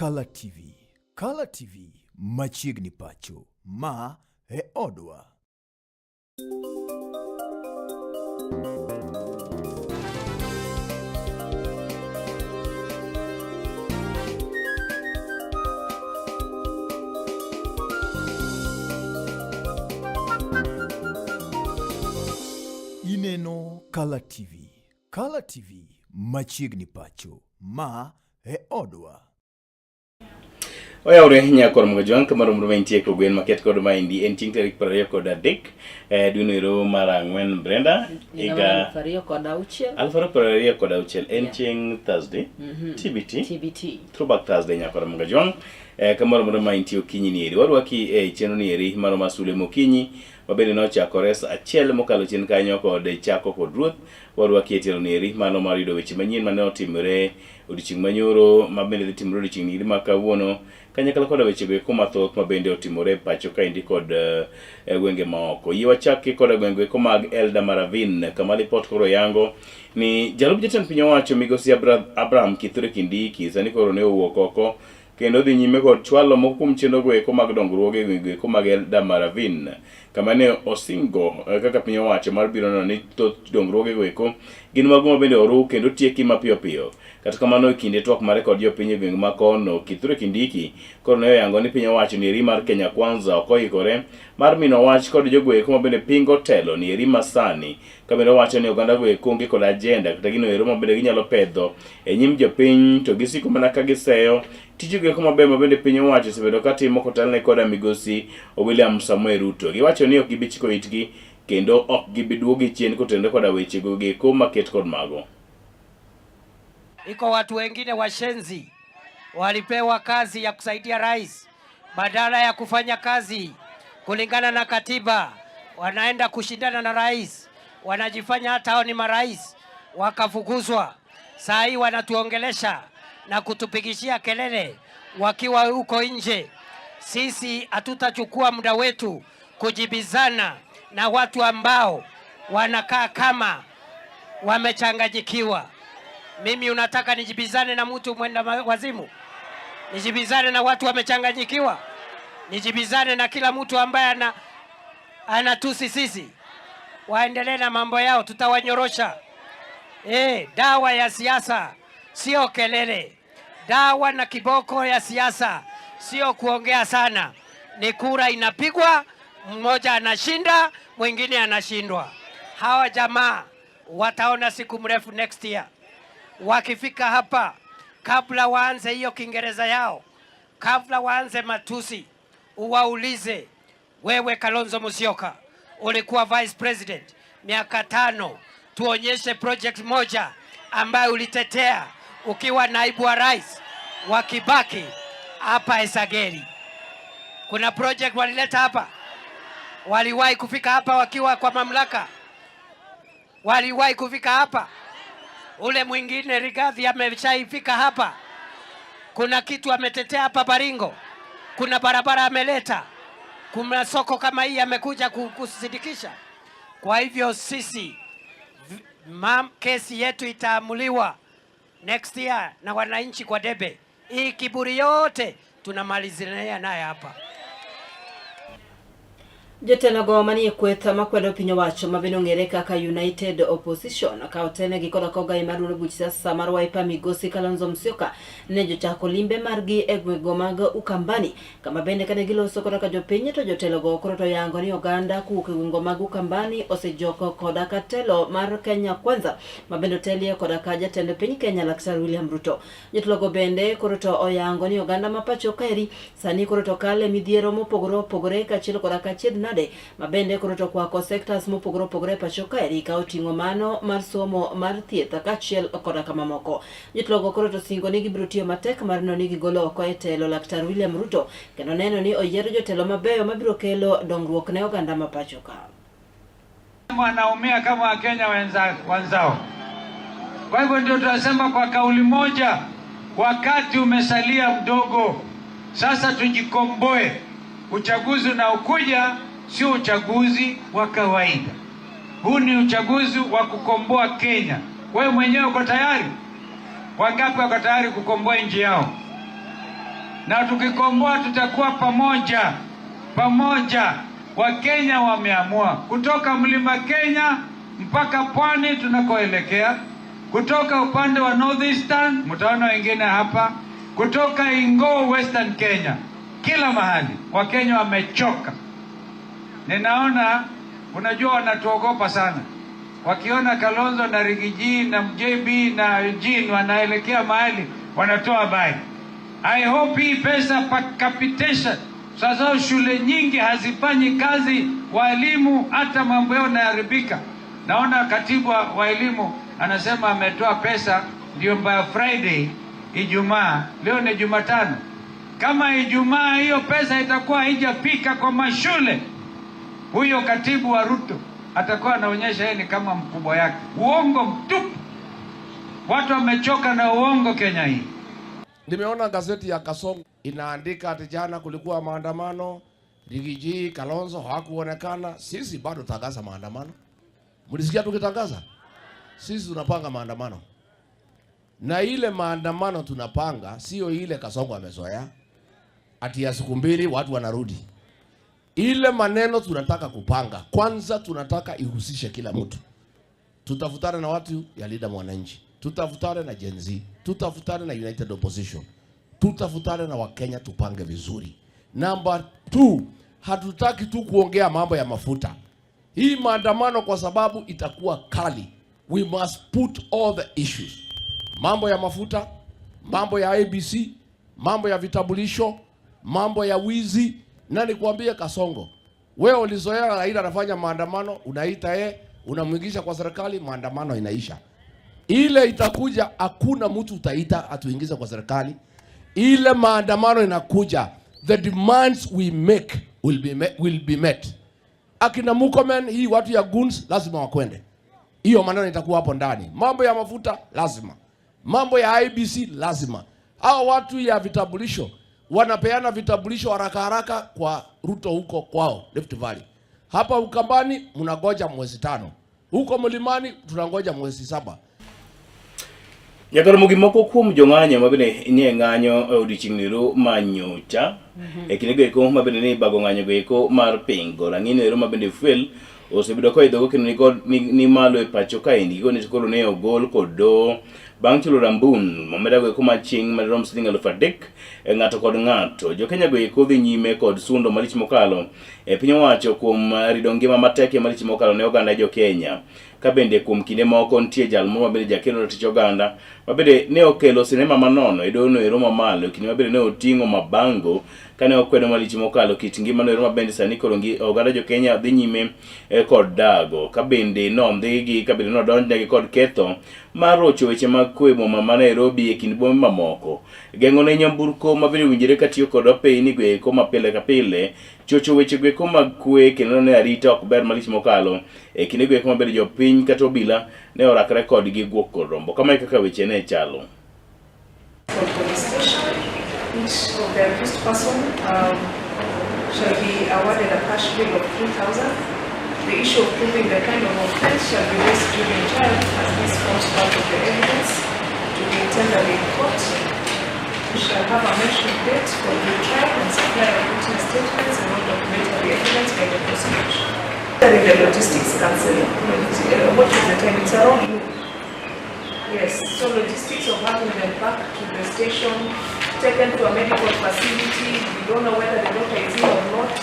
Kala TV. Kala TV machiegni pacho. Ma e odwa. Ineno Kala TV. Kala TV machiegni pacho. Ma e odwa. Oyawre nyakor Mgojwang' kama romro ma intie kogwen maket kod maendi en chieng' tarik 23 dwe ero mar ang'wen Brenda higa 2026 2026 en chieng' Thursday. TBT. TBT. Throwback Thursday nyakor Mgojwang' kama romro ma intie okinyi ni eri warwaki e chenro ni eri marwa mar sulwe mokinyi mabende nochakore sa achiel mokalo chien kanyo kod chako kod ruoth warwaki e tielo ni eri mano mar yudo weche manyien mane otimore odiochieng' manyoro ma bende dhi timore odiochieng' ni ma kawuono kanyakla koda weche go eko mathoth ma bende otimore e pacho kaendi kod gwenge maoko. Yie wachaki koda gwenge eko mag Eldama Ravine kama lipot koro yango ni jalup jatend piny owacho migosi Abraham Kithure Kindiki sani koro ne owuok oko kendo dhi nyime kod chwalo moko kuom chenro go eko mag dongruoge e gwenge eko mag Eldama Ravine kama ne osingo kaka piny owacho mar biro neno ni thoth dongruoge go eko gin mago ma bende oruw kendo tieki mapiyo piyo. Kata kamano e kinde twak mare kod jopiny e gweng' ma kono, Kithure Kindiki koro ne oyango ni piny owacho nieri mar Kenya Kwanza ok oikore mar mino wach kod jogo eko ma bende pingo telo nieri masani ka bende owacho ni oganda go eko onge kod ajenda kata gino ero ma bende ginyalo pedho e nyim jopiny to gisiko mana ka giseyo tijego eko maber ma bende piny owacho osebedo ka timo kotelne koda migosi William Samoei Ruto. Giwacho ni ok gibi chiko itgi kendo ok gibi duogi chien kotenore koda wechego eko maket kod mago. Iko watu wengine washenzi walipewa kazi ya kusaidia rais, badala ya kufanya kazi kulingana na katiba, wanaenda kushindana na rais, wanajifanya hata hao ni marais, wakafukuzwa. Saa hii wanatuongelesha na kutupigishia kelele wakiwa huko nje. Sisi hatutachukua muda wetu kujibizana na watu ambao wanakaa kama wamechanganyikiwa. Mimi unataka nijibizane na mtu mwenda wazimu? Nijibizane na watu wamechanganyikiwa? Nijibizane na kila mtu ambaye anatusi sisi? Waendelee na mambo yao, tutawanyorosha. Dawa ya siasa sio kelele. Dawa na kiboko ya siasa sio kuongea sana. Ni kura inapigwa, mmoja anashinda, mwingine anashindwa. Hawa jamaa wataona siku mrefu next year. Wakifika hapa, kabla waanze hiyo Kiingereza yao, kabla waanze matusi, uwaulize, wewe Kalonzo Musyoka ulikuwa vice president miaka 5, tuonyeshe project moja ambayo ulitetea ukiwa naibu wa rais wa Kibaki hapa Esageri. Kuna project walileta hapa? Waliwahi kufika hapa wakiwa kwa mamlaka? Waliwahi kufika hapa? Ule mwingine Rigathi ameshaifika hapa? Kuna kitu ametetea hapa Baringo? Kuna barabara ameleta? Kuna soko kama hii amekuja kusindikisha? Kwa hivyo sisi kesi yetu itaamuliwa next year na wananchi kwa debe. Hii kiburi yote tunamalizia naye hapa. Jotelo go manie kweth makwedo piny owacho ma bende ong'ere kaka United Opposition ka otelnegi koda kogai mar duond buch siasa mar Wiper migosi Kalonzo Musyoka ne jochako limbe margi e gwengego mag Ukambani, kama bende kane giloso koda ka jopiny to jotelo go koro to yango ni oganda kowuok e gwengego mag Ukambani osejoko koda ka telo mar Kenya Kwanza ma bende otelie koda ka jatend piny Kenya Laktar William Ruto. Jotelo go bende koro to oyango ni oganda ma pacho kaeri sani koro to kale midhiero mopogore opogore kaachiel koda ka achiedh nade ma bende koro to kwako sectors mopogore opogore e pacho kaeri ka oting'o mano mar somo, mar thieth kaachiel koda ka mamoko. Jotelo go koro to singo ni gibiro tiyo matek mar neno ni gigolo oko e telo Laktar William Ruto kendo neno ni oyier jotelo mabeyo mabiro kelo dongruok ne oganda ma pacho ka. Wanaumia kama Wakenya wenzao. Kwa hivyo ndio tunasema kwa kauli moja, wakati umesalia mdogo, sasa tujikomboe. Uchaguzi unaokuja sio uchaguzi wa kawaida. Huu ni uchaguzi wa kukomboa Kenya. Wewe mwenyewe uko tayari? Wangapi wako tayari kukomboa nchi yao? Na tukikomboa tutakuwa pamoja pamoja. Wakenya wameamua kutoka mlima Kenya mpaka pwani tunakoelekea, kutoka upande wa Northeastern, mtaona wengine hapa, kutoka Ingoo Western Kenya, kila mahali Wakenya wamechoka. Ninaona, unajua wanatuogopa sana, wakiona Kalonzo na Rigiji na JB na Jean wanaelekea mahali wanatoa habari. I hope hii pesa per capitation. Sasa shule nyingi hazifanyi kazi, walimu hata mambo yao yanaharibika. Naona katibu wa elimu anasema ametoa pesa ndio by Friday, Ijumaa, leo ni Jumatano. Kama Ijumaa hiyo pesa itakuwa haijafika kwa mashule, huyo katibu wa Ruto atakuwa anaonyesha yeye ni kama mkubwa yake. Uongo mtupu. Watu wamechoka na uongo Kenya hii. Nimeona gazeti ya Kasongo inaandika ati jana kulikuwa maandamano, Rigiji, Kalonzo hawakuonekana. Sisi bado tangaza maandamano. Mlisikia tukitangaza? Sisi tunapanga maandamano. Na ile maandamano tunapanga sio ile Kasongo amezoea. Ati ya siku mbili watu wanarudi. Ile maneno tunataka kupanga. Kwanza tunataka ihusishe kila mtu. Tutafutane na watu ya Linda Mwananchi. Tutafutane na Gen Z. Tutafutane na United Opposition. Tutafutane na Wakenya tupange vizuri. Number 2, hatutaki tu kuongea mambo ya mafuta. Hii maandamano kwa sababu itakuwa kali. We must put all the issues. Mambo ya mafuta, mambo ya ABC, mambo ya vitambulisho, mambo ya wizi. Na nikwambie Kasongo, wewe ulizoea Raila anafanya maandamano, unaita yeye, unamuingisha kwa serikali, maandamano inaisha. Ile itakuja, hakuna mtu utaita atuingize kwa serikali. Ile maandamano inakuja, the demands we make will be met. Akina Murkomen, hii watu ya goons lazima wakwende. Hiyo maneno itakuwa hapo ndani. Mambo ya mafuta lazima. Mambo ya IBC lazima. Hao watu ya vitambulisho wanapeana vitambulisho haraka haraka kwa Ruto huko kwao Rift Valley. Hapa Ukambani mnangoja mwezi 5. Huko Mlimani tunangoja mwezi 7. Nyaka gimoko kuom jong'anyo mabende nie ng'anyo e odiochieng' ero manyocha e kindego eko mabende ne ibago ng'anyo go eko mar pingo rang'iny ero mabende fuel osebedo koidho kendo ni malo e pacho kaendi. Gikone to koro ne ogol kod doho bang' chulo rambun omenda go eko maching' madirom siling 3,000 e ng'ato kod ng'ato. Jokenya go eko dhi nyime kod sundo malich mokalo e piny owacho kuom rido ngima matek malich mokalo ne oganda jokenya. Ka bende kuom kinde moko nitie jal moro mabende jakelo tich oganda mabende ne okelo sinema manono e doho ero mamalo e kinde mabende ne oting'o mabango kane okwedo malich mokalo kit ngima no ero mabende sani koro oganda jokenya dhi nyime kod dago. Ka bende nondhigi ka bende nodonjnegi kod ketho mar rocho weche mag kwe boma ma Nairobi e kind bombe mamoko. Geng'o ne nyamburko mabende owinjore katiyo kod apeyni go eko mapile ka pile, chocho weche go eko mag kwe kendo ne arita ok ber malich mokalo e kinde go eko mabende jopiny kata obila ne orakre kodgi guok kod rombo. Kama e kaka weche ne chalo. From police station, each of the accused person shall be awarded a cash bail of 3,000. The issue of proving the kind of offense shall be raised during trial, as this forms part of the evidence to be tendered in court. We shall have a mention date for the trial and supply of witness statements and all documentary evidence by the prosecution. In the logistics council, what is the time? It's around noon. Yes, so logistics of having them back to the station, taken to a medical facility, we don't know whether the doctor is in or not,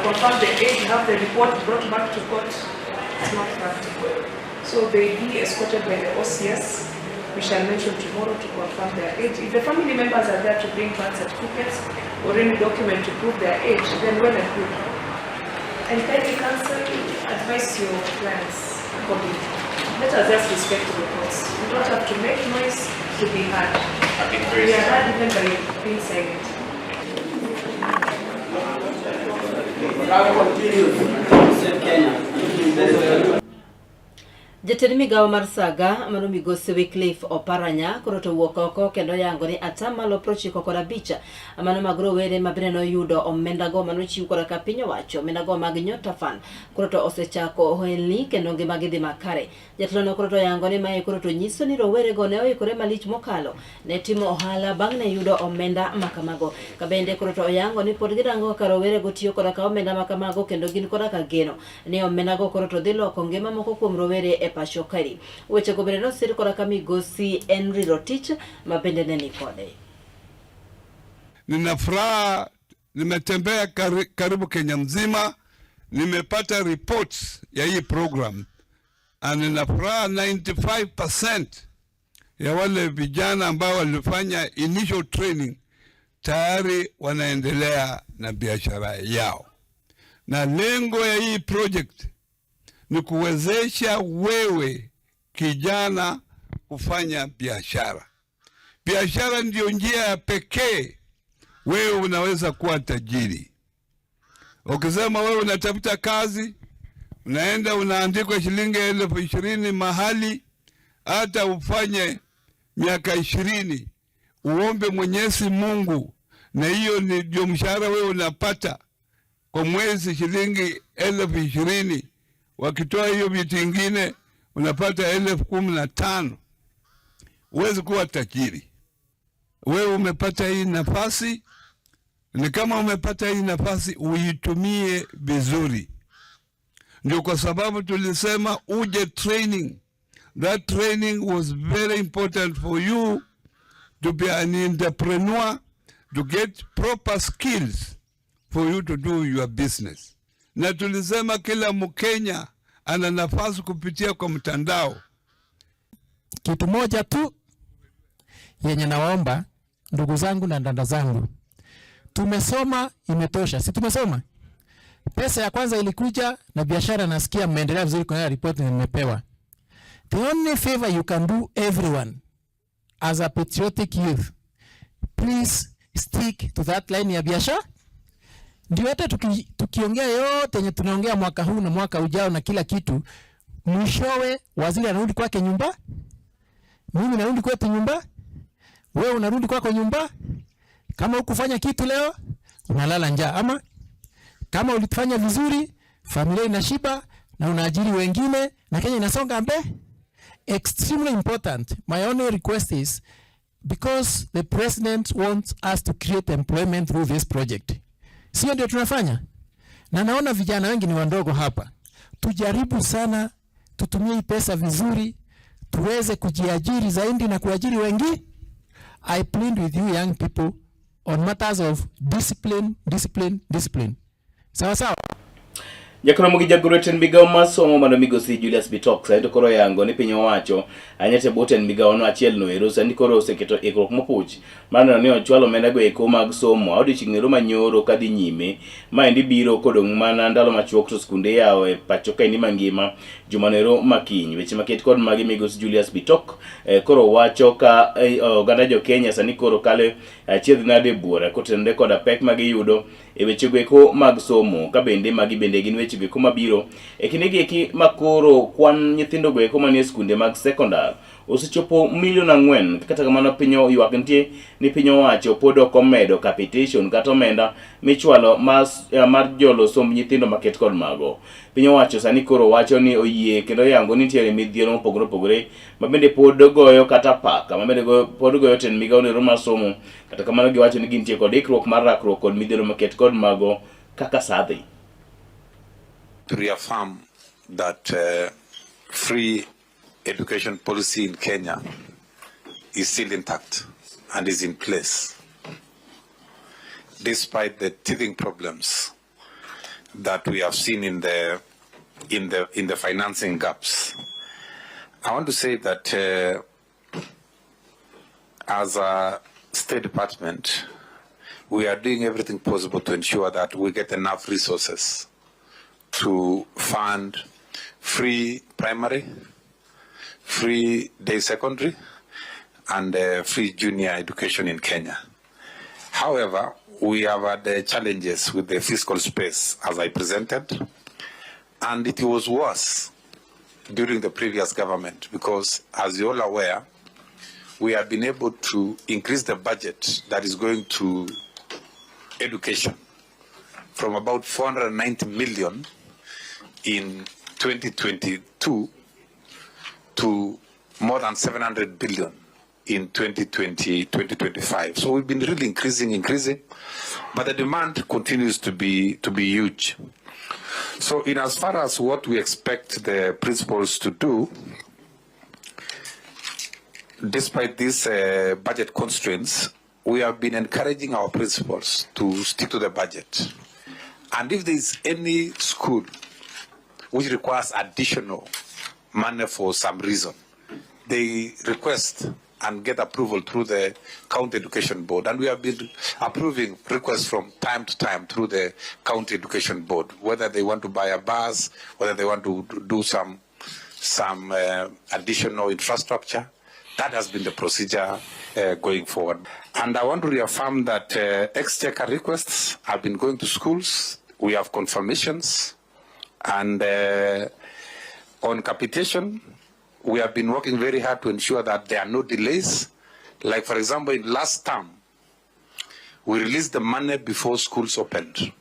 confirm the age, have the report brought back to court, it's not practical. So they be escorted by the OCS, we shall mention tomorrow to confirm their age. If the family members are there to bring birth certificates or any document to prove their age, then well and good. And kindly counsel, advise your clients accordingly. Let us just respect the courts. We don't have to make noise to be heard. We are heard even by being silent. Jatend migawo mar Saga mano migosi Wycliffe Oparanya koro to wuok oko kendo yango ni atamalo 95 mano mag rowere ma bende noyudo omendago manochiw koda ka piny owacho omendago mag Nyota Fund koro to osechako ohelni kendo ngimagi dhi makare. Jatelono koro to oyango ni mae koro to nyiso ni rowerego ne oikore malich mokalo ne timo ohala bang' ne yudo omenda makamago. Ka bende koro to oyango ni pod girango kaka rowerego tiyo koda ka omenda makamago kendo gin koda ka geno ni omendago koro to dhi loko ngima moko kuom rowere e pacho kaeri. Wechego bende nosir koda ka migosi Henry Rotich ma bende ne ni kode. Nina furaha, nimetembea karibu Kenya mzima, nimepata reports ya hii program and nina furaha 95% ya wale vijana ambao walifanya initial training tayari wanaendelea na biashara yao, na lengo ya hii project ni kuwezesha wewe kijana kufanya biashara. Biashara ndiyo njia ya pekee wewe unaweza kuwa tajiri. Ukisema wewe unatafuta kazi, unaenda unaandikwa shilingi 20,000 mahali, hata ufanye miaka 20 uombe Mwenyezi Mungu, na hiyo ndio mshahara wewe unapata kwa mwezi, shilingi 20,000. Wakitoa hiyo vitu ingine unapata 15,000. Huwezi kuwa tajiri. Wewe umepata hii nafasi, ni kama umepata hii nafasi uitumie vizuri. Ndio kwa sababu tulisema uje training. That training was very important for you to be an entrepreneur, to get proper skills for you to do your business. Na tulisema kila Mkenya ana nafasi kupitia kwa mtandao. Kitu moja tu yenye nawaomba ndugu zangu na dada zangu, tumesoma imetosha, si tumesoma? Pesa ya kwanza ilikuja na biashara, nasikia mmeendelea vizuri kwa report nimepewa. The only favor you can do everyone as a patriotic youth, please stick to that line ya biashara. Ndio hata tukiongea yote yenye tunaongea mwaka huu na mwaka ujao na kila kitu, mwishowe waziri anarudi kwake nyumba, mimi narudi kwetu nyumba, wewe unarudi kwako nyumba. Kama hukufanya kitu leo, unalala njaa, ama kama ulifanya vizuri, familia inashiba na unaajiri wengine na Kenya inasonga mbele. Extremely important. My only request is because the president wants us to create employment through this project. Sio ndio tunafanya? Na naona vijana wengi ni wadogo hapa. Tujaribu sana tutumie hii pesa vizuri, tuweze kujiajiri zaidi na kuajiri wengi. I plead with you young people on matters of discipline, discipline, discipline. Sawa sawa. Jakromo gi jagoro e tend migawo mar somo mano migosi Julius Bitok sani to koro oyango ni piny owacho ahinya to e bwo tend migawo no achiel no ero sani koro oseketo ikruok mopuch mar neno ni ochwalo omenda go eko mag somo a odiochieng' ero manyoro kadhi nyime. Maendi biro kodong' mana ndalo machuok to skunde iyawo e pacho kaendi mangima jumano ero makiny. Weche maket kod magi migosi Julius Bitok koro wacho ka oganda jo Kenya sani koro kalo achiedh nade buora kotenore koda pek ma giyudo e wechego eko mag somo ka bende magi bende gin wechego eko mabiro e kindegi eki ma koro kwan nyithindogo eko manie skunde mag sekondar osechopo milion 4. Kata kamano piny ywak nitie ni piny owacho pod ok omedo capitation kata omenda michwalo mar jolo somb nyithindo maket kod mago. Piny owacho sani koro wacho ni oyie kendo yango ni nitiere midhiero mopogore opogore ma bende pod goyo kata paka ma bende pod goyo tend migawo nero mar somo. Kata kamano giwacho ni gintie kod ikruok mar rakruok kod midhiero maket kod mago kaka saa dhi. To reaffirm that free education policy in Kenya is still intact and is in place, despite the teething problems that we have seen in the financing gaps. I want to say that as a State Department, we are doing everything possible to ensure that we get enough resources to fund free primary, free day secondary, and free junior education in Kenya. However, we have had challenges with the fiscal space, as I presented, and it was worse during the previous government because, as you're all aware, we have been able to increase the budget that is going to education from about 490 million in 2022 to more than 700 billion in 2020, 2025. So we've been really increasing, increasing, but the demand continues to be huge. So in as far as what we expect the principals to do, despite these budget constraints, we have been encouraging our principals to stick to the budget. And if there is any school which requires additional money for some reason, they request and get approval through the county education board. And we have been approving requests from time to time through the county education board, whether they want to buy a bus, whether they want to do some additional infrastructure. That has been the procedure going forward. And I want to reaffirm that exchequer requests have been going to schools. We have confirmations. And on capitation, we have been working very hard to ensure that there are no delays. Like, for example, in last term, we released the money before schools opened.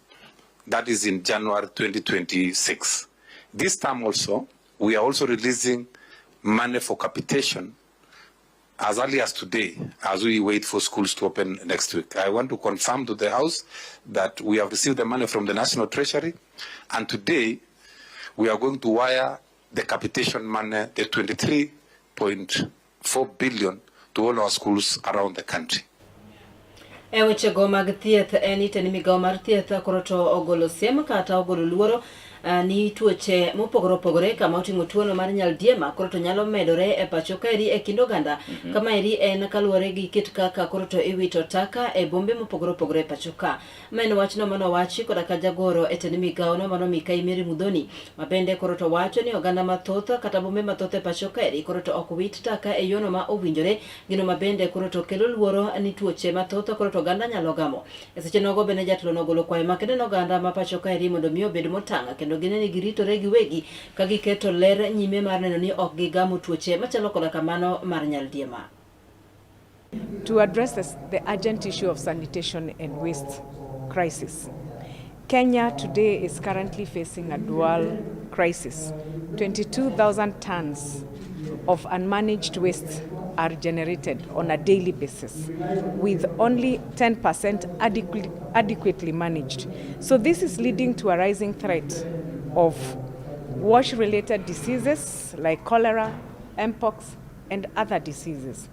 That is in January 2026. This term also, we are also releasing money for capitation as early as today, as we wait for schools to open next week. I want to confirm to the House that we have received the money from the National Treasury, and today we are going to wire the capitation money, the 23.4 billion, to all our schools around the country. E wechego mag thieth en ite ni migawo mar thieth koro to ogolo siem kata ogolo luoro ni tuoche mopogore opogore kama oting'o tuono mar nyaldiema koro to nyalo medore e pacho kaeri e kind oganda. Kamaeri en kaluwore gi kit kaka koro to iwito taka e bombe mopogore opogore e pacho ka. Ma en wachno manowachi koda ka jagoro e tend migawo no mano Mikai Mary Muthoni, ma bende koro to wacho ni oganda mathoth kata bombe mathoth e pacho kaeri koro to ok wit taka e yono ma owinjore, gino ma bende koro to kelo luoro ni tuoche mathoth koro to oganda nyalo gamo. E seche nogo bende jatelo nogolo kwayo makende ne oganda ma pacho kaeri mondo mi obed motang' kendo gine ni giritore giwegi ka giketo ler nyime mar neno ni ok gigamo tuoche machalo koda kamano mar nyaldiema. To address the urgent issue of sanitation and waste crisis. Kenya today is currently facing a dual crisis. 22,000 tons of unmanaged waste are generated on a daily basis, with only 10% adequately managed. So this is leading to a rising threat of wash-related diseases like cholera, mpox, and other diseases.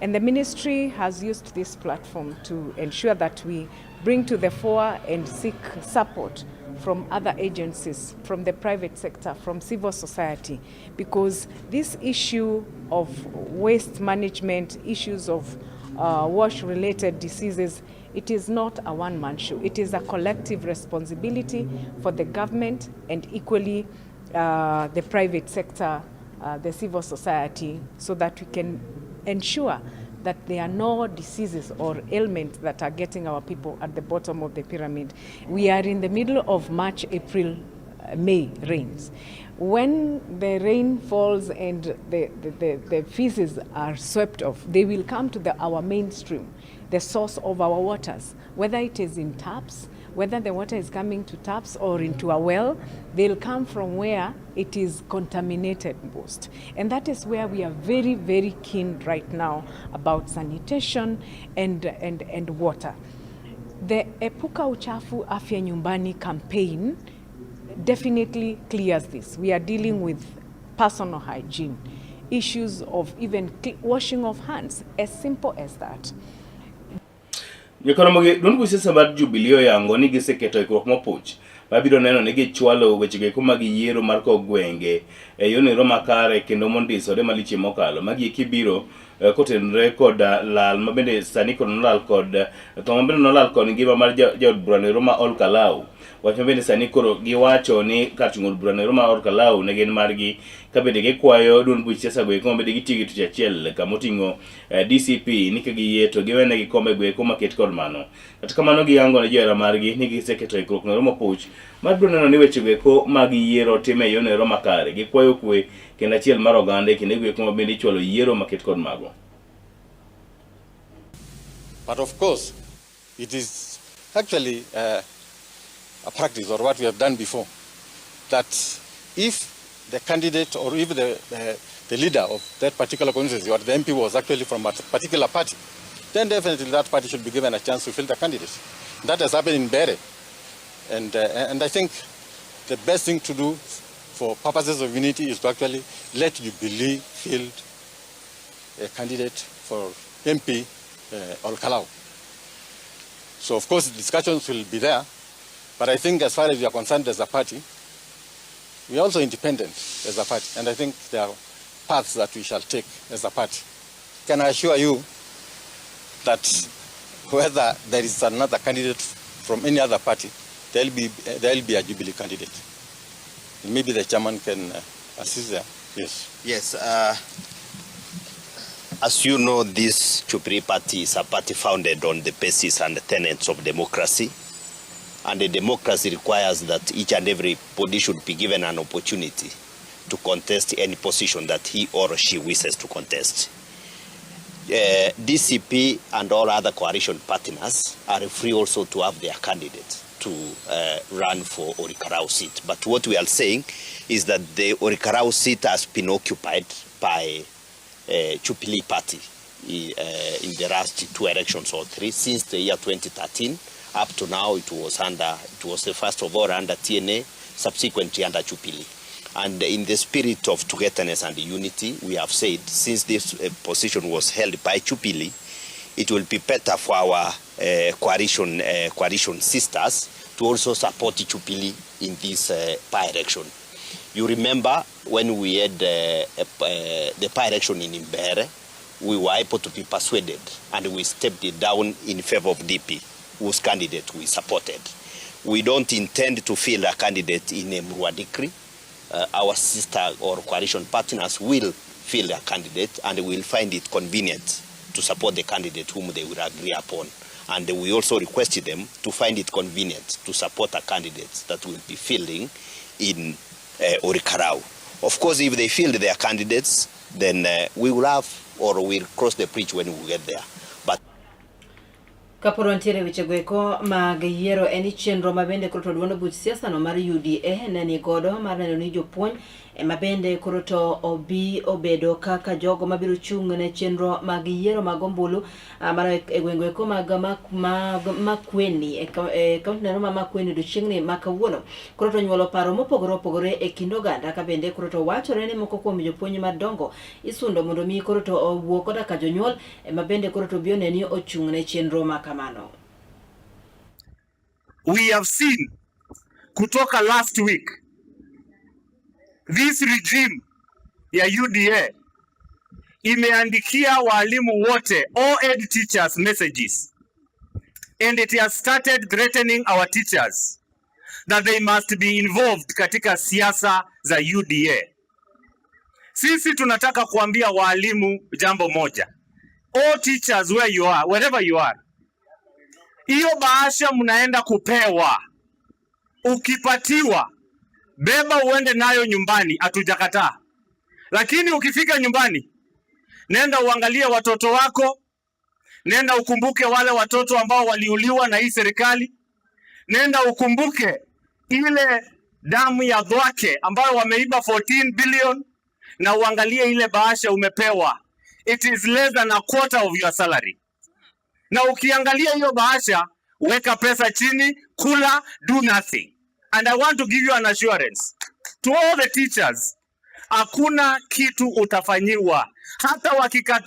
And the ministry has used this platform to ensure that we bring to the fore and seek support from other agencies, from the private sector, from civil society, because this issue of waste management, issues of wash-related diseases, it is not a one-man show. It is a collective responsibility for the government and equally the private sector, the civil society, so that we can ensure that there are no diseases or ailments that are getting our people at the bottom of the pyramid. We are in the middle of March, April, May rains. When the rain falls and the feces are swept off, they will come to our mainstream, the source of our waters, whether it is in taps, whether the water is coming to taps or into a well, they'll come from where it is contaminated most. And that is where we are very, very keen right now about sanitation and water. The Epuka Uchafu Afya Nyumbani campaign definitely clears this. We are dealing with personal hygiene, issues of even washing of hands, as simple as that. Nyakoromogi duond buch siasa mar Jubilee oyango ni giseketo ikruok mopuch mabiro neno ni gichwalo wechego eko mag yiero mar kor gwenge e yono ero makare kendo mondisore malich mokalo. Magi eki biro Kotenore kod lal ma bende sani kod nolal kod tho ma bende nolal kod ngima mar jaod burano ero ma Ol Kalou. Wach ma bende sani koro giwacho ni kar chung' od burano ero ma Ol Kalou ne gin margi ka bende gikwayo duond buch siasa go eko ma bende gitiyo gi tich achiel kama oting'o DCP ni ka giyie to giwenegi kombe go eko maket kod mano. Kata kamano giyango ne johera margi ni giseketo ikruok no ero mopuch mar biro neno ni weche go eko mag yiero tim e yono ero makare. Gikwayo kwe kendo achiel mar oganda e kinde go eko ma bende ichwalo yiero maket kod mago. But of course, it is actually a practice or what we have done before, that if the candidate or if the leader of that particular constituency or the MP was actually from a particular party, then definitely that party should be given a chance to field the candidate. That has happened in Mbeere. And I think the best thing to do for purposes of unity is to actually let Jubilee field a candidate for MP Ol Kalou. So of course discussions will be there, but I think as far as we are concerned as a party, we are also independent as a party, and I think there are paths that we shall take as a party. Can I assure you that whether there is another candidate from any other party, there will be a Jubilee candidate. Maybe the chairman can assist there. Yes. Yes. As you know, this Jubilee Party is a party founded on the basis and the tenets of democracy. And the democracy requires that each and every body should be given an opportunity to contest any position that he or she wishes to contest. DCP and all other coalition partners are free also to have their candidates to run for Ol Kalou seat. But what we are saying is that the Ol Kalou seat has been occupied by Jubilee Party in the last two elections or three since the year 2013. Up to now, it was the first of all under TNA, subsequently under Jubilee. And in the spirit of togetherness and unity, we have said since this position was held by Jubilee, it will be better for our coalition sisters to also support Jubilee in this by-election. You remember when we had the by-election in Mbeere, we were able to be persuaded and we stepped it down in favor of DP, whose candidate we supported. We don't intend to field a candidate in Emurua Dikirr. Our sister or coalition partners will field a candidate and will find it convenient to support the candidate whom they will agree upon. And we also requested them to find it convenient to support a candidate that will be fielding in Ol Kalou. Of course, if they field their candidates, then we will have, or we'll cross the bridge when we get there. But Kapod wantiere weche go eko mag yiero en ni chenro ma bende koro to duond buch siasa no mar UDA ne ni godo mar neno ni jopuonj ema bende koro to obi obedo kaka jogo mabiro chung' ne chenro mag yiero mag ombulu, mano e gwenge eko mag Makueni, e kaunti no ma Makueni odiochieng'ni ma kawuono. Koro to nyuolo paro mopogore opogore e kind oganda ka bende koro to wachore ni moko kuom jopuonj madongo isundo mondo mi koro to owuo koda ka jonyuol ema bende koro to obi one ni ochung' ne chenro ma kamano. We have seen kutoka last week this regime ya UDA imeandikia walimu wote, all ed teachers, messages, and it has started threatening our teachers that they must be involved katika siasa za UDA. Sisi tunataka kuambia walimu jambo moja. All teachers where you are, wherever you are, hiyo bahasha mnaenda kupewa, ukipatiwa beba uende nayo nyumbani, hatujakataa. Lakini ukifika nyumbani, nenda uangalie watoto wako, nenda ukumbuke wale watoto ambao waliuliwa na hii serikali, nenda ukumbuke ile damu ya Thwake ambayo wameiba 14 billion, na uangalie ile bahasha umepewa. It is less than a quarter of your salary. Na ukiangalia hiyo bahasha, weka pesa chini, kula, do nothing. And I want to give you an assurance to all the teachers, hakuna kitu utafanyiwa. Hata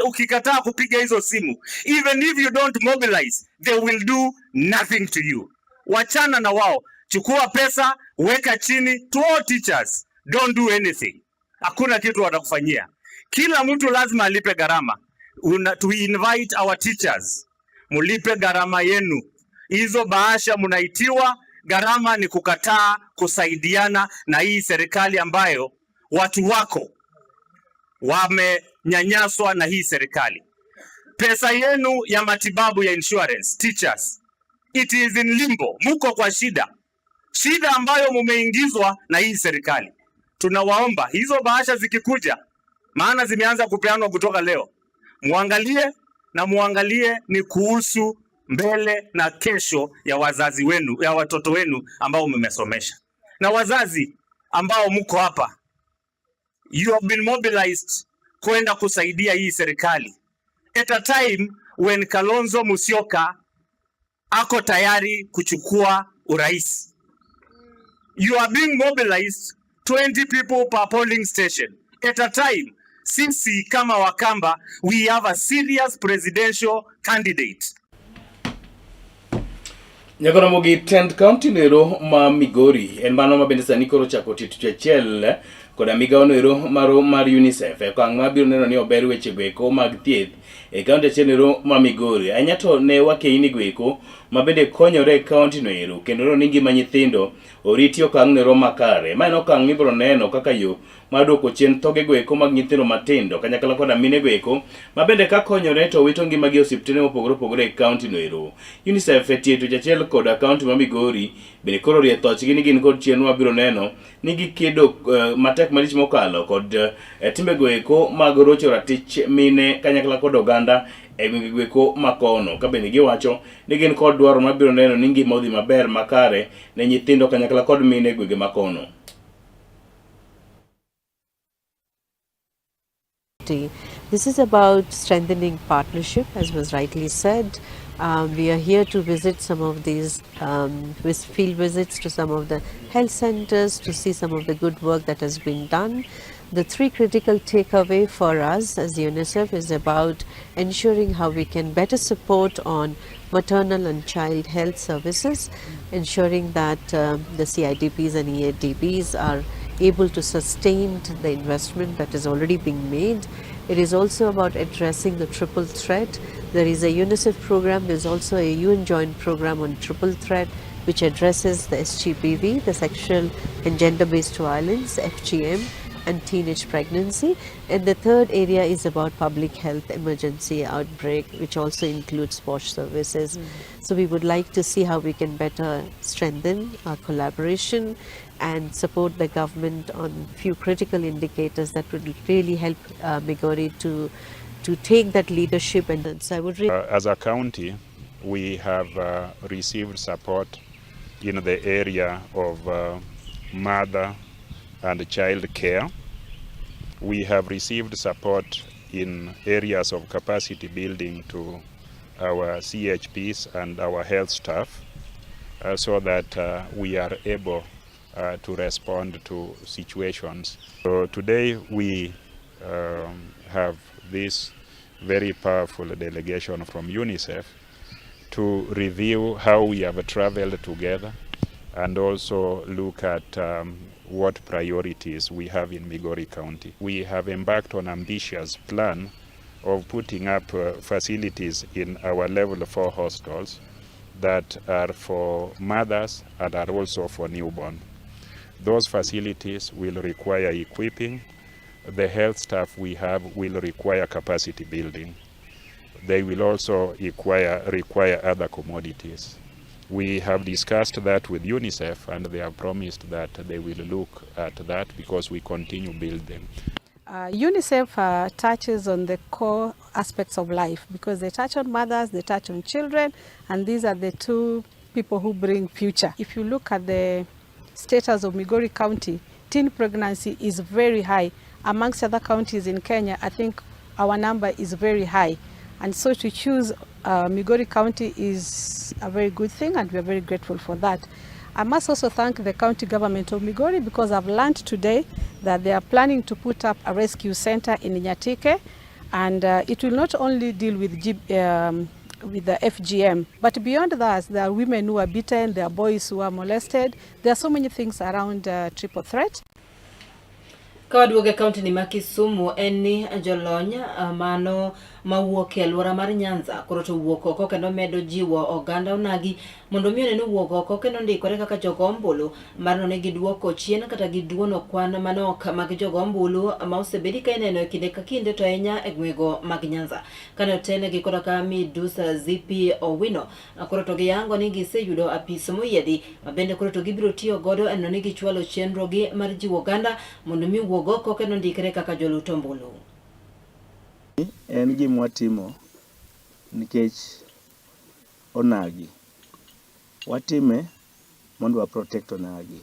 ukikataa kupiga hizo simu, even if you don't mobilize, they will do nothing to you. Wachana na wao, chukua pesa, weka chini. To all teachers, don't do anything. Hakuna kitu watakufanyia. Kila mtu lazima alipe gharama. Una, to invite our teachers, mulipe gharama yenu. Hizo bahasha mnaitiwa, gharama ni kukataa kusaidiana na hii serikali ambayo watu wako wamenyanyaswa na hii serikali. Pesa yenu ya matibabu ya insurance, teachers, it is in limbo, muko kwa shida, shida ambayo mumeingizwa na hii serikali. Tunawaomba hizo bahasha zikikuja, maana zimeanza kupeanwa kutoka leo, muangalie na muangalie ni kuhusu mbele na kesho ya wazazi wenu, ya watoto wenu ambao mmesomesha, na wazazi ambao mko hapa, you have been mobilized kwenda kusaidia hii serikali at a time when Kalonzo Musyoka ako tayari kuchukua urais. You are being mobilized 20 people per polling station at a time sisi kama Wakamba we have a serious presidential candidate. Nyakoromogi tend county noero ma Migori en mano ma bende sani koro chako tiyo tich achiel koda migawo noero maro mar UNICEF e okang' mabiro neno ni ober weche goeko mag thieth e kaunti achiel noero ma Migori. Ahinya to ne wakeini goeko ma bende konyore e kaunti noero kendo neno ni ngima nyithindo oriti okang' noero makare. Ma en okang' mibiro neno kaka yo mar duoko chien thoge goeko mag nyithindo matindo kanyakla koda mine goeko ma bende ka konyore to wito ngimagi e osiptende mopogore opogore e kaunti no ero. UNICEF e tie tuech achiel koda kaunti ma Migori bende koro orie thochgi ni gin kod chenro mabiro neno ni gikedo uh, matek malich mokalo kod uh, timbe goeko mag rocho ratich mine kanyakla kod oganda e gwenge goeko ma kono ka bende giwacho ni gin kod dwaro mabiro neno ni ngima odhi maber makare ne nyithindo kanyakla kod mine e gwenge ma kono. This is about strengthening partnership, as was rightly said. We are here to visit some of these field visits to some of the health centers to see some of the good work that has been done. The three critical takeaway for us as UNICEF is about ensuring how we can better support on maternal and child health services, ensuring that the CIDPs and EADBs are able to sustain the investment that is already being made. It is also about addressing the triple threat. There is a UNICEF program, there is also a UN joint program on triple threat, which addresses the SGBV, the sexual and gender-based violence, FGM, and teenage pregnancy. And the third area is about public health emergency outbreak, which also includes WASH services. So we would like to see how we can better strengthen our collaboration and support the government on few critical indicators that would really help Migori to take that leadership. And so I would really As a county, we have received support in the area of mother and child care. We have received support in areas of capacity building to our CHPs and our health staff so that we are able to respond to situations. So today we have this very powerful delegation from UNICEF to review how we have traveled together and also look at what priorities we have in Migori County. We have embarked on ambitious plan of putting up facilities in our level 4 hostels that are for mothers and are also for newborn. Those facilities will require equipping. The health staff we have will require capacity building. They will also require other commodities. We have discussed that with UNICEF, and they have promised that they will look at that because we continue building. UNICEF touches on the core aspects of life because they touch on mothers, they touch on children, and these are the two people who bring future. If you look at the status of Migori County, teen pregnancy is very high. Amongst other counties in Kenya, I think our number is very high. And so to choose Migori County is a very good thing, and we are very grateful for that. I must also thank the county government of Migori because I've learned today that they are planning to put up a rescue center in Nyatike, and it will not only deal with the FGM, but beyond that, there are women who are beaten, there are boys who are molested. There are so many things around triple threat. Ka waduogo e kaunti ni ma Kisumu en ni jolony mano mawuok e alwora mar Nyanza koro to owuok oko kendo medo jiwo oganda onagi mondo mi one ni owuok oko kendo ndikore kaka jogo ombulu mar neno ni giduoko chien kata giduono kwan manok mag jogo ombulu ma osebedi ka ineno e kinde ka kinde to ahinya e gwengego mag Nyanza. Kane otenegi koda ka Midusa Zipi Owino koro to giyango ni giseyudo apis moyiedhi ma bende koro to gibiro tiyo godo e neno ni gichwalo chenrogi mar jiwo oganda mondo mi owuog oko kendo ndikre kaka jolut ombulu. En gima watimo nikech onagi. Watime mondo wa protect onagi.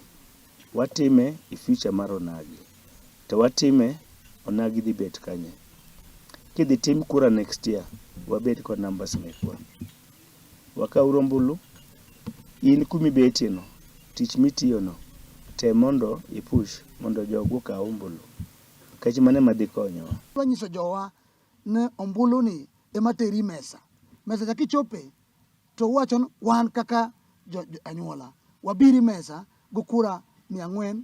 Watime e future mar onagi. To watime onagi dhi bet kanye? Kidhi tim kura next year, wabed kod numbers mekwa. Wakawuru ombulu, in kumibetie no, tich mitiyo no, tem mondo i push mondo jogu okaw ombulu. Nikech mano ema dhi konyowa. Wanyiso jowa ni ombulu ni ema teri mesa. Mesa cha kichope to uwacho ni wan kaka jo, jo anyuola wabiri mesa go kura 400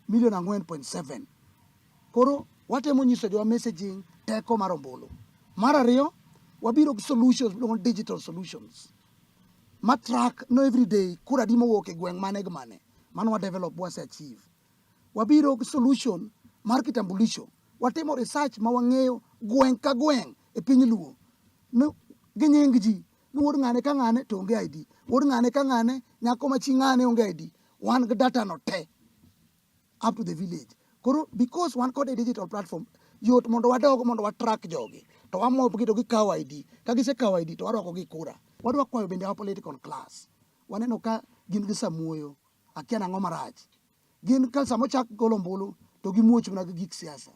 milion 4.7. Koro watemo nyiso jowa messaging teko mar ombulu. Mar ariyo, wabiro gi solutions miluongo ni digital solutions ma track no everyday kura adi mowuok e gweng' mane gi mane. Mano wa develop wase achieve. Wabiro gi solution mar kitambulisho. Watimo research ma wang'eyo gweng' ka gweng' e piny Luo ni gi nying ji ni wuod ng'ane ka ng'ane to onge ID, wuod ng'ane ka ng'ane, nyako ma chi ng'ane onge ID. Wan gi data no te up to the village. Koro because wan kod e digital platform, yot mondo wadog mondo wa track jogi to wamop gi to gikawo ID. Ka gisekawo ID to warwako gi kura. Wadwa kwayo bende our political class. Waneno ka gin gi samuoyo, akia nang'o marach. Gin ka sama ochak golo ombulu to gimuoch mana gi gik siasa.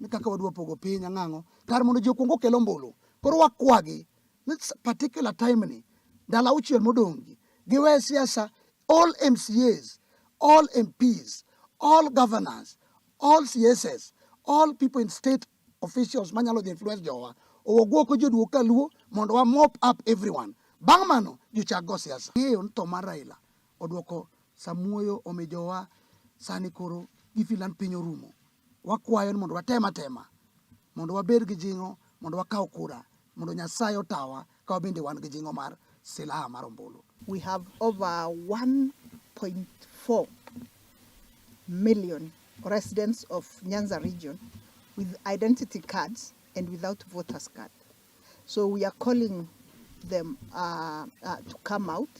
Ni kaka wadwa pogo piny ang'ang'o. Kar mondo ji okuong okel ombulu. Koro wakwagi ni particular time ni, ndalo auchiel modong' gi, giwe siasa all MCAs, all MPs, all governors, all CSs, all people in state officials manyalo dhi influence jowa. Owuog oko ji oduog kaluo mondo wa mop up everyone. Bang' mano ji ochak go siasa. Ng'eyo ni tho mar Raila oduoko samuoyo omi jowa sani koro gifeel ni piny orumo. Wakwayo ni mondo watem atema mondo wabed gi jing'o mondo wakaw kura mondo Nyasaye otawa ka wabende wan gi jing'o mar silaha mar ombulu. We have over 1.4 million residents of Nyanza region with identity cards and without voters card. So we are calling them to come out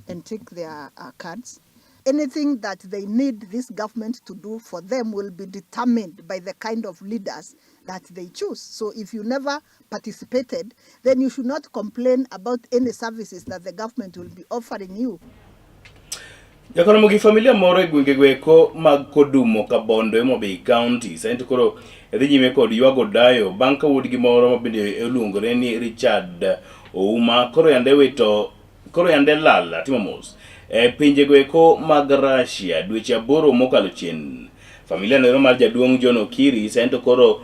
and take their cards. Anything that they need this government to do for them will be determined by the kind of leaders that they choose. So if you never participated, then you should not complain about any services that the government will be offering you. Jakoromo gi familia moro e gwenge goeko mag Kodumo Kabondo e Homa Bay County sani to koro dhi nyime kod ywago dayo bang' ka wuodgi moro ma bende oluongore ni Richard Ouma koro yande wito koro yande lal atimo mos e pinjego eko mag Russia dweche aboro mokalo chien. Familia noero mar jaduong' John Okiri sani to koro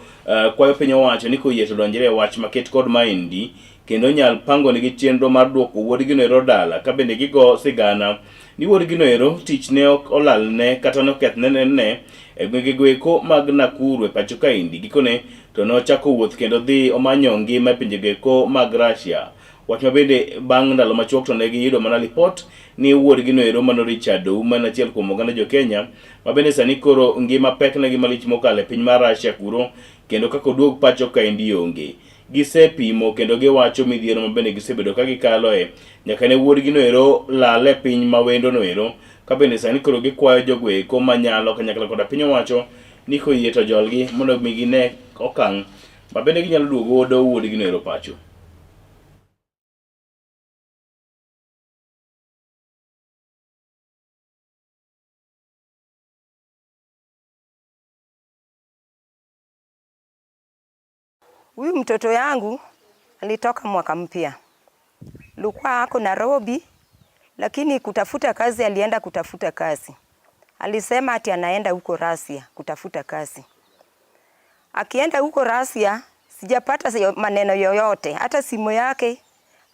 kwayo piny owacho ni koyie to donjre e wach maket kod maendi kendo nyal pangonegi chenro mar duoko wuodgi ero dala ka bende gigo sigana ni wuodgi ero tich ne ok olalne kata nokethne ne e gwengego eko mag Nakuru e pacho kaendi. Gikone to nochako wuoth kendo dhi omanyo ngima e pinjego eko mag Russia. Wach ma bende bang' ndalo machuok to ne giyudo mana lipot ni wuodgi no ero mano Richard Ouma en achiel kuom oganda jo Kenya ma bende sani koro ngima peknegi malich mokalo e piny mar Russia kuro kendo kaka oduog pacho kaendi onge. Gisepimo kendo giwacho midhiero ma bende gisebedo ka gikaloe nyaka ne wuodgi no ero lal e piny ma wendo no ero ka bende sani koro gikwayo jogo eko manyalo kanyakla koda piny owacho ni koyie to jolgi mondo mi gine okang' ma bende ginyalo duogo godo wuodgi no ero pacho. Huyu mtoto yangu alitoka mwaka mpya, alikuwa ako Nairobi, lakini kutafuta kazi, alienda kutafuta kazi. Alisema ati anaenda huko Russia kutafuta kazi. Akienda huko Russia, sijapata maneno yoyote, hata simu yake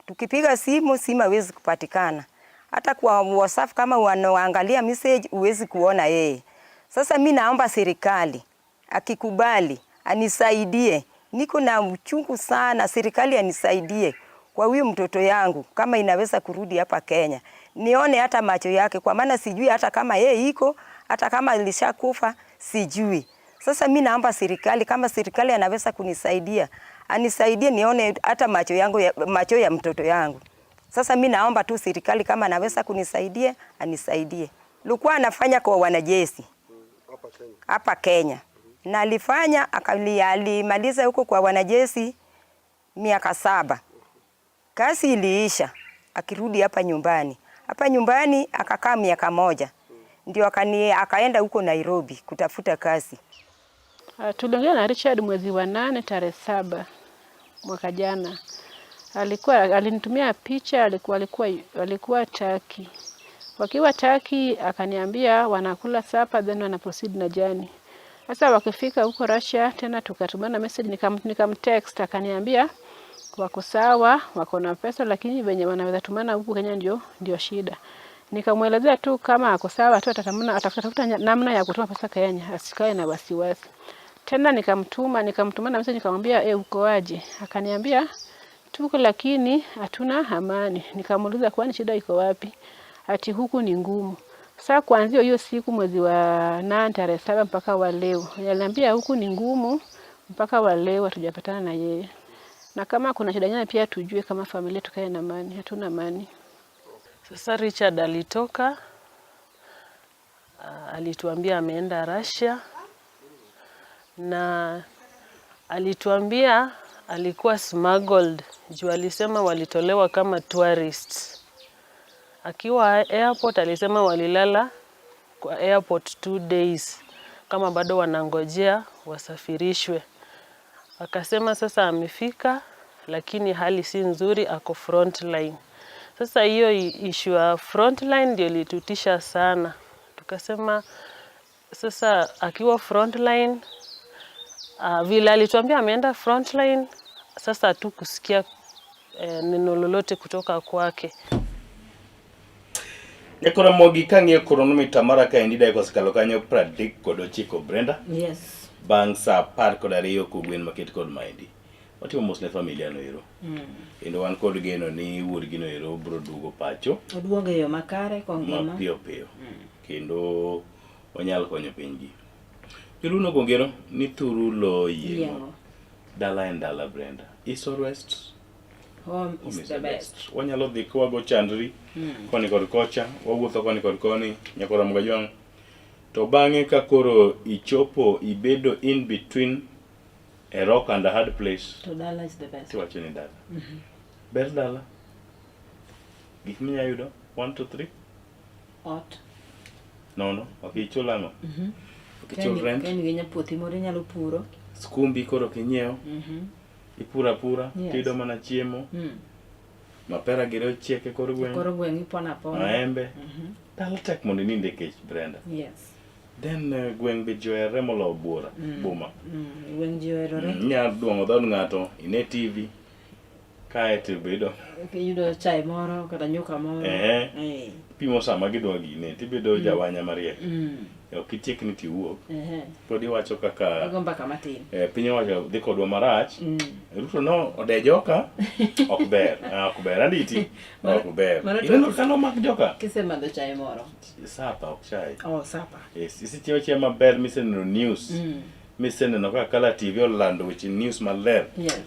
tukipiga simu, simu haiwezi kupatikana. Hata kwa WhatsApp kama wanaangalia message huwezi kuona yeye. Sasa mi naomba serikali akikubali anisaidie Niko na uchungu sana, serikali anisaidie kwa huyu mtoto yangu, kama inaweza kurudi hapa Kenya, nione hata macho yake, kwa maana sijui hata kama yeye iko, hata kama alishakufa sijui. Sasa mi naomba serikali, kama serikali anaweza kunisaidia, anisaidie nione hata macho yangu ya, macho ya mtoto yangu. Sasa mi naomba tu serikali kama anaweza kunisaidia, anisaidie. Likuwa anafanya kwa wanajeshi hapa Kenya na alifanya alimaliza huko kwa wanajeshi miaka 7. Kazi iliisha, akirudi hapa nyumbani. Hapa nyumbani akakaa miaka 1. Ndio akaenda huko Nairobi kutafuta kazi. Tuliongea na Richard mwezi wa 8 tarehe 7 mwaka jana. Alinitumia picha, alikuwa Turkey. Wakiwa Turkey akaniambia wanakula supper then wana proceed na journey. Sasa wakifika huko Russia tena tukatumana message, nikamtext akaniambia wako sawa, wako na pesa lakini venye wanaweza tumana huku Kenya ndio shida. Nikamwelezea tu kama ako sawa tu atatafuta namna ya kutuma pesa Kenya, asikae na wasiwasi. Tena nikamtuma na message nikamwambia, uko aje? Akaniambia tuko lakini hatuna amani. Nikamuuliza kwani shida iko wapi? Ati huku ni ngumu. Sasa kuanzia hiyo siku mwezi wa 8 tarehe 7 mpaka wa leo. Aliniambia huku ni ngumu mpaka wa leo hatujapatana na yeye. Na kama kuna shida nyingine pia tujue kama familia tukae na amani, hatuna amani. Sasa Richard alitoka, alituambia ameenda Russia na alituambia alikuwa smuggled juu alisema walitolewa kama tourists. Akiwa airport alisema walilala kwa airport 2 days kama bado wanangojea wasafirishwe. Akasema sasa amefika lakini hali si nzuri, ako frontline. Sasa hiyo issue ya frontline ndio ilitutisha sana. Tukasema sasa akiwa frontline, vile alituambia ameenda frontline, sasa hatukusikia neno lolote kutoka kwake. Nyakora mogi kang'iyo kronomita mara kaendi dakika osekalo kanyo 39 Brenda. Yes. Bang' saa 12 kogwen maket kod maendi. Watimo mos ne familia no ero. Kendo wan kod geno ni wuodgi no ero biro duogo pacho. Oduogo e yo makare kongima. Mapiyo piyo. Kendo onyal konyo pinygi. Joluo nogo ngero ni thuru lo yieng'o. Dala en dala Brenda. East or west? Home is the best. Wanyalo dhi kwago chandri koni kod kocha, wawuotho koni kod koni, nyakora Mgajwang'. To bang'e ka koro ichopo ibedo in between a rock and a hard place. To dala is the best. Tiwacho ni dala. Ber dala. Gik minyalo yudo 1 2 3. Ot. Nono, ok ichul ang'o? Ok ichul rent. Ka in gi nyapuothi moro inyalo puro. Skumbi koro ok inyiew. Ipuro apura, tiyudo mana chiemo. Mapera gire ochiek e kor gweng'. Kor gweng' ipono apona. Maembe. Dala tek mondo inind e kech Brenda. Yes. Then gweng' be ji oherore moloyo buora, boma. Gweng' ji oherore. Inyalo duong'o dhood ng'ato, ine TV, kae to ibedo. Iyudo chai moro kata nyuka moro. Pimo sama gidwa gine, tibedo jawanya mariek. Ok itiek ni tiwuok. Pod iwacho kaka Wago mbaka matin. Piny owacho dhi kodwa marach. Ruto no ode joka. Ok ber. Ok ber. Anditi. Ok ber. Ineno ka nomak joka? Kisemadho chai moro. Sapa ok chai. Oh, sapa. Yes, isechiemo chiemo maber miseneno news. Miseneno kaka Kala TV olando weche news maler. Yes.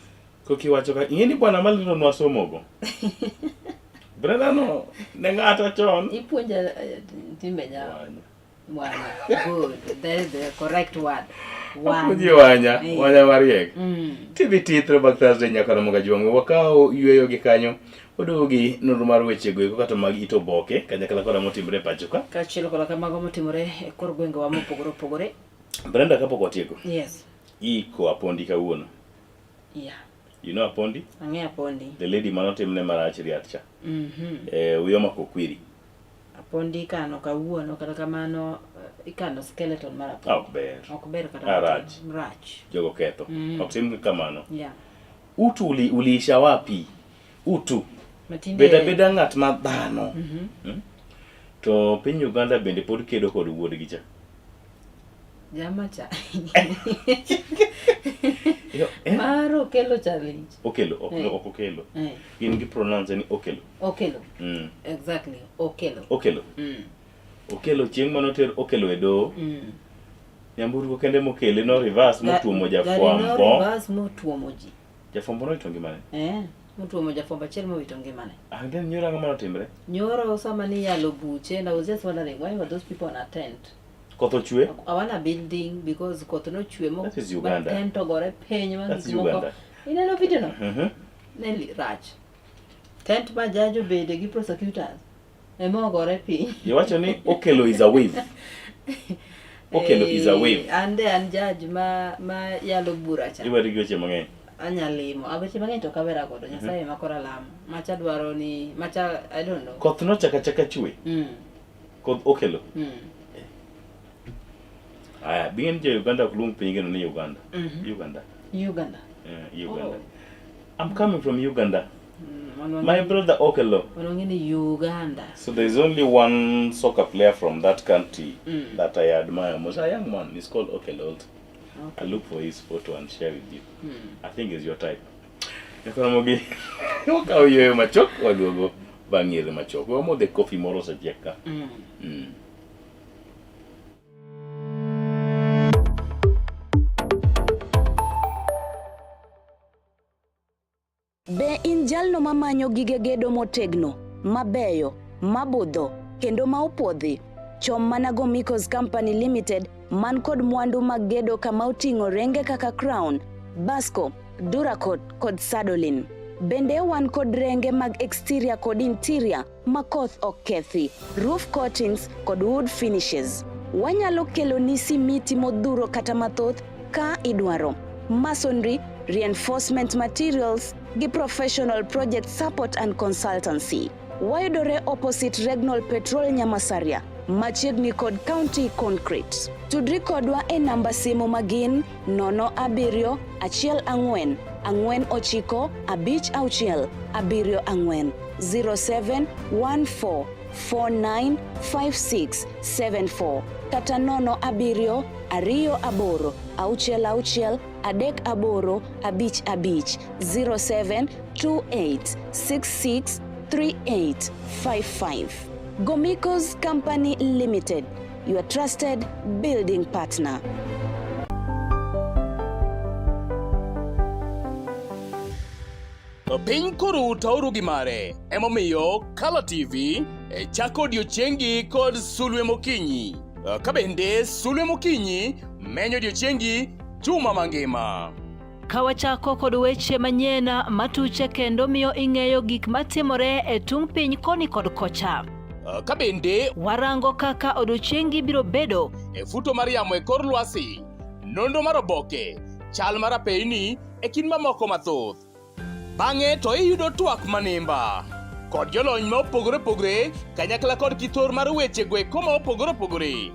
Kokiwacho ka ing'e ni bwana maliro nwasomogo. Brenda no ne ng'ato chon. Ipuonja timbe nyawa. Wanya. Good. That is the correct word. Wanya. Apuonji wanya, wanya mariek. TBT Throwback Thursday nyaka romo ga jwang'o. Wakawo yueyo gi kanyo. Waduogo gi nonro mar weche go eko kata mag it oboke kanyakla koda motimore e pacho ka. Kaachiel koda kamago motimore e kor gwengewa mopogore opogore. Brenda kapok watieko. Yes. Iko Apondi kawuono. Yeah. You know Apondi? Ang'eyo Apondi. The lady manotimne marach riat cha. Wiye omako kwiri. Apondi ikano kawuono kata kamano ikano skeleton mar Apondi. Ok ber. Ok ber kata rach. Rach. Jogo ketho. Ok tim kamano. Yeah. Utu uliisha wapi? Utu. Matinde... Beda beda ng'at ma dhano. To piny Uganda bende pod kedo kod wuodgi cha. Jama cha. Mar Okelo challenge. Okelo, ok Eh. ok Okelo. Eh. Gin gi pronounce ni Okelo. Okelo. Exactly. Okelo. Okelo. Okelo chieng' mane oter Okelo e doho, nyamburko kende mokele no reverse motuomo Gari no jafwambo. reverse motuomo ji. Jafwambo nowito ngimane. Eh, motuomo jafwambo achiel mowito ngimane. And then nyoro ang'o manotimre? Nyoro sama niyalo buche and I was just wondering why were those people on a tent? Koth ochwe? Awana building because koth nochwe mo That is Uganda. ma tent ogore piny ma That's gik moko. Uganda. Ineno video no? Mhm. Ne rach. Tent ma judge obede gi prosecutors ema ogore piny. Iwacho ni Okelo is a wave. Okelo is a wave. An de an judge ma yalo bura cha. Iweri gi weche mang'eny. Anyalimo. A weche mang'eny to ok awera godo. Nyasaye ema koro alamo. Macha dwaro ni macha I don't know. Koth nochako achaka chwe. Koth Okelo. Aya, bing'e ni jo Uganda ok luong pinygino ni Uganda. Uganda. Uganda. Eh, Uganda. Oh. I'm coming from Uganda. Wan My brother Okelo. wan wang'e ni Uganda. So there's only one soccer player from that country that I admire most. A young man. He's called Okelo. Okay. I'll look for his photo and share with you. I think he's your type. Nyakoromogi wakawo yueyo machok waduogo bang' yiere machok. Wamodhe kofi moro osechiek ka. Be in jalno mamanyo gige gedo motegno, mabeyo, mabudho, kendo ma opuodhi? Chom mana Gomikos Company Limited man kod mwandu mag gedo kama oting'o renge kaka Crown, Basco, Duracot kod Sadolin. Bende wan kod renge mag exterior kod interior ma koth ok kethi, roof coatings kod wood finishes. Wanyalo keloni simiti modhuro kata mathoth ka idwaro. Masonry, reinforcement materials gi professional project support and consultancy. Wayudore opposite Regnol Petrol Nyamasaria, machiegni kod County Concrete. Tudri kodwa e namba simu magin 0 7 1 4 9 5 6 7 4 07 14 495674 kata 0 7 2 8 6 6 3 8 5 5 07 28 66 3855. Gomikos Company Limited, your trusted building partner. Piny koro tauru gi mare, emomiyo Color TV e chako odiochiengi kod sulwe mokinyi. Ka bende sulwe mokinyi menyo odiochiengi juma mangima. Ka wachako kod weche manyien matuche kendo miyo ing'eyo gik matimore e tung' piny koni kod kocha. Ka bende warango kaka odiochiengi biro bedo e futo mar yamo e kor lwasi, nonro mar oboke, chal mar apeyni e kind mamoko mathoth. Bang'e to iyudo twak manimba kod jolony ma opogore opogore kanyakla kod kithor mar weche go eko ma opogore opogore.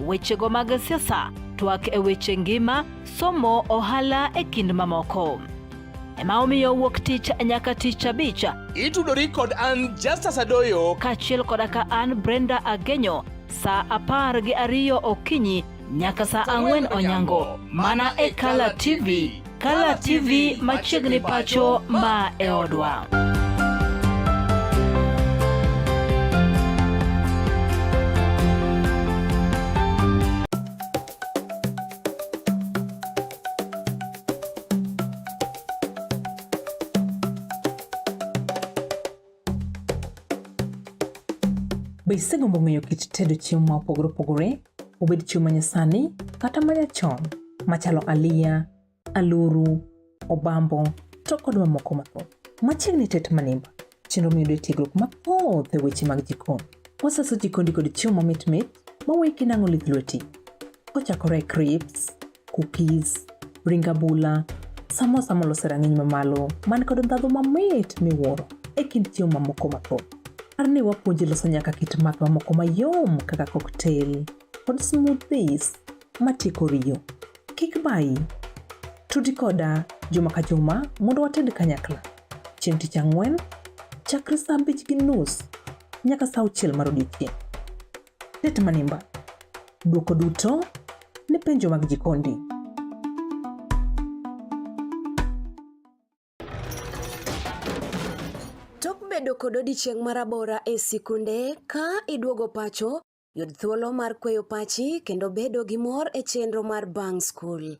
Wechego mag siasa, twak e weche ngima, somo, ohala e kind mamoko. Ema omiyo wuok tich nyaka tich abich. Itudori kod an Justus Adoyo kaachiel koda ka an Brenda Agenyo saa 12 okinyi nyaka saa 4 onyango mana e Kala TV. Kala TV machiegni pacho ma e odwa. Be isegombo ng'eyo kit tedo chiemo ma opogore opogore, obed chiemo manyasani kata manyachon, machalo aliya, aluru, obambo, to kod mamoko mathoth? Machiegni tet manimba, chenro miyudo e tiegruok mathoth e weche mag jikon. Wasaso jikondi kod chiemo mamit mit maweyi kinang'o lith lweti. Kochakore e crisps, cookies, ring abula, samosa molos e rang'iny mamalo man kod ndhadhu mamit miwuoro e kind chiemo mamoko mathoth. Par ni wapuonji loso nyaka kit math mamoko mayom kaka cocktail kod smoothies matieko riyo. Kik bayi. Tudi koda juma ka juma mondo wated kanyakla. Chieng' tich ang'wen, chakre saa 5:30 nyaka saa 6 mar odiechieng'. Tet manimba. Duoko duto ne penjo mag jikondi. Ibedo kod odiechieng' marabora e sikunde ka iduogo pacho, yud thuolo mar kweyo pachi kendo bedo gi mor e chenro mar bang' skul.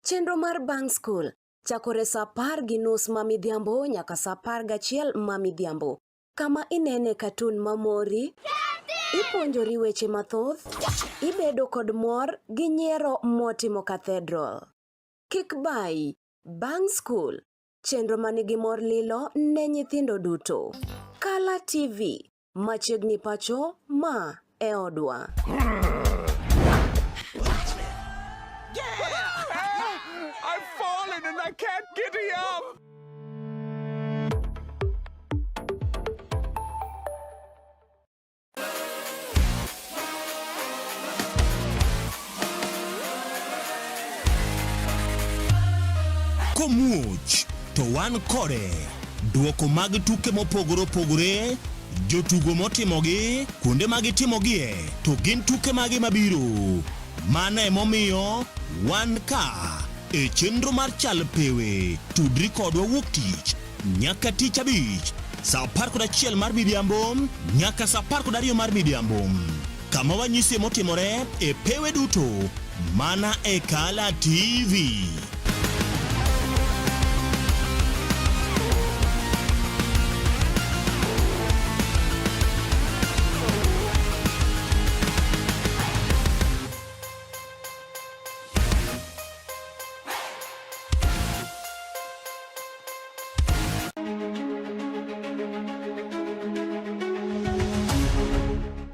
Chenro mar bang' skul chakore sa 10:30 ma midhiambo nyaka sa 11 ma midhiambo, kama inene katun mamori, ipuonjori weche mathoth, ibedo kod mor gi nyiero motimo cathedral. Kik bayi, bang' skul, chenro manigi mor lilo ne nyithindo duto. Kala TV, machiegni pacho, ma e odwa. I've fallen and I can't get up. Komuoch to wan kode. Duoko mag tuke mopogore opogore, jotugo motimogi, kuonde ma gitimogie, to gin tuke mage mabiro. Mano emomiyo wan ka e chenro mar Chal Pewe. Tudri kodwa wuok tich nyaka tich abich saa 11 mar midhiambo nyaka saa 12 mar midhiambo kama wanyisie motimore e pewe duto mana e Kala TV.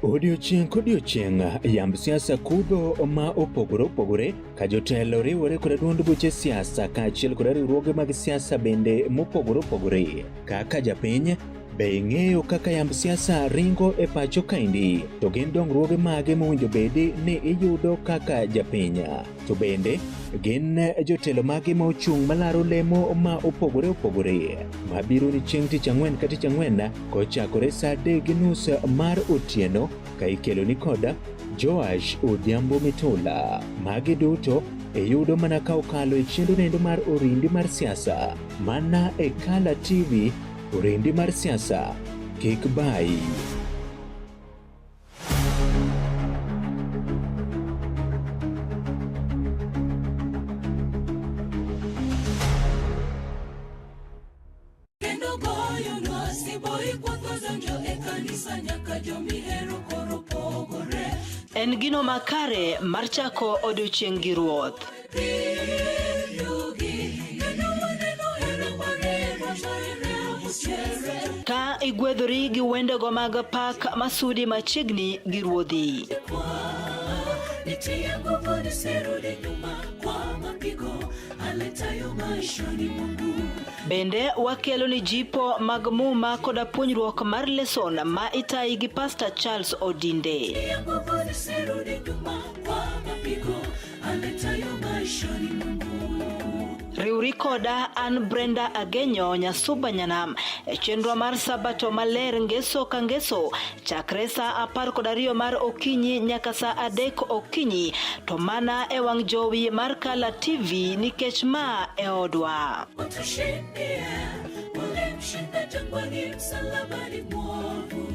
Odiochieng' kodiochieng' yamb siasa kudho ma opogore opogore ka jotelo riwore kod duond buche siasa kaachiel kod riwruoge mag siasa bende mopogore opogore. Kaka japiny, be ing'eyo kaka yamb siasa ringo e pacho kaendi? To gin dongruoge mage mowinjo bedi ni iyudo kaka japiny? To bende gin jotelo mage ma ochung' malaro lemo ma opogore opogore mabiro ni chieng' tich ang'wen ka tich ang'wen kochakore saa 3:30 mar otieno ka ikelo ni koda Joash Odhiambo Mitula. Magi duto iyudo mana ka okalo e chenro nendo mar Orindi mar siasa mana e Kala TV. Orindi mar siasa kik bayi. Kendo goyonwa siboi kwatho donjo e kanisa nyaka jomihero koro pogore. En gino makare mar chako odiochieng' gi Ruoth. Ka igwedhori gi wendego mag pak masudi machiegni gi Ruodhi. Nitie nguvu nisirudi nyuma kwa mapigo aletayo maishani mwangu. Bende wakelo ni jipo mag muma koda puonjruok mar leson ma itayi gi Pastor Charles Odinde. Nitie nguvu nisirudi nyuma kwa mapigo aletayo maishani mwangu. Riwri koda an Brenda Agenyo Nyasuba Nyanam e chenro mar Sabato maler ngeso ka ngeso chakre saa 12 mar okinyi nyaka saa 3 okinyi to mana e wang' jowi mar Kala TV nikech ma e odwa. Utushindie, ulimshinda jangwani msalabani mwovu.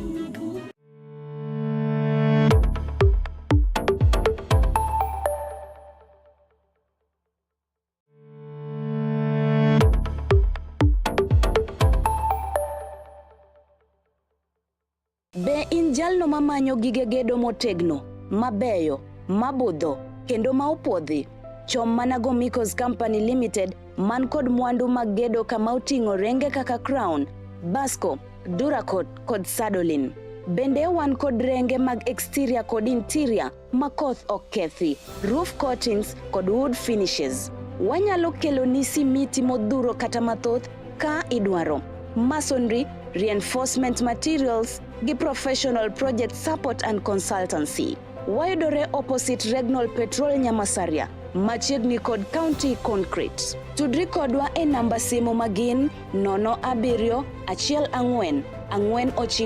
Be in jalno mamanyo gige gedo motegno, mabeyo, mabudho, kendo ma opuodhi? Chom mana Gomicos Company Limited man kod mwandu mag gedo kama oting'o renge kaka Crown, Basco, Duracot kod Sadolin. Bende wan kod renge mag exterior kod interior ma koth ok kethi, roof coatings kod wood finishes. Wanyalo keloni simiti modhuro kata mathoth ka idwaro. Masonry, reinforcement materials gi professional project support and consultancy. Wayudore opposite Regnol Petrol Nyamasaria, machiegni kod County Concrete. Tudri kodwa e namba simu magin 0 7 1 4 9 5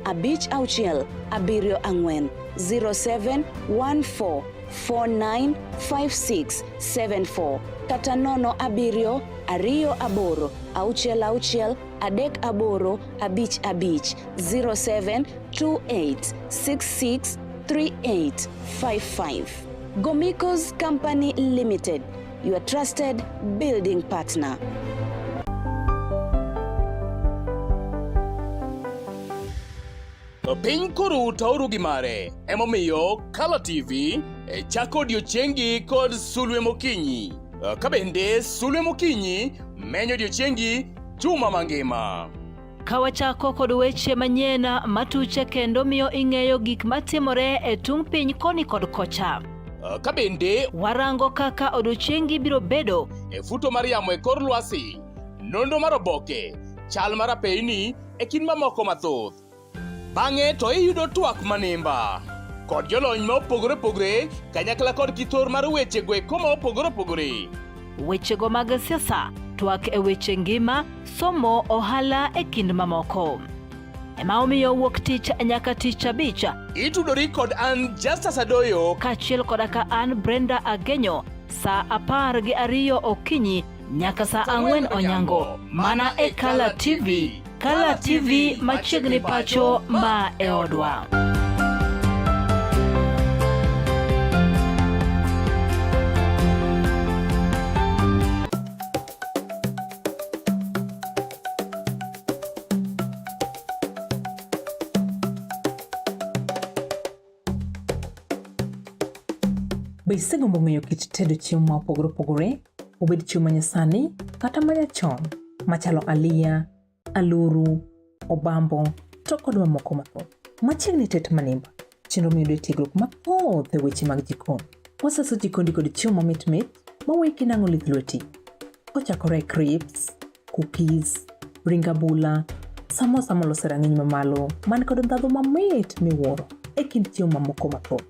6 7 4 07 14 495674 kata 0 7 2 8 6 3 8 5 5 07 28 66 3855. Gomikos Company Limited, your trusted building partner. Piny koro tauru gi mare, emomiyo Kala TV e chako odiechiengi kod sulwe mokinyi. Ka bende sulwe mokinyi menyo odiechiengi juma mangima. Ka wachako kod weche manyien matuche kendo miyo ing'eyo gik matimore e tung' piny koni kod kocha. Ka bende warango kaka odiechiengi biro bedo e futo mar yamo e kor lwasi, nonro mar oboke, chal mar apeyni e kind mamoko mathoth. Bang'e to iyudo twak manimba kod jolony ma opogore opogore kanyakla kod kithor mar weche go eko ma opogore opogore. Wechego mag siasa, twak e weche ngima, somo, ohala e kind mamoko. Ema omiyo wuok tich nyaka tich abich. Itudori kod an Justus Adoyo kaachiel koda ka an Brenda Agenyo saa 12 okinyi nyaka saa 4 onyango mana e Kala TV. Kala TV machiegni pacho ma e odwa. Be isegombo ng'eyo kit tedo chiemo ma opogore opogore, obed chiemo ma nyasani kata ma nyachon, machalo aliya, aluru, obambo, to kod mamoko mathoth? Machiegni tet manimba, chenro miyudo e tiegruok mathoth e weche mag jikon. Wasaso jikondi kod chiemo mamit mit maweyi kinang'o lith lweti. Kochakore e crisps, cookies, ring abula, samosa molos e rang'iny mamalo man kod ndhadhu mamit miwuoro e kind chiemo mamoko mathoth.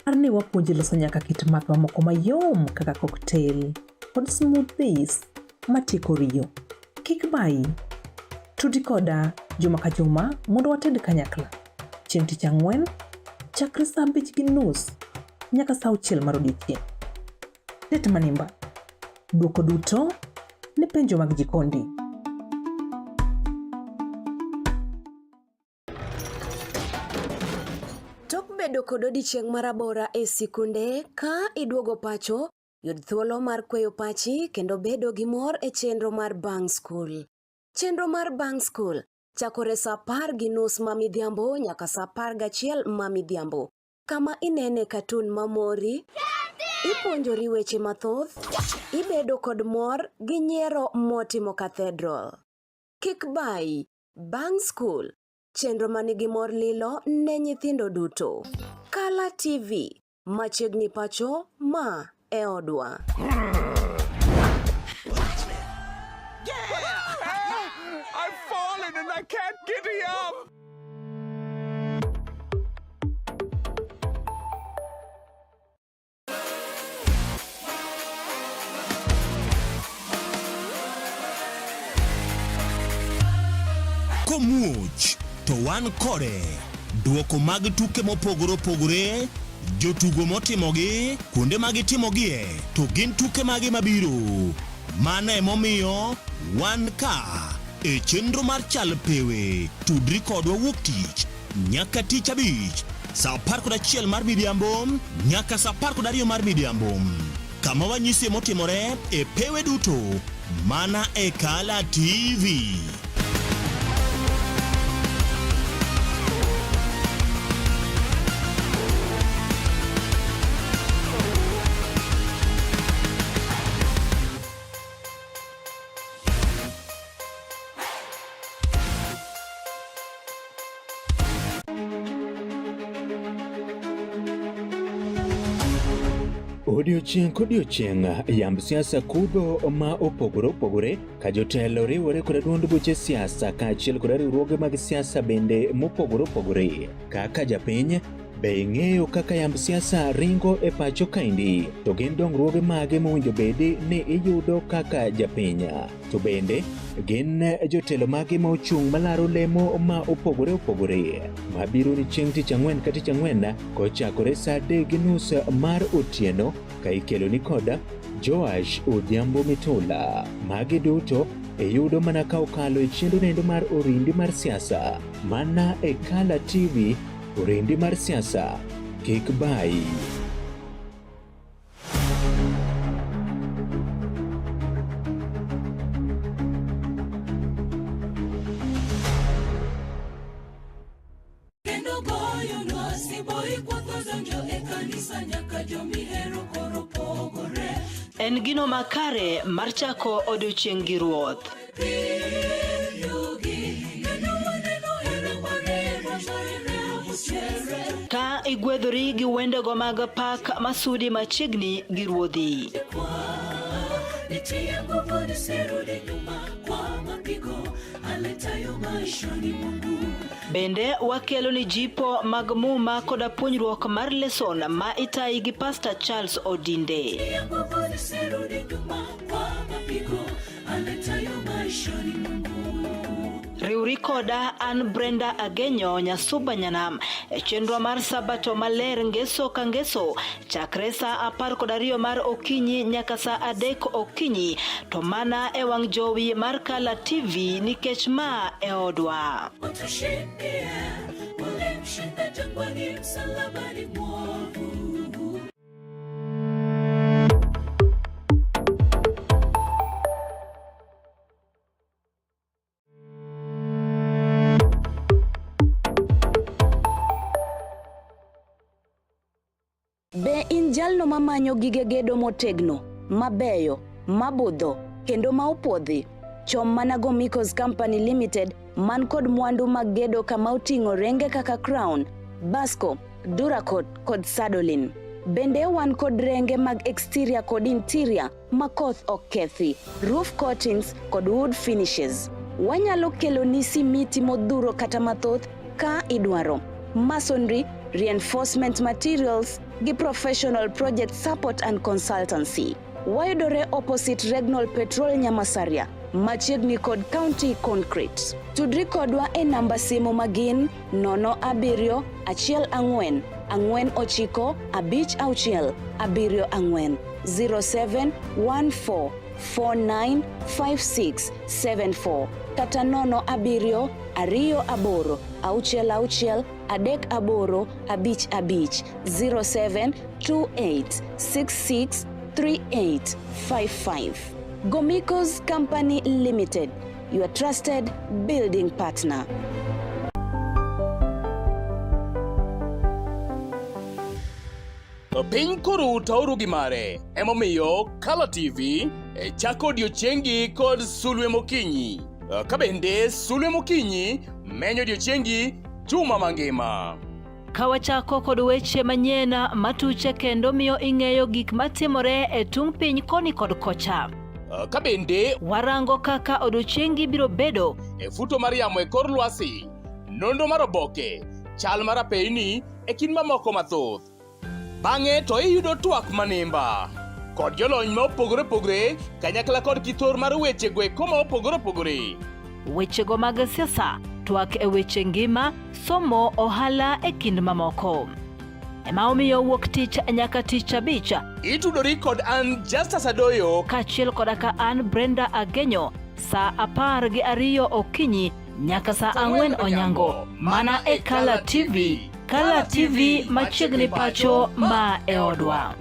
Par ni wapuonji loso nyaka kit math mamoko mayom kaka cocktail kod smoothies matieko riyo. Kik bayi. Tudi koda juma ka juma mondo wated kanyakla. Chieng' tich ang'wen, chakre saa 5:30 nyaka saa 6 mar odiechieng'. Tet manimba. Dwoko duto ne penjo mag jikondi. Tok bedo kod odiechieng' marabora e sikunde, ka iduogo pacho, yud thuolo mar kweyo pachi kendo bedo gi mor e chenro mar bang' skul. Chenro mar bang' skul chakore saa 10:30 ma midhiambo nyaka saa 11 ma midhiambo, kama inene katun mamori, ipuonjori weche mathoth, ibedo kod mor gi nyiero motimo cathedral. Kik bayi, bang' skul, chenro manigi mor lilo ne nyithindo duto. Kala TV, machiegni pacho ma e odwa. I've fallen and I can't get up. Komuoch to wan kode. Duoko mag tuke mopogore opogore, jotugo motimogi, kuonde ma gitimogie, to gin tuke mage mabiro. Mano emomiyo wan ka e chenro mar Chal Pewe. Tudri kodwa wuok tich nyaka tich abich saa 11 mar midhiambo nyaka saa 12 mar midhiambo kama wanyisie motimore e pewe duto mana e Kala TV. Odiochieng' kodiochieng' yamb siasa kudho ma opogore opogore ka jotelo riwore koda duond buche siasa kaachiel koda riwruoge mag siasa bende mopogore opogore. Kaka japiny, Be ing'eyo kaka yamb siasa ringo e pacho kaendi? To gin dongruoge mage mowinjo bedi ni iyudo kaka japiny? To bende gin jotelo mage ma ochung' malaro lemo ma opogore opogore mabiro ni chieng' tich ang'wen ka tich ang'wen kochakore saa 3:30 mar otieno ka ikeloni koda Joash Odhiambo Mitula. Magi duto iyudo mana ka okalo e chenro nendo mar orindi mar siasa mana e Kala TV, orindi mar siasa kik bayi. Kendo goyonwa siboi kwatho donjo e kanisa nyaka jomihero koro pogore. En gino makare mar chako odiochieng' gi Ruoth. Ka igwedhori gi wendego mag pak masudi machiegni gi Ruodhi. Nitie nguvu nisirudi nyuma kwa mapigo aletayo maishani mwangu. Bende wakelo ni jipo mag muma koda puonjruok mar leson ma itayi gi Pastor Charles Odinde. Nitie nguvu nisirudi nyuma kwa mapigo aletayo maishani mwangu. Riwri koda an Brenda Agenyo Nyasuba Nyanam e chenro mar Sabato maler ngeso ka ngeso chakre saa 12 mar okinyi nyaka saa 3 okinyi to mana e wang' jowi mar Kala TV nikech ma e odwa. Utushindie, ulimshinda jangwani msalabani mwovu. Be in jalno mamanyo gige gedo motegno, mabeyo, mabudho, kendo ma opuodhi? Chom mana Gomicos Company Limited man kod mwandu mag gedo kama oting'o renge kaka Crown, Basco, Duracot kod Sadolin. Bende wan kod renge mag exterior kod interior ma koth ok kethi, roof coatings kod wood finishes. Wanyalo keloni simiti modhuro kata mathoth ka idwaro. Masonry, reinforcement materials gi professional project support and consultancy. Wayudore opposite Regnol Petrol Nyamasaria, machiegni kod County Concrete. Tudri kodwa e namba simu magin 0 7 1 4 4 9 6 7 4 07 14 49 56 74 kata 0 7 2 8 6 6 3 8 5 5 07 28 66 38 55. Gomicos Company Limited, your trusted building partner. Piny koro tauru gi mare, emomiyo Kala TV e chako odiochiengi kod sulwe mokinyi. Ka bende sulwe mokinyi menyo odiochiengi juma mangima. Ka wachako kod weche manyien matuche kendo miyo ing'eyo gik matimore e tung' piny koni kod kocha. Ka bende warango kaka odiochiengi biro bedo e futo mar yamo e kor lwasi, nonro mar oboke, chal mar apeyni e kind mamoko mathoth. Bang'e to iyudo twak manimba kod jolony ma opogore opogore kanyakla kod kithor mar weche go eko ma opogore opogore. Wechego mag siasa, twak e weche ngima, somo, ohala e kind mamoko. Ema omiyo wuok tich nyaka tich abich. Itudori kod an Justus Adoyo kaachiel koda ka an Brenda Agenyo saa 12 okinyi nyaka saa 4 onyango mana e Kala TV. Kala TV machiegni pacho ma e odwa.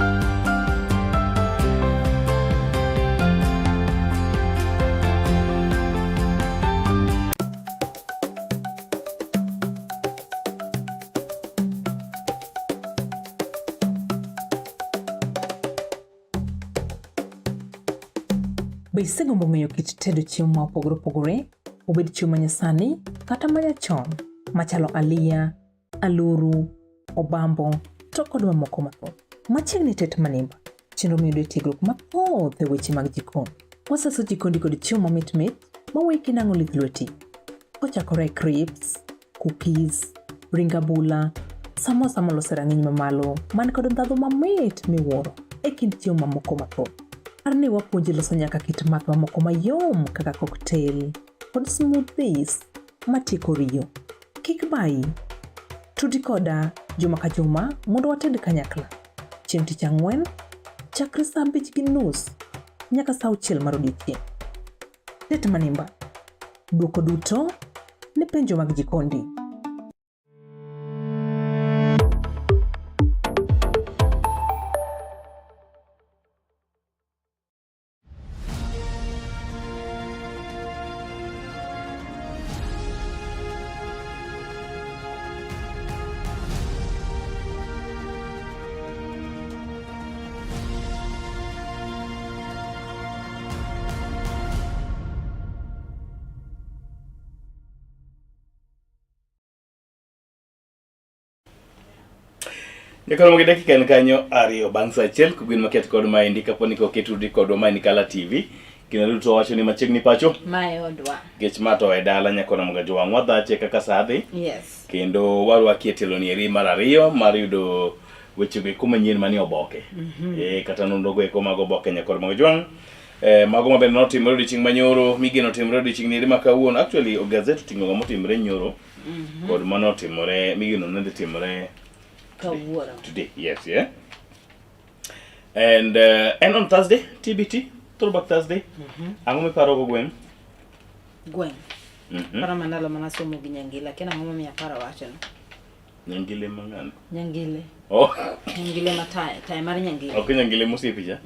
Be isegombo ng'eyo kit tedo chiemo ma opogore opogore, obed chiemo ma nyasani kata ma nyachon, machalo aliya, aluru, obambo, to kod mamoko mathoth? Machiegni tet manimba, chenro miyudo e tiegruok mathoth e weche mag jikon. Wasaso jikondi kod chiemo mamit mit maweyi kinang'o lith lweti. Kochakore e crisps, cookies, ring abula, Samosa molos e rang'iny mamalo man kod ndhadhu mamit miwuoro e kind chiemo mamoko mathoth. Par ni wapuonji loso nyaka kit math mamoko mayom kaka cocktail kod smoothies matieko riyo. Kik bayi. Tudi koda juma ka juma mondo wated kanyakla. Chieng' tich ang'wen, chakre saa 5:30 nyaka saa 6 mar odiechieng'. Tet Manimba. Dwoko duto ne penjo mag jikondi. Nyaka romo gi dakika en kanyo ariyo bang' saa achiel kogwen maket kod maendi kapo ni koket udi kodwa ma en Kala TV kendo duto wacho ni machiegni pacho Mae odwa. nikech ma to e dala nyaka romo ga jowang' wadhache kaka saa dhi Yes. kendo warwaki e tielo ni eri mar ariyo mar yudo wechego eko manyien manie oboke e, kata nonrogo eko mag oboke nyakor mag jwang' e, mago mabende notimore odiochieng' manyoro migeno timore odiochieng' ni eri ma kawuono actually gazet oting'o ga motimore nyoro kod mano otimore migeno ne dhi timore Kawuono. today yes yeah and and on Thursday TBT throwback Thursday ang'o miparo go gweng' Gweng'. Paro mana ndalo mana somo gi Nyangila. Kia nang'o momiyo aparo wachno. Nyangile mang'ano Nyangile. oh Nyangile mataya. Taya mar Nyangile. ok nyangile mosiepi cha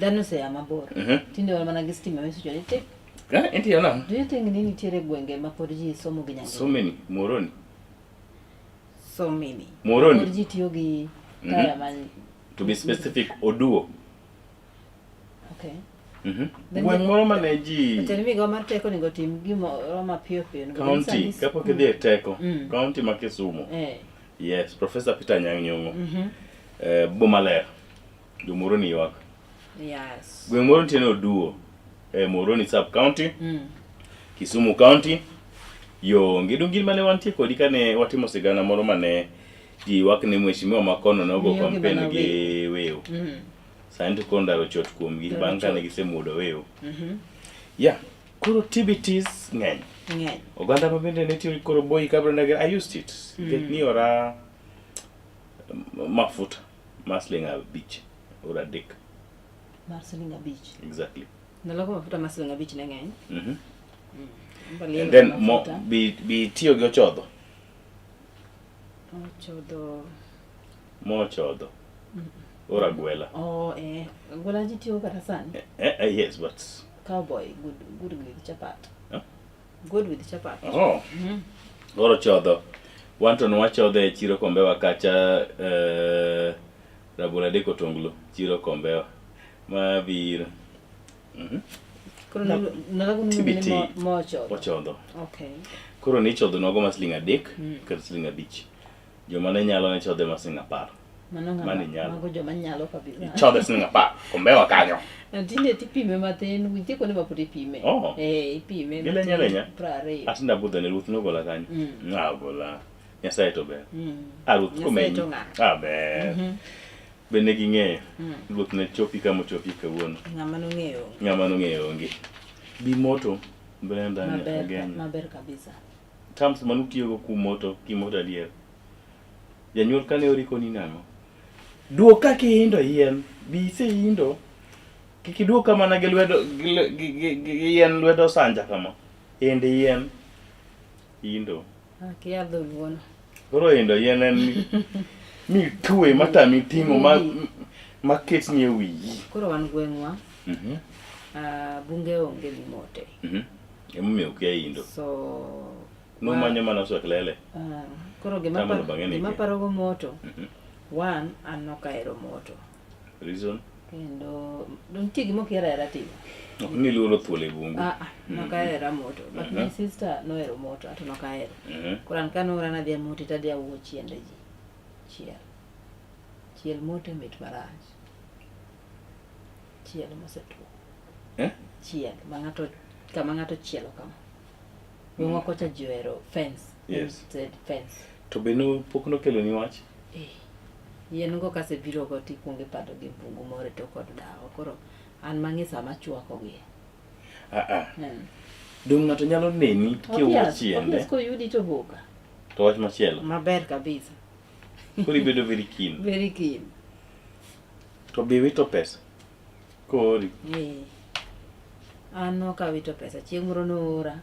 Dhano osea mabor. Tinde wan mana gi stima misocho ni tik. Eh, intiyo nang'o? Do you think ni nitiere gwenge ma pod ji somo gi Nyangile? So many. Muhoroni. So many. Muhoroni. Pod ji tiyo gi taya man. To be specific, Oduo. Okay. Gweng' moro mane ji Jatend migao mar teko onego otim gimoro mapiyo piyo. Onego bed ni county sani- kapok idhi e teko county ma Kisumu. Yes, Professor Peter Anyang' Nyong'o. Eh, Boma ler. Jo Muhoroni ywak. Yes. Gweng' moro nitie ni Oduo e Muhoroni sub county. Kisumu County yo ngidungin mane wantie kodi kane watimo sigana moro mane ji ywak ni mheshimiwa makono nogo Miyogi campaign mana gi wew. Sani to koro ndalo chot kuomgi Ndalo bang' kane chot. gisemuodo wew. Yeah, koro TBTs ng'eny. Ng'eny. Oganda ma bende ne tiyo gi koro boyi ka Brenda I used it. Nikech niora mafuta mar siling 5 or 3. Mar siling 5. Exactly. Ndalo go mafuta mar siling 5 ne ng'eny. And then mo, bi tiyo gi ochodho. Ochodho. Mo ochodho. Or agwela. Oh, eh. Agwela ji tiyo kata sani. Yes, but Cowboy, good, good with chapat. Huh? Good with chapat. Oh. Koro chodho. Wan to nwachodhe e chiro Kombewa kacha rabolo 3 otonglo chiro Kombewa. Mabiro. Koro ndalo go TBT. mo ochodho. Ochodho. Okay. Koro nichodho nogo ma siling 3 kata siling 5. Joma ne nyalo ne chodhe ma siling 10. Mano ng'ama- Mano inyalo. Mago joma nyalo kabisa. Ichodhe siling 10 Kombewa kanyo. Tinde tipime mathin, nitie kuonde ma pod ipime. Oh. Eh, ipime. Gilenya matin, lenya. 20. Atinda budho ne ruoth nogola kanyo. Ah, ogola. Nyasaye to ber. Ah, ruoth Nyasaye komenyi. to ng'a? Ah, ber. Be ne ging'eyo. Ruoth ne chopi kama ochopi kawuono. Ng'ama nong'eyo. Ng'ama nong'eyo onge. Bi moto Brenda Maber, Agenya. maber kabisa. Terms manutiyogo kumoto kimoto adier. Janyuol kane orikoni nang'o? Duok kaka iindo yien. Bi iseindo. Kik iduok ka mana gi lwedo gi yien lwedo sanja kama. Ind yien. Indo. Akia dholuono. Koro indo yien en mi twe matami ting'o ma ketni e wiyi. Koro wan gweng'wa. Bunge onge mimote. Emomiyo ukia indo. So Numanyo mana oswak lele. Koro Tamno bang'e ni gima kia. parogo moto. One, an ok ahero moto. Reason? Kendo nitie gima ok ihero ahera timo. Ok ni luoro thuol e bungu. Ah, ah, nok ahera moto. But my sister nohero moto, ato nok ahero. Koro an kanoora nadhi amoti tadhi awuo chiende ji. Chiel. Chiel moto mit marach. Chiel mosetuo. Eh? Chiel ma ng'ato kama ng'ato chielo kama. Gweng'wa kocha ji ohero fence. Yes. Said fence. To be no pok nokeloni wach? Eh, yien go kasebiro go tikuongo ipando gi bungu moro e tok od dawa. Koro an mang'e sama achwako gi. Ah ah. Dong' ng'ato nyalo neni kiumo chiende. Obvious koyudi to boka. To wach machielo. Maber kabisa. Koro ibedo very keen. Very keen. To be wito pesa. Koori. Eh. An ok awito pesa. Chieng' moro noora.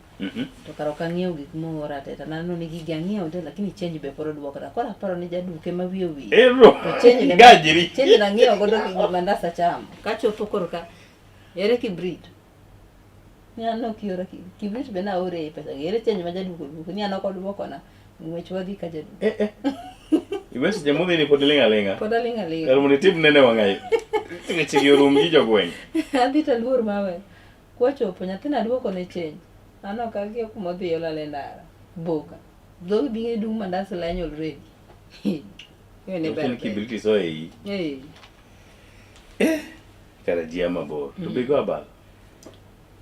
To kara ok ang'iewo gik moora te. To naneno ni gigi ang'iewo te lakini change be pod oduokna. Koro aparo ni jaduka ema wiye owil. Ero. To change ne Gajri. Change nang'iewo godo gi mandas achamo. Kachopo koro ka ere kibrit. Ni an ok iora kibrit be naore e pesa gi. Ere change ma jaduka oduoko ni an ok oduokona. Ng'wech wadhi ka jaduka. Eh eh. Iwe seche modhi ni pod iling' aling'a. Pod aling' aling'a. Kar mondo itim nene wang'ayo. Weche gi orum gi jogweng'. Adhi to aluor mawe. Kwachopo nyathina duoko ne change. An ok akia kuma odhi olal e ndara. Boka. Dhogi bi dung mandas leny already. Hiyo ni ber. Ni kibrit iso e iyi. Eh. Eh. Kara ji ama bor. To be go abal.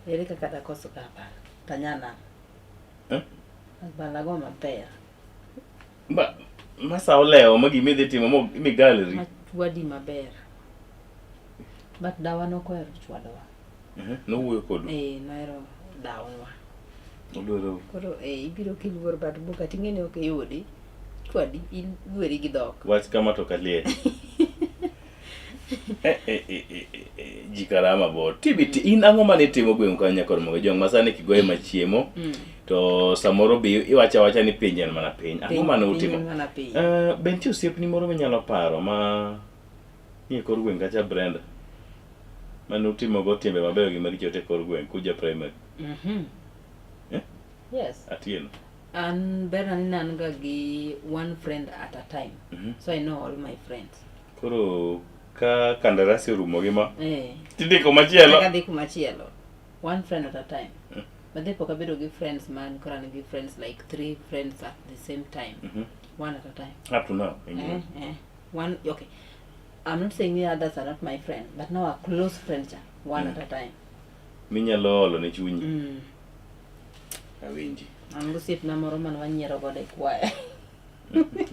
Ere kaka dakoso ka abal? Tanyana. Eh? Abal ago maber. Ma masa olewo ma gima idhi timo mo migalri. Machwadi maber. But dawa nokohero chwadowa. Nowuoyo kodu. Eh, nohero dawonwa. Oluoro. Koro eh, ibiro kiluor but boka ting'e ni ok iyudi. Chwadi, ilweri gi dhok. Wach kama to kaliel. Eh, eh, eh, eh, eh, ji karama bor. TBT, in ang'o mane itimo gweng' kanyo nyakor mogo jong masani kigoye machiemo to samoro be iwacho awacha ni piny en mana piny. Ang'o mane Piny utimo? en mana piny. Eh, be nitie osiepni moro minyalo paro ma nie kor gweng' kacha Brenda mane utimogo timbe mabeyo gi maricho te kor gweng' kuja primary? Eh? Yes. Atieno. An berna ni an ga gi one friend at a time. So I know all my friends. Koro ka kandarasi orumo gi ma Eh. tindiko machielo. Eka dhi kumachielo. One friend at a time. But then pok abedo gi friends man koro an gi friends like three friends at the same time. One at a time. Up to now. Eh, eh. One okay. I'm not saying the others are not my friend, but now a close friend cha, one at a time. Minyalo olo ne chunyi. Awinji. An gosiepna moro man wanyiero godo e kwaya.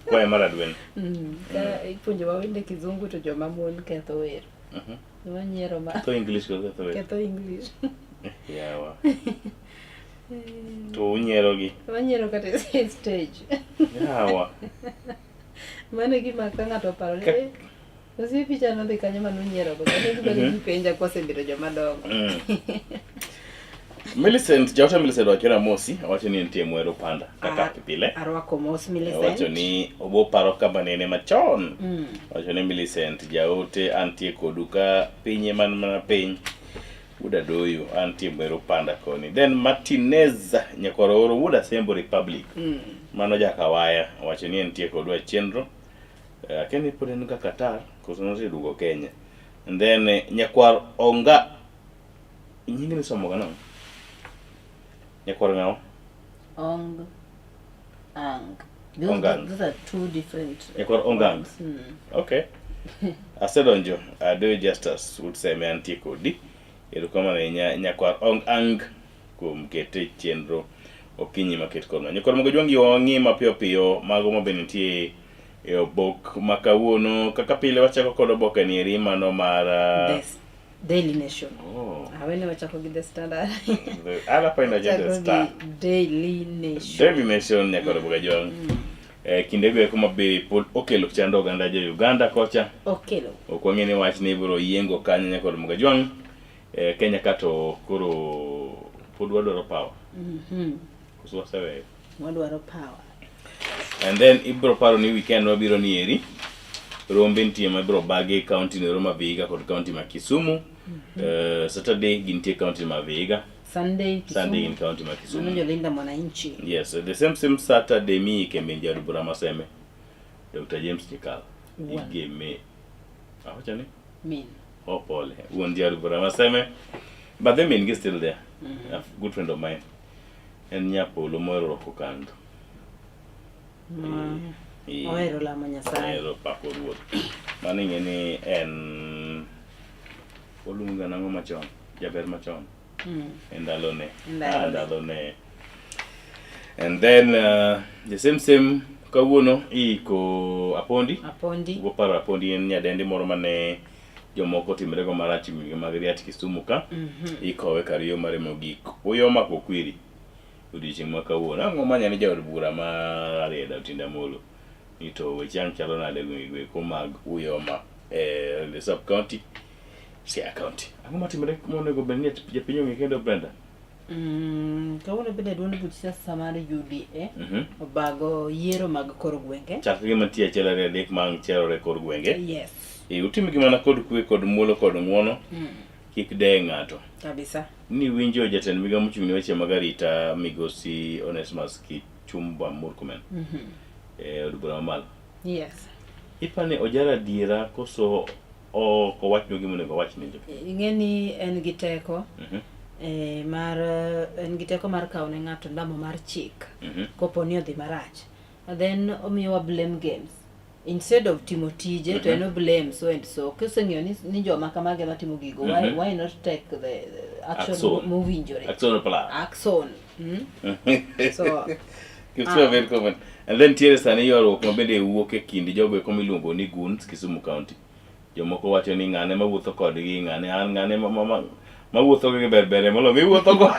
Kwaya mar adwen. Ka ipuonjowa wende kizungu to joma mon ketho wer. Wanyiero ma Ketho English koso ketho wer? ketho English. Yawa. To unyiero gi. Wanyiero kata e stage. Yawa. Mano e gima ka ng'ato oparo ni "Eh, osiepi cha nodhi kanyo mane unyiero go. Mano e gima ji penja kwasebedo joma dongo. Millicent, jaote Millicent wacho na mosi, owacho ni entie Mwero Panda kaka Ah, pile. Arwako mos Millicent. Owacho ni obo paro kama nene machon. Owacho ni Millicent jaote antie kodu ka pinye man mana piny. Wuod Adoyo antie Mwero Panda koni. Then Martinez Nyakwaro Oro wuod Asembo Republic. Mano jakawaya owacho ni entie kodwa e chenro. Akia ni pod en ga Qatar koso noseduogo Kenya. And then Nyakwar Onga nying ni somo ga nang'o? Nyakwar ng'awa? Ong Ang. Ongang. Those are two different. Nyakwar Ongang. words. Okay. Asedonjo Adoyo Justus wuod Seme antie kodi. Erokamano ahinya Nyakwar Ong Ang kuom kete e chenro okinyi maket kodwa. Nyakwar Mogo Jwangi wang'i mapiyo piyo mago ma be nitie e obok ma kawuono kaka pile wachako kod oboke ni eri mano mar The Daily Nation. Oh. Awene wachako gi The Standard. An apani wacho The Wachako gi Star. Daily Nation. Daily Nation Nyakwar Mogo Jwang'. Kindego eko ma be pod okelo chando oganda jo Uganda kocha. Okelo. Ok wang'e ni wach ni ibiro yiengo kanyo Nyakwar Mogo Jwang'. Kenya ka to koro pod wadwaro power. Koso waseweyo? Wadwaro power. And then ibiro paro ni weekend mabiro ni eri rombe nitie ma ibiro bagi e county nero ma Vihiga kod county ma Kisumu. Saturday gintie county ma Vihiga. Sunday Kisumu. Sunday gin county ma Kisumu. Mano jolinda mwananchi. Yes, the same same Saturday miike min jaod bura ma Seme. Dr. James Nyikal. Wuon. Igeme. Awacho ni? Min. Oh, pole. Wuon jaod bura ma Seme. But the min gi still there. A good friend of mine. En nyapolo mohero rwako kandho. Ohero lamo Nyasaye. Ohero pako ruoth. Mano ing'e ni en oluonga nang'o machon? Jaber machon. E ndalone. E ndalone. Ah, ndalone. And then the same same Kawuono iiko Apondi. Apondi. Waparo Apondi en nyadendi moro mane jomoko otimrego marach e gwenge mag Riat Kisumu ka. Ikowe kar yo mare mogik. Uyoma Kokwiri odiochieng' ma kawuono. Ang'o manya ni jaod bura ma Rarieda Otiende Amolo ni to weche ang' chalo nade e gwenge go eko mag Uyoma e sub county Siaya County. Ang'o matimore monego bed ni japiny ong'e kendo Brenda? Kawuono bende duond buch siasa mar UDA obago yiero mag kor gwenge. Chak gi mantie achiel ariyo adek ma ang' cherore e kor gwenge. Yes. E, utim gi mana kod kwe kod muolo kod ng'uono. Kik deye ng'ato. Kabisa. Ni winjo jatend migawo mochung' ne weche mag arita migosi Onesmus Kipchumba Murkomen e od bura mamalo. Yes. Ipani ojaro adiera koso ok owachnwa gima onego owach ne jopiny? Ing'e ni en gi teko mar en gi teko mar kawo ne ng'ato ndamo mar chik kopo ni odhi marach. Then omiyowa blame games. Instead of timo tije to en o blame so and so. Koseng'eyo ni, ni joma kamagi ema timo gigo, why not take the action Action. mowinjore? Action plan. Action. So, Kipchumba ah. very common. And then nitiere sani ywaruok ma bende wuok e kind jogo eko miluongo ni goons Kisumu County. Jomoko wacho ni ng'ane mawuotho kodgi, ng'ane an ng'ane ma, ma, ma, mawuotho gi ber bere molo miwuotho go.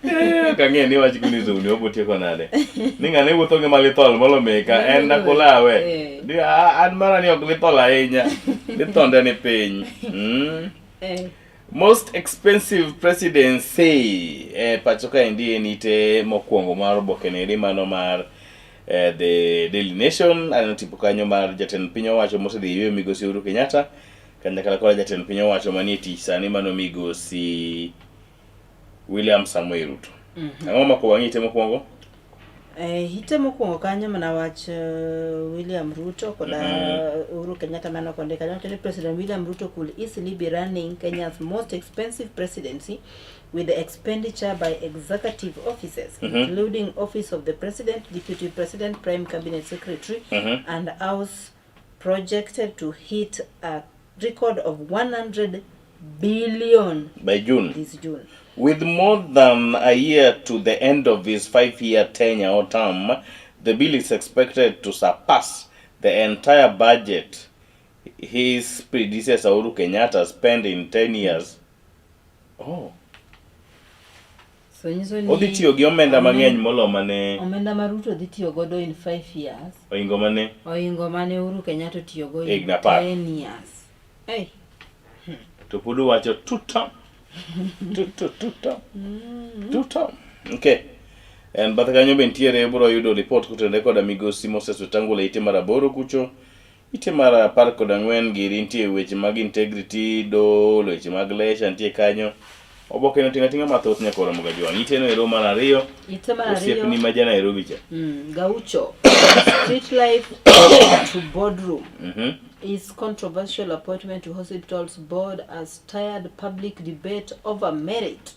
Eh, ok ang'eyo ni wach gunism ni wabo tieko nade. Ni ng'ane wuotho gi malithol molo meka, en nakulawe. Di an mara ni ok lithol ahinya. Lithonde ni piny. Most expensive presidency e pacho kaendi en ite mokwongo mar oboke neri mano mar eh, The Daily Nation. Aneno tipo kanyo mar jatend piny owacho mosedhi yueyo migosi Uhuru Kenyatta kanyakla koda jatend piny owacho manie tich sani mano migosi William Samoei Ruto. Ang'o mako wang'i ite mokwongo? Eh, ite mokwongo kanyo mana wach William Ruto koda Uhuru Kenyatta mane ok ondik kanyo wacho ni President William Ruto could easily be running Kenya's most expensive presidency with the expenditure by executive offices including office of the president, deputy president, prime cabinet secretary and house projected to hit a record of 100 billion by June. this June. With more than a year to the end of his 5-year tenure or term, the bill is expected to surpass the entire budget his predecessor Uhuru Kenyatta spent in 10 years. Oh. So nyiso ni Odhi tiyo gi omenda mang'eny molo mane omenda ma Ruto dhi tiyo godo in 5 years oingo mane oingo mane Uhuru Kenyatta otiyo go in Higni apar. 10 years. Hey. To pod uwacho two term. Two, two, two term. Two term. Okay. En bathe kanyo be nitiere ibiro yudo report kotenore koda migosi Moses Wetangula ite mar aboro kucho. Ite mar 14 giri nitie weche mag integrity, dol, weche mag leisure nitie kanyo. Oboke no tinga tinga mathoth nyaka oromo ga jwang'. Ite no ero mar ariyo. Ite mar ariyo. Osiepni ma ja Nairobi cha. Gaucho. Street life to boardroom. His controversial appointment to hospitals board has stirred public debate over merit.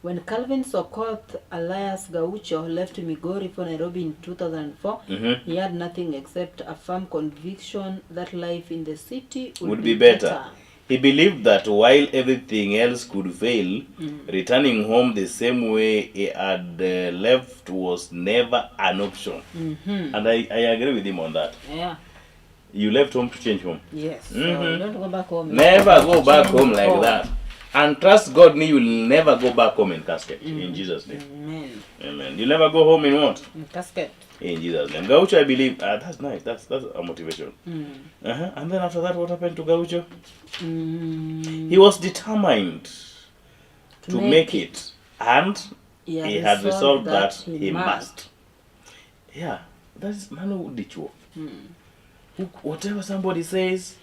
When Calvin Sokoth alias Gaucho left Migori for Nairobi in 2004, he had nothing except a firm conviction that life in the city would, Would be better. He believed that while everything else could fail, returning home the same way he had left was never an option. And I agree with him on that. You left home to change home. Yes. So don't go back home. Never go back home like Home. that. And trust God, you will never go back home in casket. In Jesus' name. Amen. Amen. You never go home in what? In casket. In Jesus' name. Gaucho, I believe, that's nice. That's a motivation. And then after that, what happened to Gaucho? He was determined to make it. And He had he had resolved resolved that that he he must. must. Yeah, that's mano dichuo. Whatever somebody says,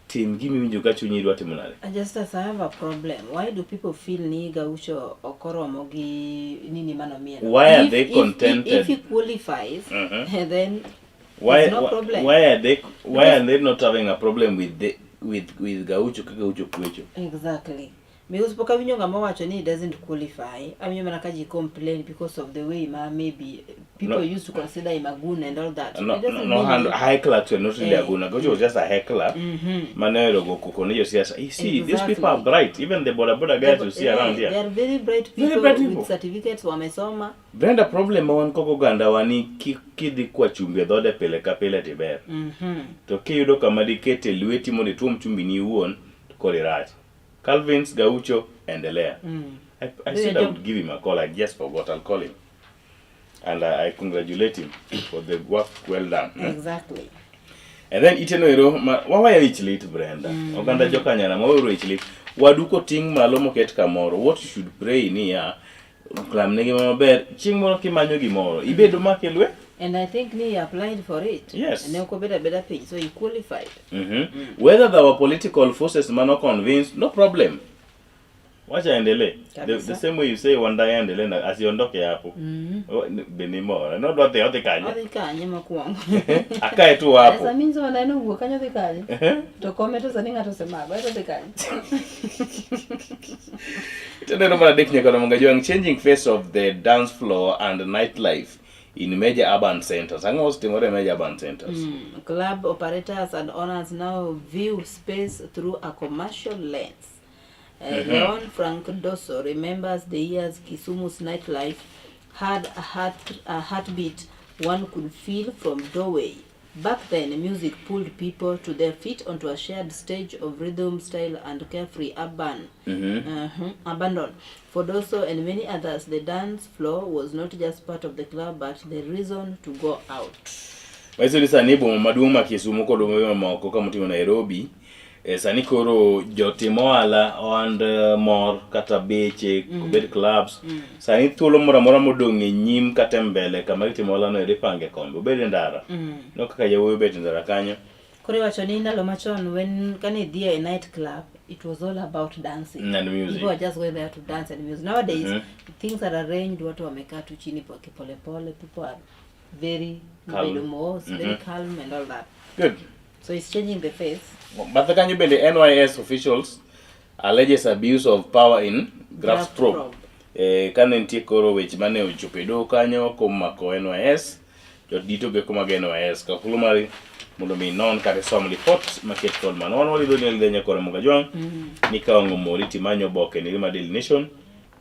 tim gima iwinjo ka chunyi dwa timo nade. Just as I have a problem, why do people feel ni Gaucho okoromo gi nini manomieno? Why are they contented? If he qualifies, then Why, there's no why, problem. why are they why are they not having a problem with the, with Gaucho ka Gaucho kwecho? Exactly. Because pok awinjo ng'ama owacho ni it doesn't qualify. Awinjo mana ka ji complain because of the way ma maybe people No. used to consider him a goon and all that. No, It doesn't no, no, mean hand, ni- heckler actually, not really Eh. a goon. Agocho was just a heckler. Mane ohero go koko ne josiasa. You see, these people are bright. Even the boda boda guys you see Eh, around here. They are very bright people, Very bright people. with certificates wamesoma. Brenda, problem ma wan kod oganda wa ni kidhi kwa chumbi e dhode pile ka pile to iber. To kiyudo kama dikete lweti mondo ituom chumbi ni iwuon to koro irach. Calvin's Gaucho, endelea. I said I would give him a call. I just forgot. I'll call him. And I congratulate him for the work well done. Exactly. And then iteno ero ma waweyo ich lit Brenda. Oganda jokanyana maweuru ich lit. Wadu koting' malo moket kamoro. What you should pray niya lamne ngima maber. Chieng' moro kimanyo gimoro ibed omake lwe. And I think ni he applied for it. Yes. Ne ok obedo abeda piny, so he qualified. Whether there were political forces mano convinced, no problem. Wacha endelee. The Kabisa. same way you say Wandai endelee na asiondoke hapo. Be ni mora. Nodwa dhi odhi kanye. Odhi kanye mokwongo. Akae tu hapo. Sasa minzo waneno wuok kanyo odhi kanye. To kome to sani ng'ato osemako, aeto odhi kanye. Tendero mar adek nyaka Ramogi Ajwang' changing face of the dance floor and nightlife in major urban centers. Ang'o osetimore e major urban centers? Club operators and owners now view space through a commercial lens. Leon Frank Dosso remembers the years Kisumu's nightlife had a heartbeat one could feel from doorway. Back then, music pulled people to their feet onto a shared stage of rhythm, style, and carefree urban abandon. For Dosso and many others, the dance floor was not just part of the club, but the reason to go out. Manyiso ni sani boma maduong' ma Kisumu kod bombe mamoko kama oting'o Nairobi sani koro jotim ohala ohand mor kata beche obed clubs sani thuolo moro amora modong' e nyim kata e mbele kama gitimo ohala no ero ipange kombe obed e ndara no kaka yawuoyi obet e ndara kanyo. Koro iwacho ni ndalo machon when kane idhi e night club it was all about dancing. And music. People are just going there to dance and music. Nowadays things are arranged, watu wamekaa tu chini kwa kipolepole, people are very Calm. very mos, very calm and all that. Good. So it's changing the face. Bathe kanyo bende NYS officials alleges abuse of power in graft Graft probe. probe. Kane nitie koro weche mane ochopo e doho kanyo komako NYS jodito geko mag NYS ka thuolo mari mondo mi inon kata isom report maket kod mano. Wan walidho ni alidho nyakora Ramogi Ajwang' ni ka wang' omori timanyo oboke ni mar Daily Nation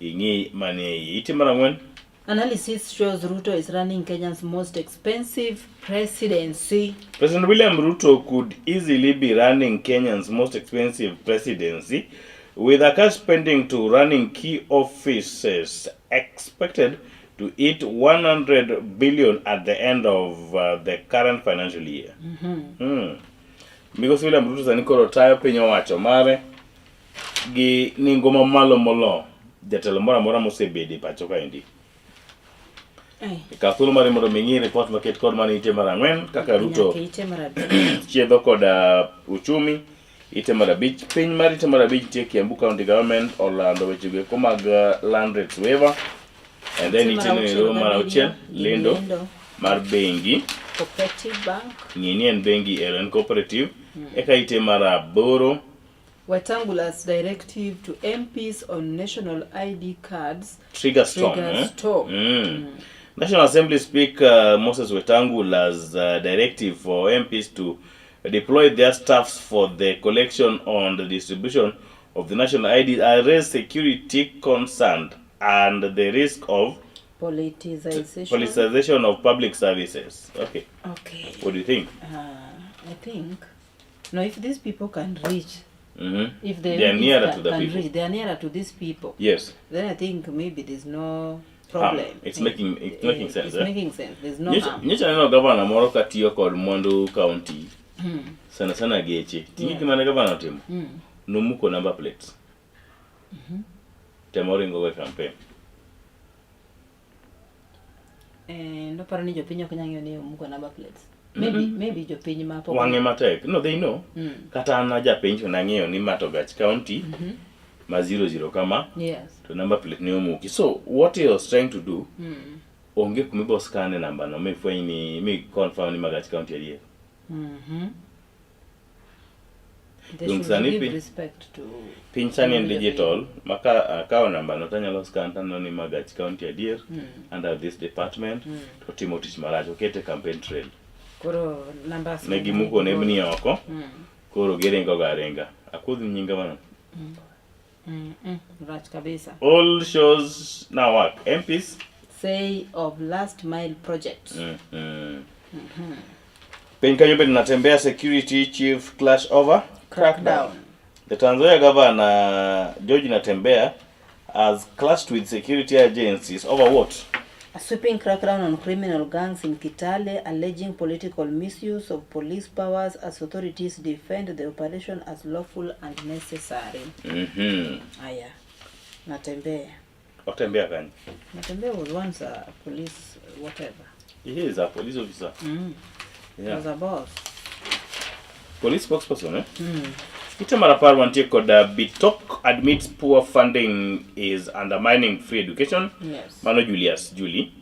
ing'i manie iye. Ite mar ang'wen. Analysis shows Ruto is running Kenya's most expensive presidency. President William Ruto could easily be running Kenya's most expensive presidency with a cash spending to running key offices expected to hit 100 billion at the end of the current financial year. Migosi William Ruto sani koro tayo piny owacho mare gi nengo mamalo molo jatelo moro amora mosebedo e pacho kaendi. Ai. Kaw thuolo mari mondo mi ing'i report maket kod mano ite mar ang'wen kaka Ruto Nyaka ite mar abich. chiedho koda uchumi. Ite mar abich, piny mar ite mar abich nitie Kiambu County Government olando weche go eko mag land rates waiver. And then Ite ite mar no ero mar auchiel, auchiel lendo lendo. mar bengi Cooperative Bank. ng'i ni en bengi ero en cooperative. Eka ite mar aboro Wetangula's directive to MPs on national ID cards Trigger storm. Trigger eh? storm. National Assembly Speaker Moses Wetangula's directive for MPs to deploy their staffs for the collection on the distribution of the national ID raised security concern and the risk of Politicization. politicization of public services. Okay. Okay. What do you think? I think no. If these people can reach, if the They are MPs nearer to the can people. reach, they are nearer to these people. Yes. Then I think maybe there's no problem. It's making sense. It's eh? making sense. There's no harm. Nyocha aneno gavana moro ka tiyo kod mwandu county sana sana geche. Ting'e gima ne gavana otimo? Nomuko number plates. Temo ringo go e campaign. Noparo ni jopiny ok nyal ng'eyo ni omuko number plates. Maybe jopiny ma pok Wang'e matek. No, they know. Kata an ajapiny to nang'eyo ni ma to gach county ma 00 kama to number plate ne omuki. So what he was trying to do, onge kuma ibo scan e namba no mifweny ni mi confirm ni ma gach county adier. They Dong should sani give piny respect to piny sani en jopiny. digital ma ka akawo namba no tanyalo scan taneno ni ma Gach County adier under this department to timo tich marach okete campaign trail. Koro numbers Ne gimuko nembni oko koro giringo ga aringa. Akudh nyinga mano. Rach kabisa. All shows now work. MPs Say of last mile project. Piny kanyo bende Natembeya security chief clash over Crackdown. The Trans Nzoia governor George Natembeya has clashed with security agencies over what? A sweeping crackdown on criminal gangs in Kitale, alleging political misuse of police powers as authorities defend the operation as lawful and necessary. Aya, Natembeya. Otembea kanyo. Natembeya was once a police whatever. He is a police officer. Yeah. Was a boss. Police spokesperson, eh? Ite mar apar wantie kod Bitok admits poor funding is undermining free education. Yes. Mano Julius Juli,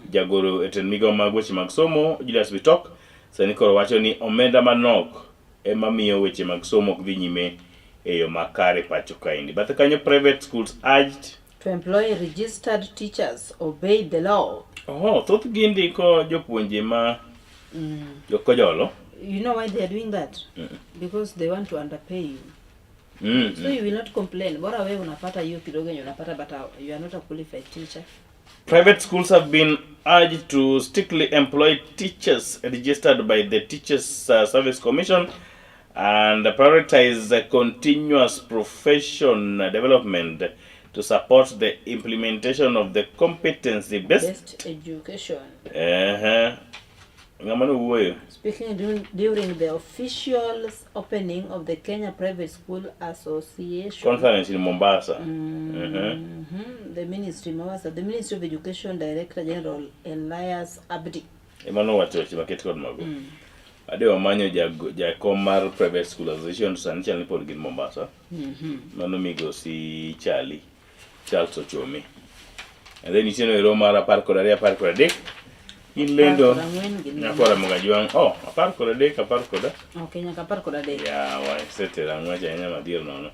jagoro e tend migawo mag weche mag somo, Julius Bitok, sani koro wacho ni omenda manok ema miyo weche mag somo ok dhi nyime e yo makare pacho kaendi. Bathe kanyo private schools urged To employ registered teachers, obey the law. Oh, thothgi ndiko jopuonje ma jokojolo. You know why they are doing that? Because they want to underpay you. So you will not complain. Bora wewe unapata hiyo kidogo yenye unapata but you are not a qualified teacher. Private schools have been urged to strictly employ teachers registered by the Teachers Service Commission and prioritize continuous profession development to support the implementation of the competency based Best education. Ng'ama nowuoyo? Speaking during the official opening of the Kenya Private School Association Conference in Mombasa. The Ministry Mombasa, the Ministry of Education Director General Elias Abdi. Ema nowacho weche maket kod mago. Ade wamanyo jakom mar Private School Association to sani chal ni pod gin Mombasa. Mano migosi Charlie Charles Ochomi. And then nitie noero mar 12 13. Gin lendo 14 gin lendo. Nyakwara Mogajwang'. Oh, 13 apar kod Okay, nyaka 13. Yawa, isetero ang'wech ahinya madier nono.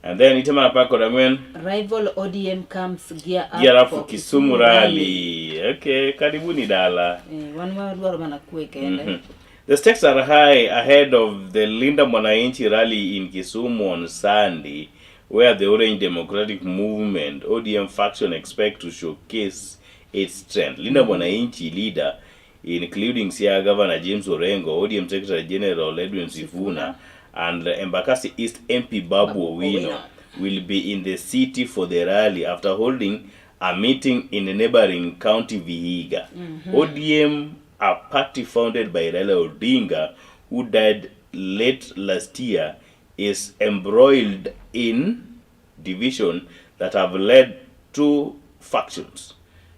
And then nitie mar 14. Rival ODM camps gear up, Gear up for Kisumu rally. Okay, karibuni dala. Eh, wan wadwaro mana kwe kende. The stakes are high ahead of the Linda Mwananchi rally in Kisumu on Sunday, where the Orange Democratic Movement ODM faction expect to showcase its strength. Linda Mwananchi leader, including Siaya Governor James Orengo, ODM Secretary General Edwin Sifuna, and Embakasi East MP Babu Owino, Owino. will be in the city for the rally after holding a meeting in the neighboring county Vihiga. ODM, a party founded by Raila Odinga, who died late last year, is embroiled in division that have led to factions.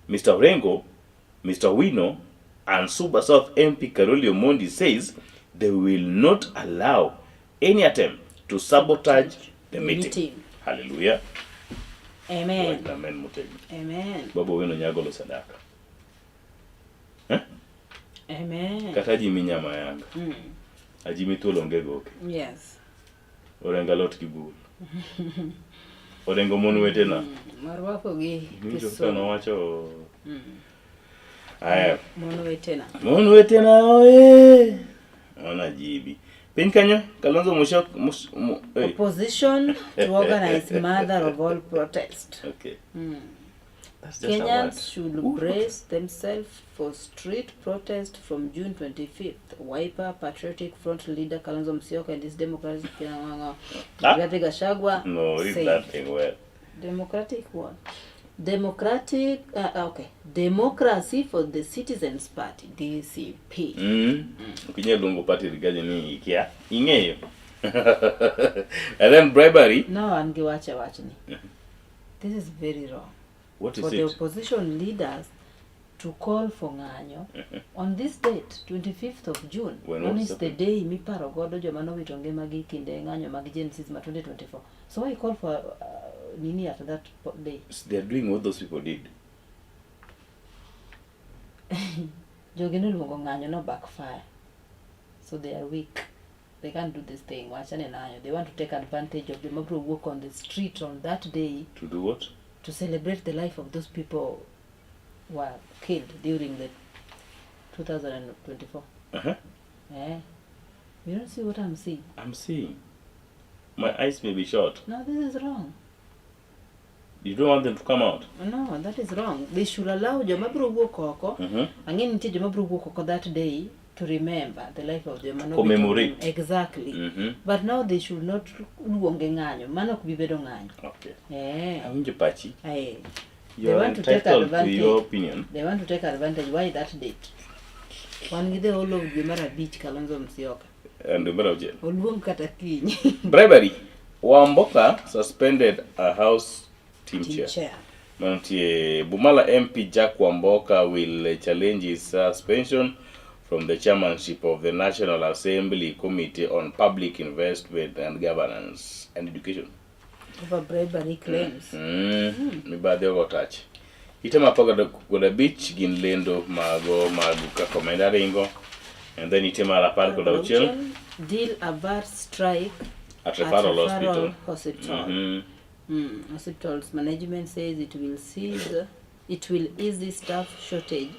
Mr. Orengo, Mr. Wino, and Suba South MP Caroli Omondi says they will not allow any attempt to sabotage the The meeting. meeting. Hallelujah. Amen. Amen motegno. Amen. Babu Owino nyagolo sadaka. Amen. Kata Jimmy nyama yanga. Ajimi thuol onge goke. Yes. Orengo alot gi bul. Orengo mon wetena. Warwako gi Winjo ka Kisumu. nowacho. Aya. Mon wetena. Mon wetena oye. Ona jibi. Piny kanyo Kalonzo Musyoka mus, mu, eh. Opposition to organize mother of all protest. Okay. That's just a word. Kenyans should brace themselves for street protest from June 25th. Wiper Patriotic Front leader Kalonzo Musyoka and his Democratic Ah. Rigathi Gachagua No, read said. that thing well. Democratic what? Democratic, okay. Democracy for the Citizens Party, DCP. Ok inyal luongo party Rigathi ni ikia. Ing'eyo. And then bribery. No, an gi wach e wachni. This is very wrong. What is For the it? opposition leaders to call for ng'anyo on this date, 25th of June. When When what is the happened? day miparo godo joma nowito ngimagi kinde ng'anyo mag Gen Z ma 2024. So why call for nini at that day? They are doing what those people did. Jogi noluongo ng'anyo no backfire. So they are weak. They can't do this thing. Wachane nayo. They want to take advantage of joma biro wuok on the street on that day To do what? to celebrate the life of those people were killed during the 2024. Eh. You don't see what I'm seeing. I'm seeing. My eyes may be short. No, this is wrong. You don't want them to come out. No, that is wrong. They should allow joma biro wuok oko. Ang'e ni nitie joma biro wuok oko that day to remember the life of joma nowito Commemorate. Exactly. But now they should not luonge ng'anyo. Mano ok bi bedo ng'anyo. Okay. Eh. Awinjo pachi. Eh. You They are want to take entitled to advantage. your opinion. They want to take advantage. Why that date? Wan gi the whole of dwe mar abich Kalonzo Musyoka. And dwe mar auchiel. Oluong kata kiny. Bribery. Wamboka suspended a house team Team chair. chair. Mantie Bumala MP Jack Wamboka will challenge his suspension from the chairmanship of the National Assembly Committee on Public Investment and Governance and Education. Over bribery claims. Mibadhi ogo tach. Ite ma apar kod abich gin lendo mago mag kaka omenda ringo. And then ite mar apar kod auchiel Deal averts strike at Referral Hospital. Hospital. Hospitals management says it will cease, it will ease staff shortage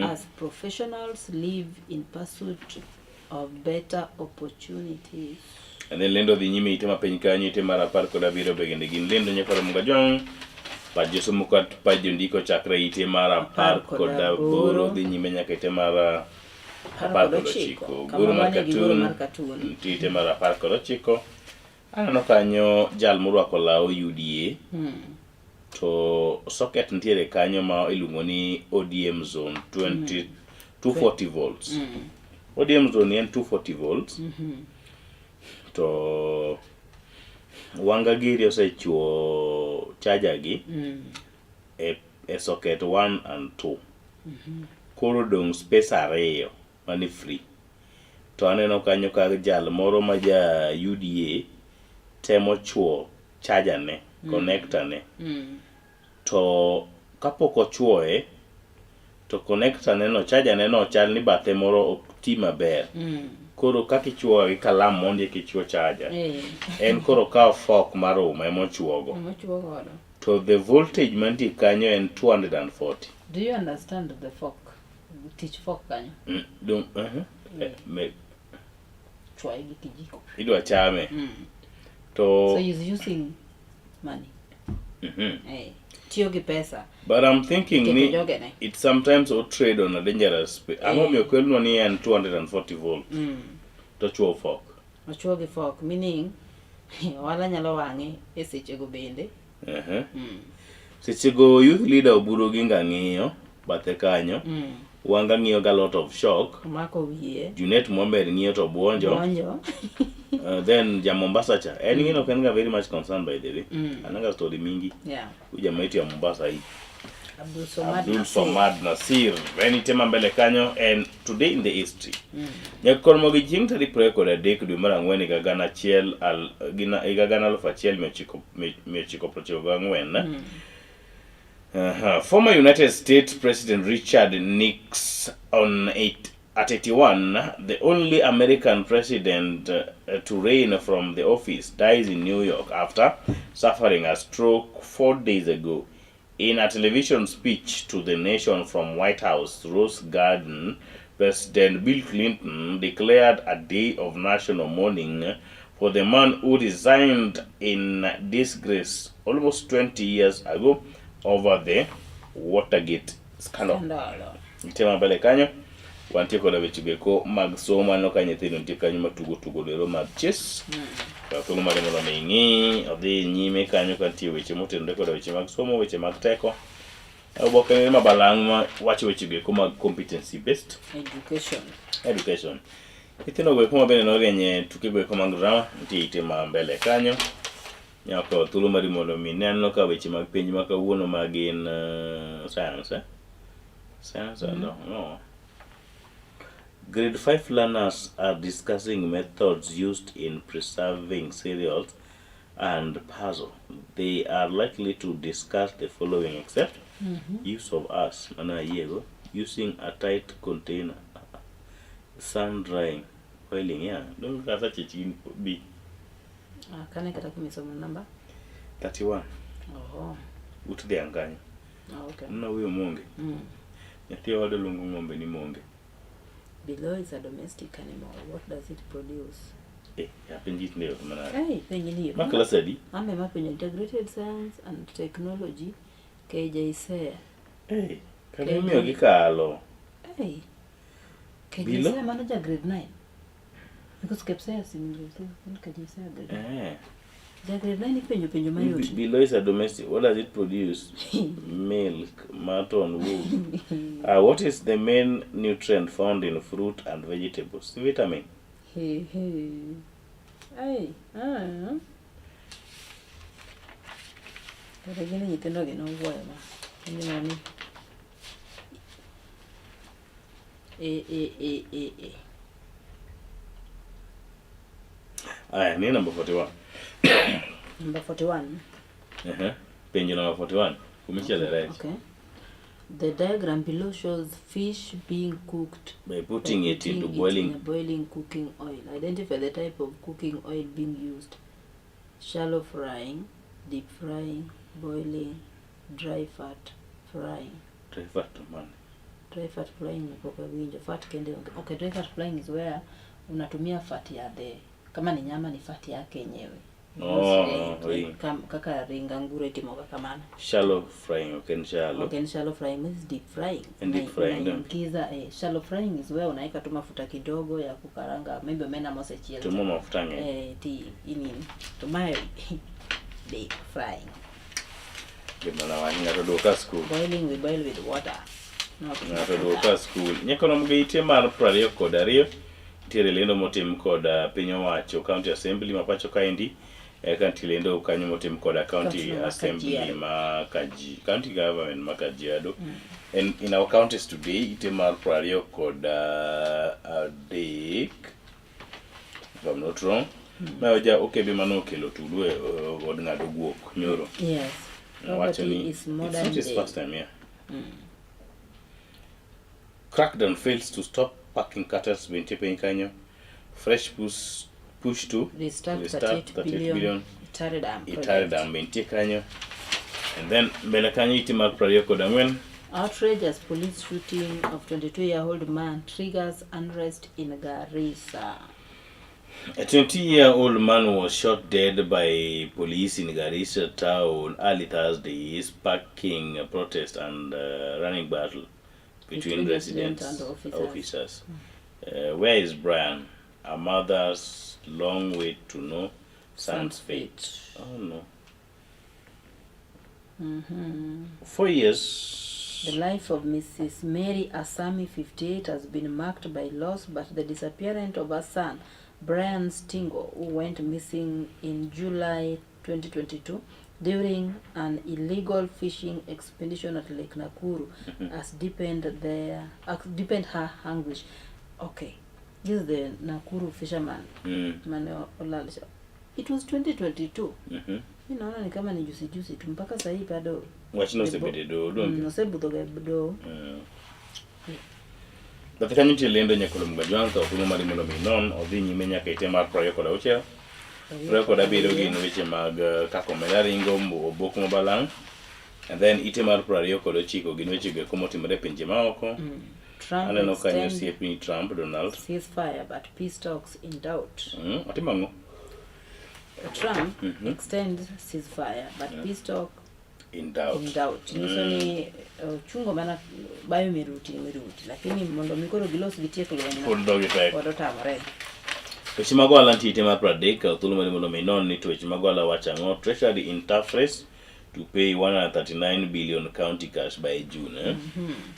as professionals leave in pursuit of better opportunities. And then lendo dhi nyime ite ma piny kanyo ite mar apar kod abiriyo bende gin lendo nyakwar Mugajwang'. Pach josomo kod pach jondiko chakre ite mar apar kod aboro dhi nyime nyaka ite mar apar kod ochiko. Kama Goro mar wane gi goro mar katun katun. nitie ite mar apar kod ochiko. Aneno kanyo jal morwako law UDA to socket nitiere kanyo ma iluongo ni ODM zone 20 240 volts. ODM zone en 240 volts. To Wanga giri osechuo charger gi e socket 1 and 2. Koro odong' space ariyo mani free. To aneno kanyo ka jal moro ma ja UDA temo chuo charger ne, connector ne. To kapok ochuoye to connector ne no, charger ne no chal ni bathe moro ok ti maber. Koro kaka ichuoyo gi kalam mondi eka ichuo charger. En koro okawo fork mar uma ema ochuogo. Ochuo godo. To the voltage mantie kanyo en 240. Do you understand the fork? Tich fork kanyo. Dong, Eh, Chwaye gi kijiko. idwa chame. To So he's using money. Eh. Tiyo gi pesa. But I'm thinking Keto ni jogene. it sometimes o trade on a dangerous Ang'o omiyo kelnwa ni en 240 volt to chuo fork. Ochuo gi fork meaning ohala nyalo wang'e e sechego bende. Sechego youth leader Oburu Oginga ng'iyo bathe kanyo. Wanga ng'iyo ga lot of shock. Omako wiye. Junet Mohamed ng'iyo to buonjo. Buonjo. Then ja Mombasa cha en ng'ino ok en ga very much concerned by the way. Ananga story mingi. Huyu jamaa yetu ya Mombasa hii. Abdul Somad Abdul Nasir. Somad Nasir. En itema mbele kanyo en today in the history. Nyaka kod mogi chieng' tarik piero ariyo kod adek dwe mar ang'wen higa gana achiel al, gina, higa gana aluf achiel mia ochiko mia ochiko piero ochiko gang'wen. Former United States President Richard Nixon at 81, the only American president to reign from the office, dies in New York after suffering a stroke 4 days ago. In a television speech to the nation from White House Rose Garden, President Bill Clinton declared a day of national mourning for the man who resigned in disgrace almost 20 years ago over the Watergate scandal. Scandal. Nitie mabele kanyo wantie koda weche goeko mag somo aneno ka nyithindo nitie kanyo matugo tugo lero mag chess. Kaw thuolo mari mondo mi ing'i odhi nyime kanyo ka nitie weche motenore koda weche mag somo weche mag teko. Oboke ni mabalang' ma wacho weche goeko mag competency based Education. education. Nyithindo goeko ma bende norieny e tuke goeko mag drama nitie ite ma mbele kanyo. Nyalo kawo thuolo mari mondo mi neno ka weche mag penj ma kawuono ma gin science, eh? Science and no. Grade 5 learners are discussing methods used in preserving cereals and puzzle. They are likely to discuss the following except use of us, mana yiego, using a tight container, sun drying. Boiling, yeah. Donge kata chich gin B. Ah, kane kata kumisomo namba. 31. Oh. But dhiang' kanyo. Oh, okay. Nna wuoyo monge. Nyathi owada luongo ng'ombe ni monge. Below is a domestic animal. What does it produce? Eh, ya penj it ne mana. Hey, penj ni. Ma klas adi? Ame ma penjo Integrated Science and Technology KJSEA. Eh, kata imiyo gikalo. Hey. Bilo? KJSEA mano ja grade 9. Because KPSEA is in grade 7, KJSEA grade 9. Eh. Ja grade 9 ipenjo penjo mayot. Below is a domestic. What does it produce? Milk, mutton, wool. What is the main nutrient found in fruit and vegetables? Vitamin. Hey, hey. Ay, ah. Kata gini nyithindo gi nowuoyo ma. Penjo mana ni A, A, A, A, A. Aya, ni number 41. Number 41. Penjo number 41. Kumichiele rech. Okay. The diagram below shows fish being cooked By putting it into it boiling- in a boiling cooking oil. Identify the type of cooking oil being used. Shallow frying, deep frying, boiling, dry fat frying. Dry fat to mane. Dry fat frying ni pok awinjo. Fat kende onge. Okay, dry fat frying is where unatumia fat ya the kama ni nyama ni fat yake yenyewe. Oh, Eh, kaka ring anguro itimo ga kamano. Shallow frying, ok en shallow. Okay, shallow frying is deep frying. En deep frying, don't. Unaingiza shallow frying is where unaweka tu mafuta kidogo ya kukaranga, maybe omena mosechiel. To mo mafuta ng'eny. Ti inini. To mae deep frying. Gima nawach ng'ato duoka skul. Boiling we boil with water. Not Ng'ato duoka skul. Nyakono mgeite mar 22 nitiere lendo motim kod piny owacho County Assembly ma pacho kaendi. Eka nitie lendo kanyo motim kod County County ma Assembly Kajiado. ma Kaji, County Government ma Kajiado. And in our counties today, ite mar 23, if I'm not wrong. Ma oja okebe mane okelo tulo e od ng'ado guok nyoro. Yes. Owacho Poverty ni is it's modern not his day. first time, yeah. Crackdown fails to stop parking cartels bende piny kanyo. Fresh push to Restart restart 38 billion Itare Dam Itare project. Dam be nitie kanyo. And then mbele kanyo ite mar 24 Outrage as police shooting of 22-year-old man triggers unrest in Garissa. A 20-year-old man was shot dead by police in Garissa town early Thursday, sparking a protest and running battle between Between residents residents and officers. officers. Where is Brian? A mother's long wait to know son's Son's fate. Oh no. 4 years. The life of Mrs. Mary Asami, 58, has been marked by loss, but the disappearance of her son, Brian Stingo, who went missing in July 2022 during an illegal fishing expedition at Lake Nakuru, has deepened her anguish. Okay, this is the Nakuru fisherman. Mane olalisha. It was 2022. Mi naona ni kama ni juzi juzi tu mpaka sasa hii bado. Wachno osebedo e doho, donge? Osebudho ga e doho. Bathe kanyo nitie lendo nyakolo Mgajwang' to thuolo mari mondo mi inon odhi nyime nyaka ite mar 26. 27 gin weche mag kaka omenda ringo obok mabalang'. And then ite mar 29 gin weche go eko motimore e pinje maoko. Trump Aneno kanyo extend osiepni Trump, Donald. Ceasefire but peace talks in doubt. Otimo ang'o? Trump extends ceasefire but peace talk In doubt. in doubt. Nyiso ni ochungo mana bayo miruti miruti, lakini mondo mi koro gilos gitiek lweny no, Pod dhogi tek. pod otamore. Weche mag ohala nitie ite mar 30, kaw thuolo mari mondo mi inon ni to weche mag ohala wacho ang'o. Treasury in tough race to pay 139 billion county cash by June.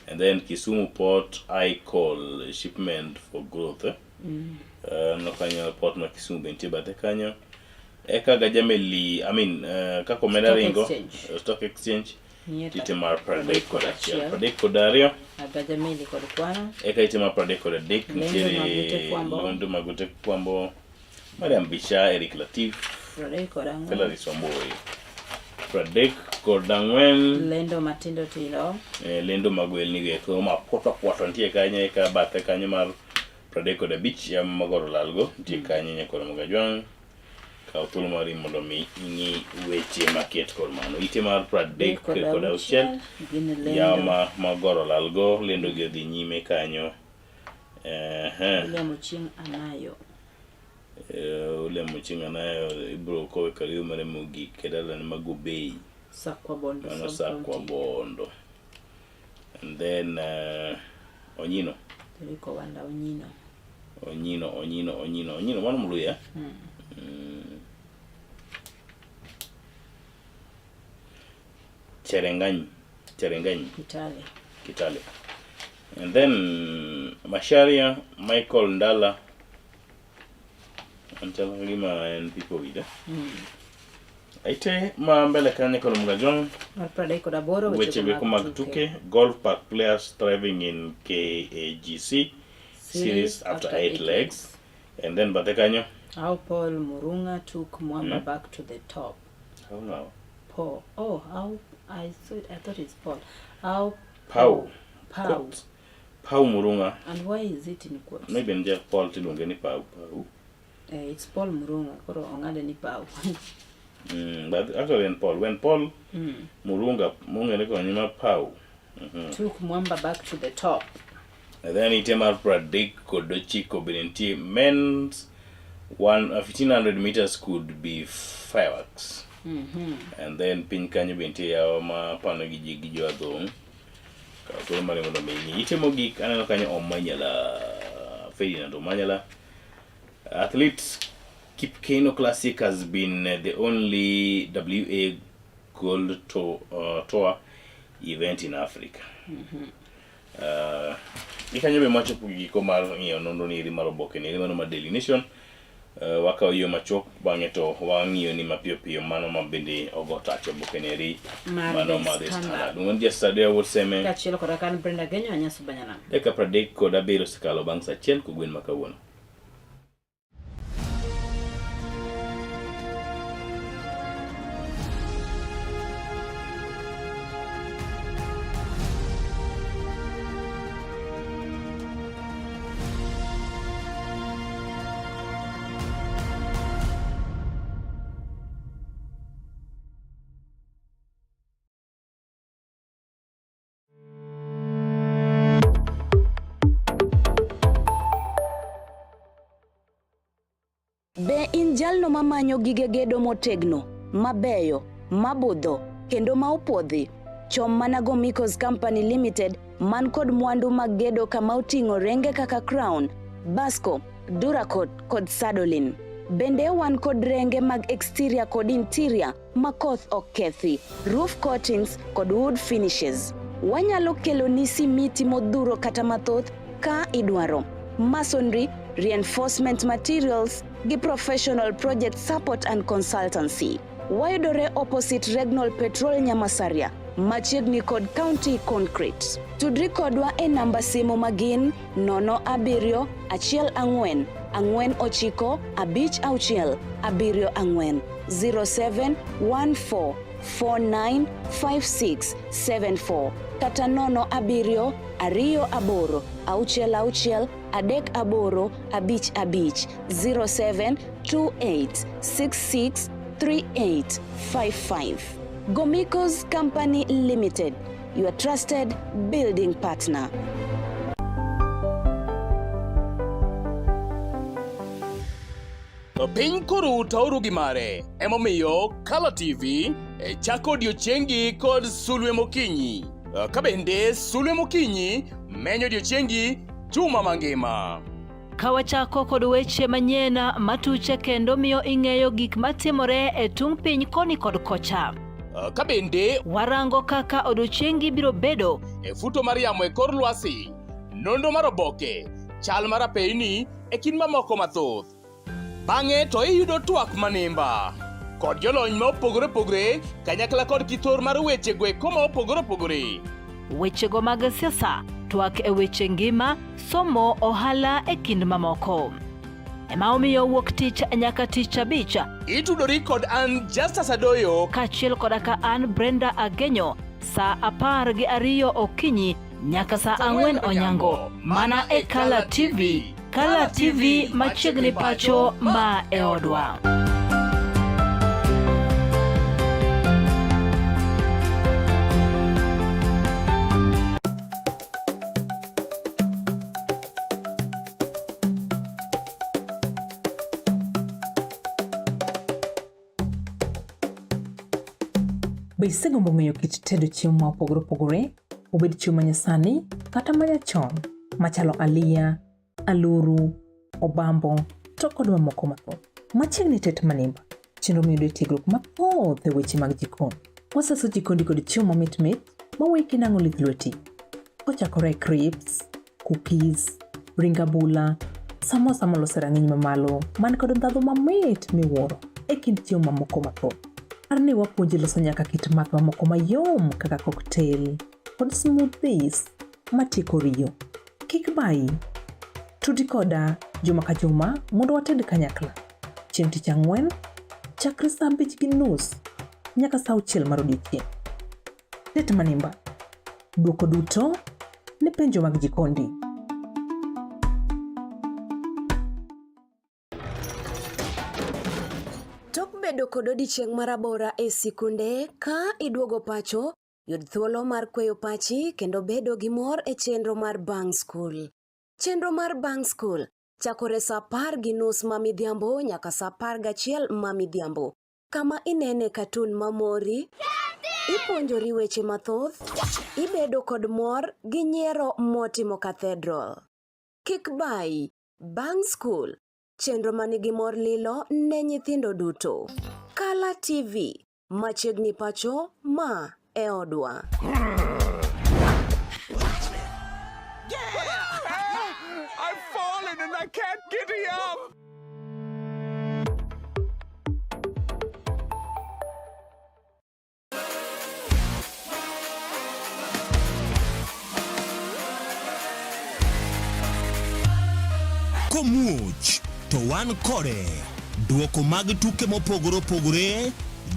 And then Kisumu Port I call shipment for growth. No kanyo port ma Kisumu be nitie bathe kanyo. Eka Gajameli, I mean, kaka omenda Stock ringo, exchange. Stock exchange, Nie ite mar 31. 31. 32. Gajameli kod kwano. Eka ite mar 33 Lendo nitiere mag ute fwambo. lendo mag ute fwambo. Mariam Bisha, Eric Latif, 34. Felary Wambui. 34. Lendo matindo tindo. Lendo mag welni go eko ma poto poto nitie kanyo eka bathe kanyo mar 35 yamo magoro lalgo nitie kanyo nyakwar Mogajwang' kaw thuolo mari mondo mi ing'i weche maket kod mano ite mar 36 Gin lendo. yawo ma magoro lalgo lendo gi odhi nyime kanyo Ehe. William Ochieng Anayo. Eh, William Ochieng Anayo ibiro kowe kar yo mare mogik e dalane ma Gobei Sakwa Bondo. mano sub-county. Sakwa Bondo and then Onyino Eric Owanda Onyino. Onyino Onyino Onyino Onyino mano Mluya Cherengany Cherengany Kitale. Kitale and then Masharia Michael Ndala anchal ka gima en people with Aite ma mbele kanyo kod Mgajong Mar 38 weche go mag tuke golf park players thriving in KAGC series after 8 legs and then bathe kanyo How Paul Murunga took Mwamba back to the top. how now Paul. Oh, how I saw it, I thought it's Paul. How Pau Pau. Quote. Pau Murunga And why is it in quotes? maybe en ja Paul tiluonge ni Pau Pau It's Paul Murunga. Koro ong'ade ni Pau. But actually en Paul when Paul Murunga mong'ere kod nying mar Pau Took Mwamba back to the top. And then ite mar 39 bende nitie men's 1500 meters could be fireworks. And then piny kanyo be nitie yawa ma pano gi ji gi jo adhong'. Kaw thuolo mari mondo mi ing'i. Ite mogik aneno kanyo Omanyala Ferdinand Omanyala. Athlete Kip Keino Classic has been the only WA Gold Tour event in Africa. Gikanyo be machopo giko mar ng'iyo nonro ni eri mar oboke ni eri mano mar Daily Nation. Wakawo yo machuok bang'e to wang'iyo ni mapiyo piyo mano ma bende ogo tach oboke ni eri Mar mano The mar The Standard. Standard. Ung'en jasadia wuod Seme. Kaachiel koda kan Brenda Genyo Anyasu Banyana. Dakika 37 osekalo bang' saa achiel kogwen ma kawuono. Be in jalno mamanyo gige gedo motegno, mabeyo, mabudho, kendo ma opuodhi? Chom mana Gomicos Company Limited man kod mwandu mag gedo kama oting'o renge kaka Crown, Basco, Duracot kod Sadolin. Bende wan kod renge mag exterior kod interior ma koth ok kethi, roof coatings kod wood finishes. Wanyalo keloni simiti modhuro kata mathoth ka idwaro. Masonry, reinforcement materials gi professional project support and consultancy. Wayudore opposite Regnol Petrol Nyamasaria, machiegni kod County Concrete. Tudri kodwa e namba simu magin 0 7 1 4 4 9 5 6 7 4 07 14 49 56 74 kata 0 7 2 8 6 6 3 8 5 5 07 28 66 38 55. Gomicos Company Limited, your trusted building partner. Piny koro tauru gi mare, emomiyo Kala TV e chako odiochiengi kod sulwe mokinyi. Ka bende sulwe mokinyi menyo odiochiengi juma mangima. Ka wachako kod weche manyien matuche kendo miyo ing'eyo gik matimore e tung' piny koni kod kocha. Ka bende warango kaka odiochiengi biro bedo e futo mar yamo e kor lwasi, nonro mar oboke, chal mar apeyni e kind mamoko mathoth. Bang'e to iyudo twak manimba kod jolony ma opogore opogore kanyakla kod kithor mar weche go eko ma opogore opogore. Wechego mag siasa, twak e weche ngima, somo, ohala e kind mamoko. Ema omiyo wuok tich nyaka tich abich. Itudori kod an Justus Adoyo kaachiel koda ka an Brenda Agenyo saa 12 okinyi nyaka saa 4 onyango mana e Kala TV. Kala TV machiegni pacho ma e odwa. Be isegombo ng'eyo kit tedo chiemo ma opogore opogore, obed chiemo ma nyasani kata ma nyachon, machalo aliya, aluru, obambo, to kod mamoko mathoth? Machiegni tet manimba, chenro miyudo e tiegruok mathoth e weche mag jikon. Wasaso jikondi kod chiemo mamit mit maweyi kinang'o lith lweti. Kochakore e crisps, cookies, ring abula, samosa molos e rang'iny mamalo man kod ndhadhu mamit miwuoro e kind chiemo mamoko mathoth. Par ni wapuonji loso nyaka kit math mamoko mayom kaka cocktail kod smoothies matieko riyo. Kik bayi. Tudi koda juma ka juma mondo wated kanyakla. Chieng' tich ang'wen, chakre saa 5:30 nyaka saa 6 mar odiechieng'. Tet Manimba. Dwoko duto ne penjo mag jikondi. Tok bedo kod odiechieng' marabora e sikunde, ka iduogo pacho, yud thuolo mar kweyo pachi kendo bedo gi mor e chenro mar bang' skul. Chenro mar bang' skul chakore saa 10:30 ma midhiambo nyaka saa 11 ma midhiambo. Kama inene katun mamori, ipuonjori weche mathoth, ibedo kod mor gi nyiero motimo cathedral. Kik bayi, bang' skul, chenro manigi mor lilo ne nyithindo duto. Kala TV, machiegni pacho, ma e odwa. I've fallen and I can't get up. Komuoch to wan kode. Duoko mag tuke mopogore opogore,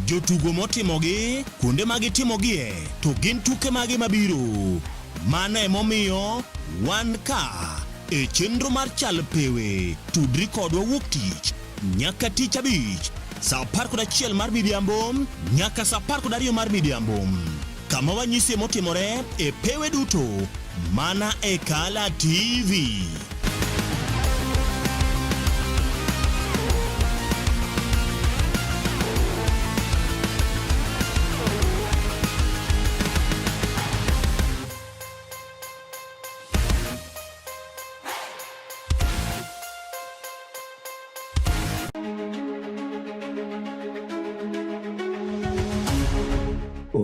jotugo motimogi, kuonde ma gitimogie, to gin tuke mage mabiro. Mano emomiyo wan ka e chenro mar Chal Pewe. Tudri kodwa wuok tich nyaka tich abich saa 11 mar midhiambo nyaka saa 12 mar midhiambo kama wanyisie motimore e pewe duto mana e Kala TV.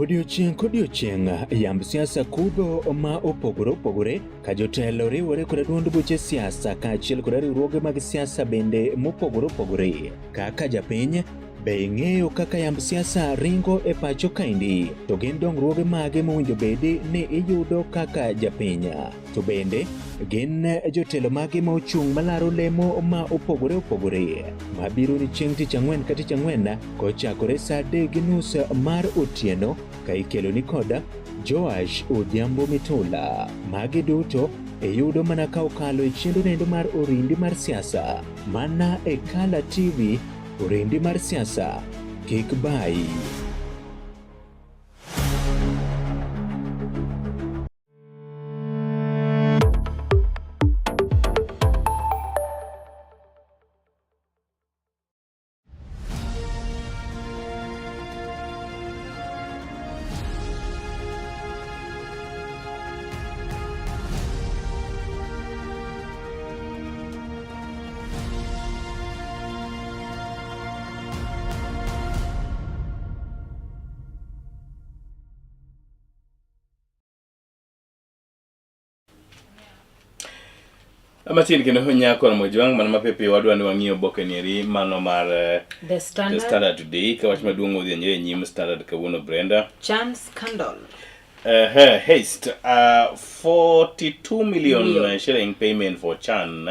Odiochieng' kodiochieng' yamb siasa kudho ma opogore opogore ka jotelo riwore koda duond buche siasa kaachiel koda riwruoge mag siasa bende mopogore opogore. Kaka japiny, be ing'eyo kaka yamb siasa ringo e pacho kaendi? To gin dongruoge mage mowinjo bedi ni iyudo kaka japiny? To bende gin jotelo mage ma ochung' malaro lemo ma opogore opogore mabiro ni chieng' tich ang'wen ka tich ang'wen kochakore saa 3:30 mar otieno ka ikelo ni koda Joash Odhiambo Mitula. Magi duto iyudo mana ka okalo e chenro nendo mar Orindi mar siasa mana e Kala TV. Orindi mar siasa kik bayi. Machiegni kendo nyako na Mojwang' mana mapiyo piyo wadwa ni wang'i oboke ni eri mano mar The Standard. The Standard Today ka wach maduong' odhianyore e nyim Standard kawuono Brenda. Chan scandal. Haste, 42 million, Million. shilling payment for Chan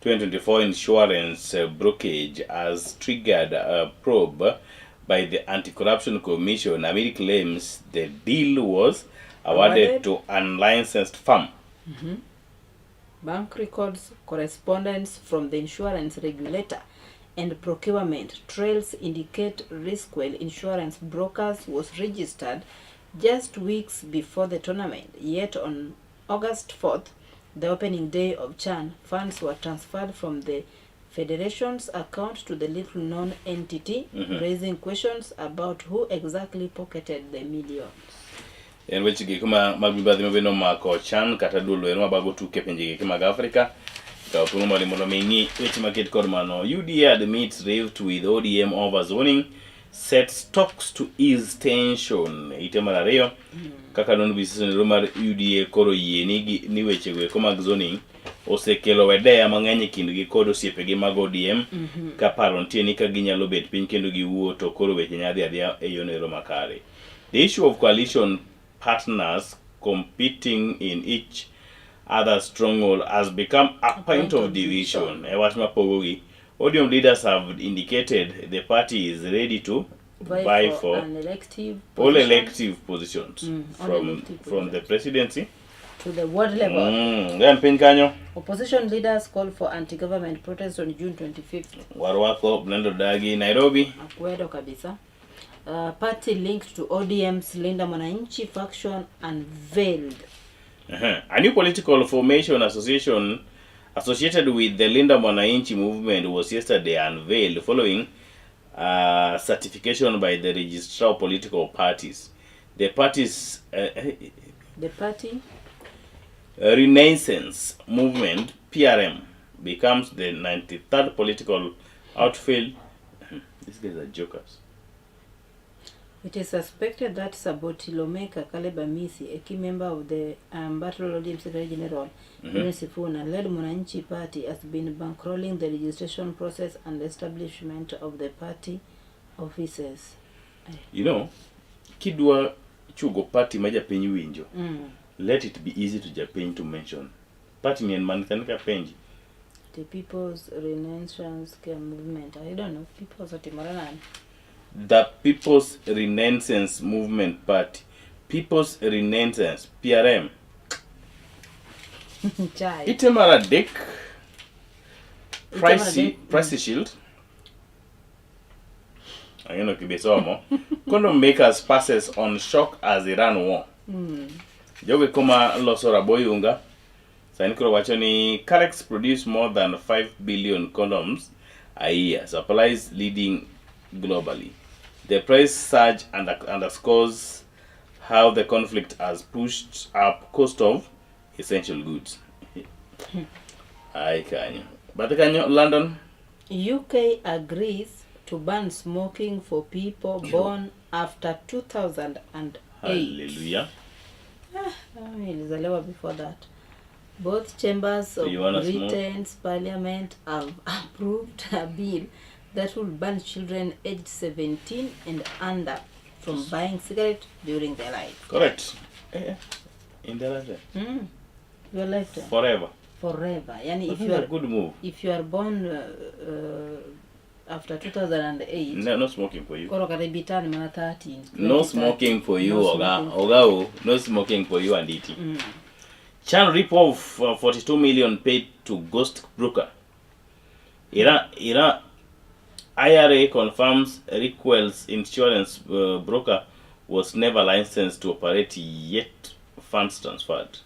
2024 insurance brokerage has triggered a probe by the Anti-Corruption Commission amid claims the deal was awarded, Awarded? to unlicensed firm. Bank records, correspondence from the insurance regulator, and procurement trails indicate Riskwell Insurance Brokers was registered just weeks before the tournament. Yet on August 4th, the opening day of CHAN, funds were transferred from the federation's account to the little known entity, raising questions about who exactly pocketed the millions. En weche gik ma mag mibadhi ma bende omako chan kata duol ero mabago tuke e pinje gik mag Afrika. Kaw thuolo mari mondo mi ing'i weche maket kod mano. UDA admits rift with ODM over zoning sets talks to ease tension. Ite mar ariyo kaka non bisesonero mar UDA koro yie ni, gi- ni weche go eko mag zoning osekelo wedeya mang'eny e kindgi kod osiepegi mag ODM ka paro nitie ni ka ginyalo bet piny kendo giwuo to koro weche nyadhi adhiya e yono makare. The issue of coalition partners competing in each other's stronghold has become a point of division. E wach mapogogi, ODM leaders have indicated the party is ready to Vie vie for for an elective all position. elective positions All from elective from the presidency. To the world level. Then piny kanyo Opposition leaders call for anti-government protest on June 25th. warwako Blendo Dagi Nairobi. Akwedo kabisa. Party linked to ODM's Linda Mwananchi faction unveiled. A new political formation association associated with the Linda Mwananchi movement was yesterday unveiled following certification by the Registrar of Political Parties. The party's The party Renaissance Movement PRM becomes the 93rd political outfield. These guys are jokers. It is suspected that Saboti lawmaker Caleb Amisi, a key member of the Battle ODM Secretary General, Edwin Sifuna, led Mwananchi Party, has been bankrolling the registration process and establishment of the party offices. Kidwa chugo party ma japiny winjo, let it be easy to japiny to mention. Party ni en mane sani ka penji. The People's Renaissance Care Movement. I don't know. People's otimore nade? The People's Renaissance Movement Party. People's Renaissance, PRM. Chai. Ite mar adek, Ite mar Pricey, adek, Pricey Shield. Ang'eno kibisomo. Condom makers passes on shock as Iran war. Jogo koma loso raboyunga sani koro wacho ni Carex produce more than 5 billion condoms a year, supplies leading globally. The price surge underscores how the conflict has pushed up cost of essential goods. Ai kanyo. Bathe kanyo London UK agrees to ban smoking for people born after 2008. Hallelujah. Ah, nilizaliwa before that. Both chambers of You wanna smoke? Britain's parliament have approved a bill that will ban children aged 17 and under from buying cigarette during their life. Correct. In their lifetime. Your lifetime. Forever. Forever. Yani if That's you a are good move. If you are born after 2008, No, no smoking for you. Koro kata ibitan mana 13. No 20, smoking for you, No Oga. smoking. Oga, oh, no smoking for you, Anditi. Chan rip off 42 million paid to Ghost Broker. Iran, IRA confirms Rickwell's insurance broker was never licensed to operate yet funds transferred.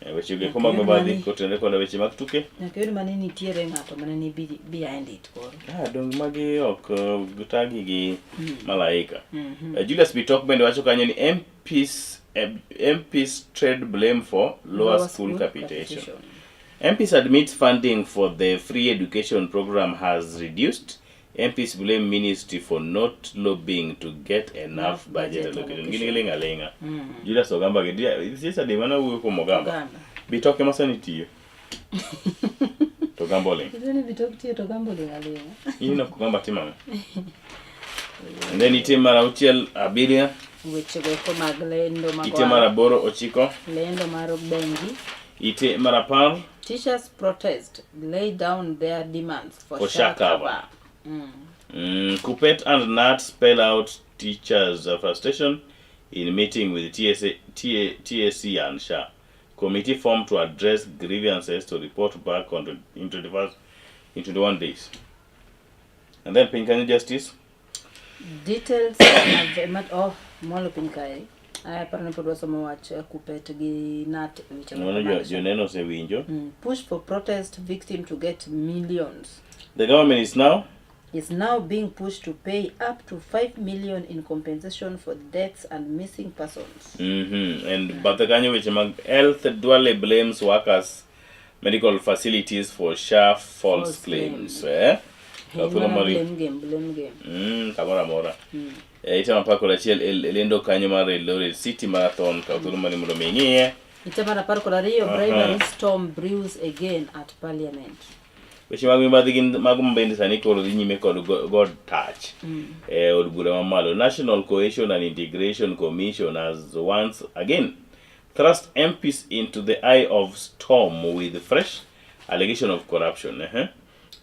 Weche go mag Nyaka yud mabadhi mani- kotenore koda weche mag tuke. Nyaka yud mane nitiere ng'ato mane ni behind it koro. Ah, dong magi ok tagi gi malaika. Julius Bitok bende wacho kanyo ni MPs trade blame for lower school capitation. MPs admit funding for the free education program has reduced. MPs blame ministry for not lobbying to get enough Enough budget budget allocation. allocation. Gin giling' aling'a. Julius Ogamba gi yesterday mane owuoyo kuom Ogamba. Ogamba. Bitok ema sani tiyo. To Ogamba oling'. Iyudo ni Bitok tiyo to Ogamba oling' aling'a. In ok Ogamba timo ang'o? And then ite mar auchiel abiriyo, Weche go eko mag lendo mag ite mar ohala. aboro ochiko, Lendo mar bengi. ite mar apar Teachers protest, lay down their demands for, For SHA SHA cover. cover. Kuppet and Nat spell out teachers' frustration in meeting with TSA, TA, TSC and SHA. Committee formed to address grievances to report back on the, in 21, in 21 days. And then piny kanyo justice. Details mag ma oh mwalo piny kae. Aya paro ni pod wasomo wach eh, kupet gi nat e weche mag Mano jo, commercial. joneno osewinjo. Push for protest victim to get millions. The government is now Is now being pushed to pay up to 5 million in compensation for deaths and missing persons. And bathe kanyo weche mag health Duale blames workers medical facilities for SHA false False claims. Eh? Hey, Thuolo mano mari- blame game, blame game. Kamoro amora. Ite mar kod achiel e lendo kanyo mar Eldoret City Marathon kaw thuolo mari mondo mi ing'iye. Ite mar 12 bribery storm brews again at parliament. Weche mag mibadhi gin mago ma bende sani koro dhi nyime kod god touch e od bura mamalo. National Cohesion and Integration Commission has once again thrust MPs into the eye of storm with fresh allegation of corruption.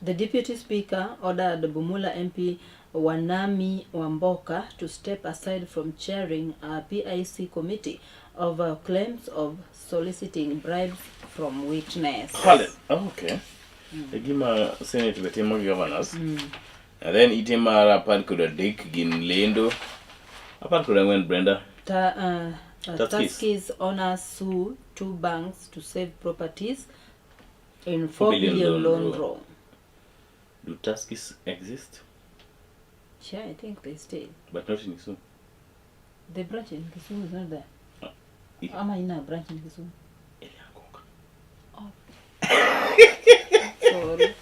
The deputy speaker ordered Bumula MP Wanami Wamboka to step aside from chairing a PIC committee over claims of soliciting bribes from witness. Pale. Oh, okay. E gima Senate be timo gi governors. And then ite mar 13 gin lendo. 14 Brenda. Tuskys. Tuskys owners sue two banks to save properties in 4 4 billion billion loan loan row. row. Do Tuskys exist? Yeah, I think they still. But not in Kisumu. The branch in Kisumu is not there. Ama ina branch in Kisumu. Ilianguka. Oh. Sorry.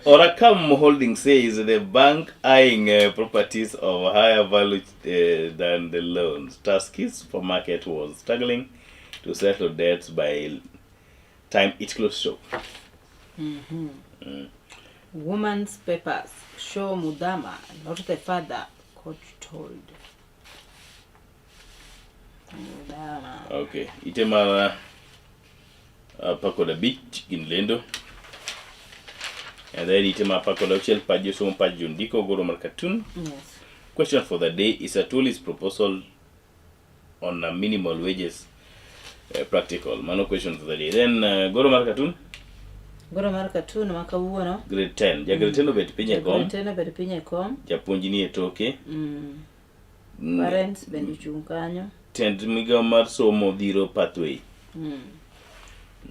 Oracam Holding says the bank eyeing properties of higher value than the loans. Tuskys supermarket was struggling to settle debts by time it closed shop. Woman's papers show Mudama, not the father, court told. Mudama. Okay. Ite mar 15 gin lendo. And then ite mar 16 paj josomo paj jondiko goro mar cartoon. Yes. Question for the day is Atwoli's proposal on minimal wages practical? Mano question for the day. Then goro mar cartoon Goro mar cartoon ma kawuono. grade 10. Ja grade 10 obet piny e kom. Grade 10 obet piny e kom. Japuonj ni e toke. Parents bende ochung' kanyo. Tend migawo mar somo dhiro pathway.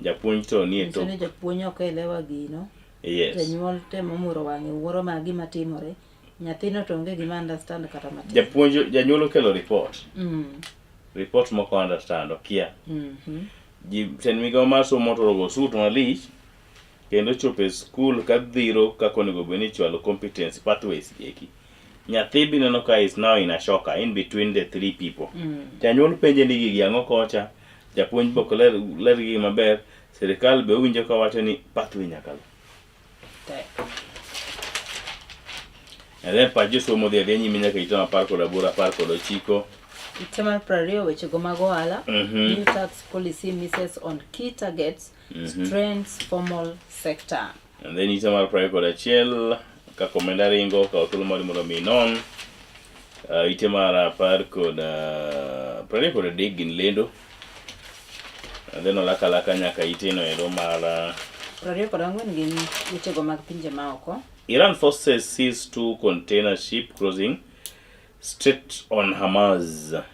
Japuonj to ni e Nyiso tok. ni japuonj ok elewa gino. Yes. Janyuol temo muro wang'e wuoro ma gima timore. Nyathino to onge gima understand kata matin. Japuonj janyuol okelo report. Report moko understand okia. Ji tend migawo mar somo to rogo sut malich kendo chopo e skul ka dhiro kaka onego bed ni ichwalo competence pathways gi eki. Nyathi bineno ka is now in a shocker in between the three people. Janyuol penje ni gigi ang'o kocha, japuonj be ok ler, ler gigi maber, sirikal be owinjo ka wacho ni pathway nyaka luw. Tek. And then pach josomo dhi adhiya nyime nyaka ite 18 19. Ite mar 20 wechego mag ohala. New tax policy misses on key targets, strains formal sector. And then ite mar 21 kaka omenda ringo kaw thuolo mari mondo mi inon. Ite mar apar kod 23 gin lendo. And then olaka alaka nyaka ite no ero mar 24 gin wechego mag pinje maoko. Iran forces seize two container ship crossing Strait on Hamas.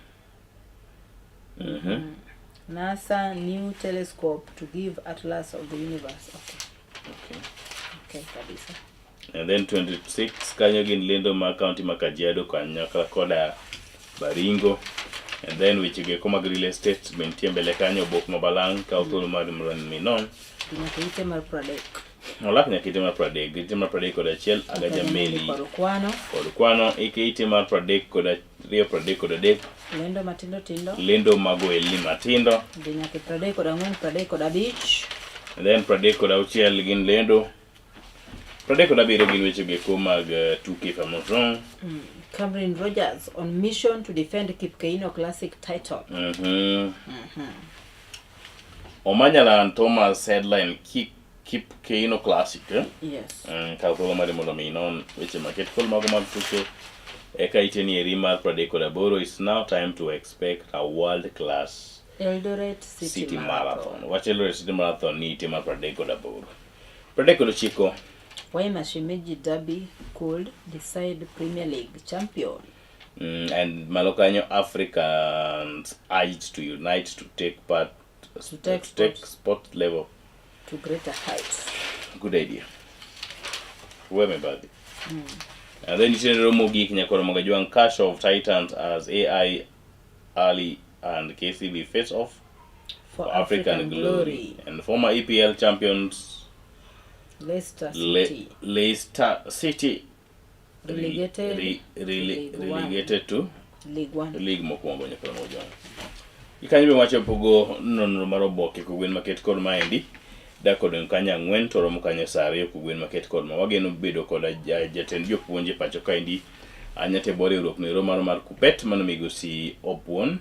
NASA new telescope to give atlas of the universe. Okay. Okay. Okay, kabisa. And then 26 kanyo gin lendo mar county ma Kajiado kanyakla koda Baringo. And then weche go eko mag real estate be nitie mbele kanyo obok ma balang' kaw thuolo mari mondo mi inon. Nyaka ite mar 30. Olak nyaka ite mar 30, ite mar 31 Agaja Meli Kod kwano, kod kwano ike ite mar 32 33 lendo matindo tindo. lendo mag ohelni matindo. Dhi nyaka 34, 35. And then 36 gin lendo. 37 gin weche go eko mag tuke if I'm not wrong. Cameron Rogers on mission to defend Kipkeino Classic title. Omanyala and Thomas headline Keep Keino Classic. Eh? Yes. Kaw thuolo mari mondo mi inon weche maket kod mago mag tuke. Eka ite ni eri mar 38 it's now time to expect a world class Eldoret City, City Marathon. Marathon. Wach Eldoret City Marathon ni ite mar 38. 39 Why Mashemeji Derby could decide Premier League champion. And malo kanyo Africans urged to unite to take part To take to take sport level to greater heights. Good idea. We mibadhi. And then chenro mogik nyakoro Mogajwang Clash of Titans as AI Ali and KCB face off For for African, African glory. glory. And former EPL champions Leicester City Leicester City Relegated to League One. relegated to League One. League mokwongo nyakoro Mogajwang. Gikanyo be wachopogo nonro mar oboke kogwen maket kod maendi dak kod kanyo ang'wen to romo kanyo saa ariyo kogwen maket kod ma wageno bedo kod jatend jopuonj e pacho kaendi anyatebo riwruok noero mar kupet mano migosi Obuon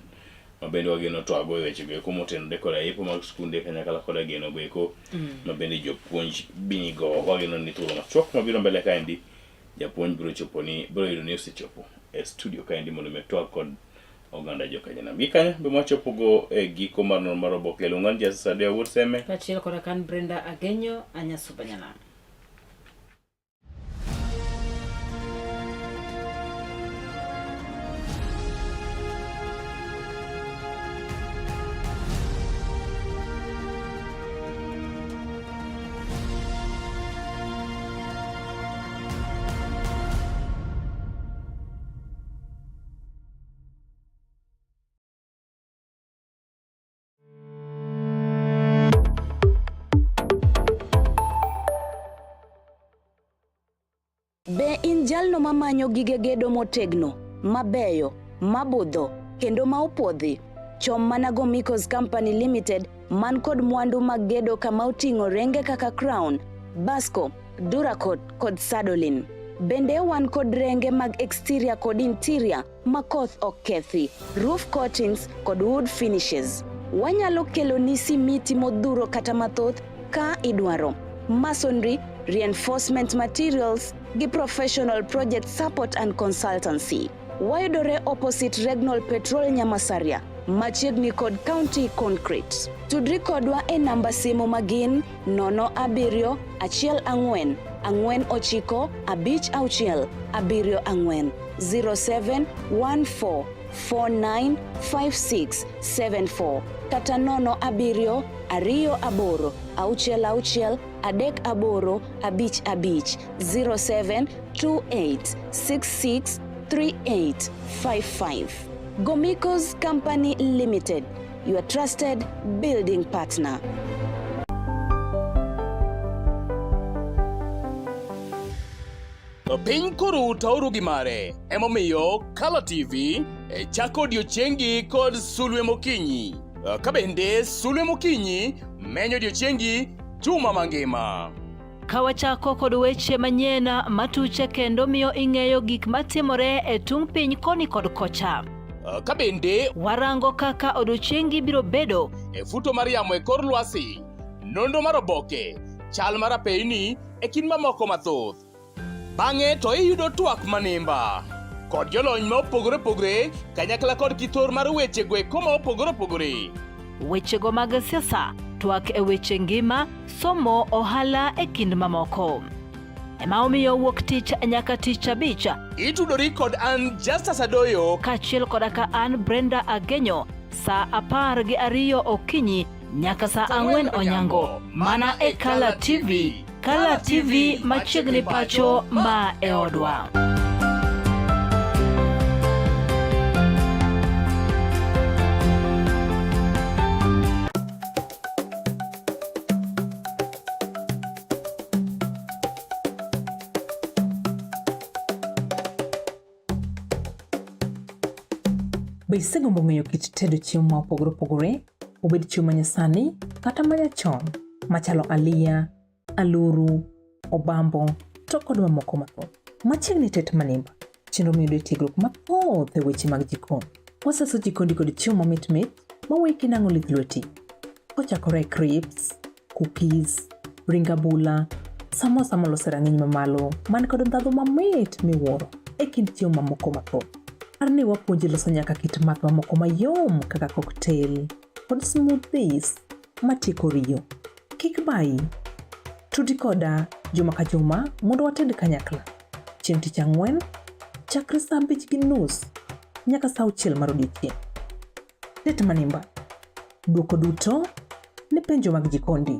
ma bende wageno twago e wechego eko motenore koda yepo mag skunde kanyakla koda geno go eko ma bende jopuonj binigo wageno ni thuolo machuok mabiro mbele kaendi japuonj biro chopo ni biro yudo ni osechopo e studio kaendi mondo mi otwag kod oganda jokanyanam gi kanyo be mwachopogo e giko mar nonro mar oboke luongan Justice Adewa Wuod Seme Kaachiel koda kan Brenda Agenyo Anyasuba Nyanam. Be in jalno mamanyo gige gedo motegno, mabeyo, mabudho, kendo ma opuodhi? Chom mana Gomicos Company Limited man kod mwandu mag gedo kama oting'o renge kaka Crown, Basco, Duracot kod Sadolin. Bende wan kod renge mag exterior kod interior ma koth ok kethi, roof coatings kod wood finishes. Wanyalo keloni simiti modhuro kata mathoth ka idwaro. Masonry, reinforcement materials gi professional project support and consultancy. Wayudore opposite Regnol Petrol Nyamasaria, machiegni kod County Concrete. Tudri kodwa e namba simu magin 0 7 1 4 4 9 5 6 7 4 0714 495674 kata 0 7 2 8 6 6 3 8 5 5 0728 663855. Gomicos Company Limited, your trusted building partner. Piny koro tauru gi mare, emomiyo Kala TV e chako odiechiengi kod sulwe mokinyi. Ka bende sulwe mokinyi menyo odiechiengi juma mangima. Ka wachako kod weche manyien matuche kendo miyo ing'eyo gik matimore e tung' piny koni kod kocha. Ka bende warango kaka odiechiengi biro bedo e futo mar yamo e kor lwasi, nonro mar oboke, chal mar apeyni e kind mamoko mathoth. Bang'e to iyudo twak manimba kod jolony ma opogore opogore kanyakla kod kithor mar weche go eko ma opogore opogore. Wechego mag siasa, twak e weche ngima, somo, ohala e kind mamoko. Ema omiyo wuok tich nyaka tich abich. Itudori kod an Justus Adoyo kaachiel koda ka an Brenda Agenyo saa 12 okinyi nyaka saa 4 onyango mana e Kala TV. Kala TV machiegni pacho ma e odwa. Be isegombo ng'eyo kit tedo chiemo ma opogore opogore, obed chiemo ma nyasani kata ma nyachon, machalo aliya, aluru, obambo, to kod mamoko mathoth? Machiegni tet manimba, chenro miyudo e tiegruok mathoth e weche mag jikon. Wasaso jikondi kod chiemo mamit mit maweyi kinang'o lith lweti. Kochakore e crisps, cookies, ring abula, samosa molos e rang'iny mamalo man kod ndhadhu mamit miwuoro. e kind chiemo mamoko mathoth. Par ni wapuonji loso nyaka kit math mamoko mayom kaka cocktail kod smoothies matieko riyo. Kik bayi. Tudi koda juma ka juma mondo wated kanyakla. Chieng' tich ang'wen, chakre saa 5:30 nyaka saa 6 mar odiechieng'. Tet manimba. Dwoko duto ne penjo mag jikondi.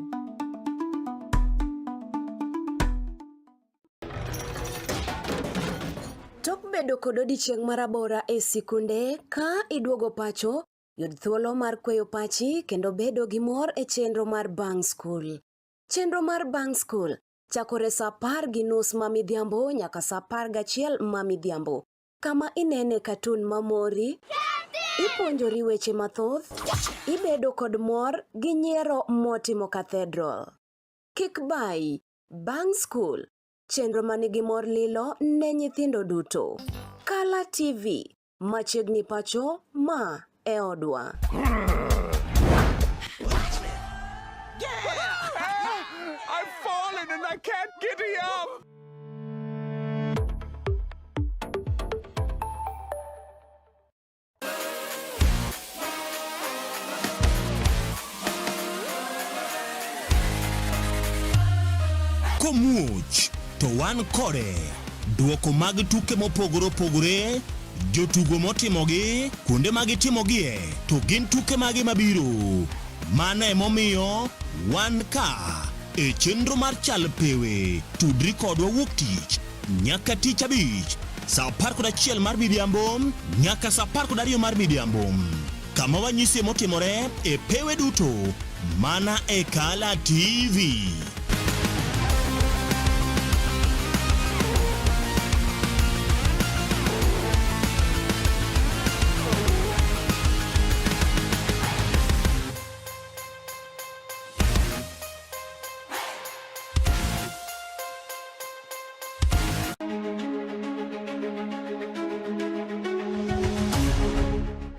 Tok bedo kod odiechieng' marabora e sikunde, ka iduogo pacho, yud thuolo mar kweyo pachi kendo bedo gi mor e chenro mar bang' skul. Chenro mar bang' skul chakore saa 10:30 ma midhiambo nyaka saa 11 ma midhiambo, kama inene katun mamori, ipuonjori weche mathoth, ibedo kod mor gi nyiero motimo cathedral. Kik bayi, bang' skul, chenro manigi mor lilo ne nyithindo duto. Kala TV, machiegni pacho, ma e odwa. I've fallen and I can't get up. Komuoch to wan kode. Duoko mag tuke mopogore opogore, jotugo motimogi, kuonde ma gitimogie, to gin tuke mage mabiro. Mano emomiyo wan ka e chenro mar Chal Pewe. Tudri kodwa wuok tich nyaka tich abich saa 11 mar midhiambo nyaka saa 12 mar midhiambo kama wanyisie motimore e pewe duto mana e Kala TV.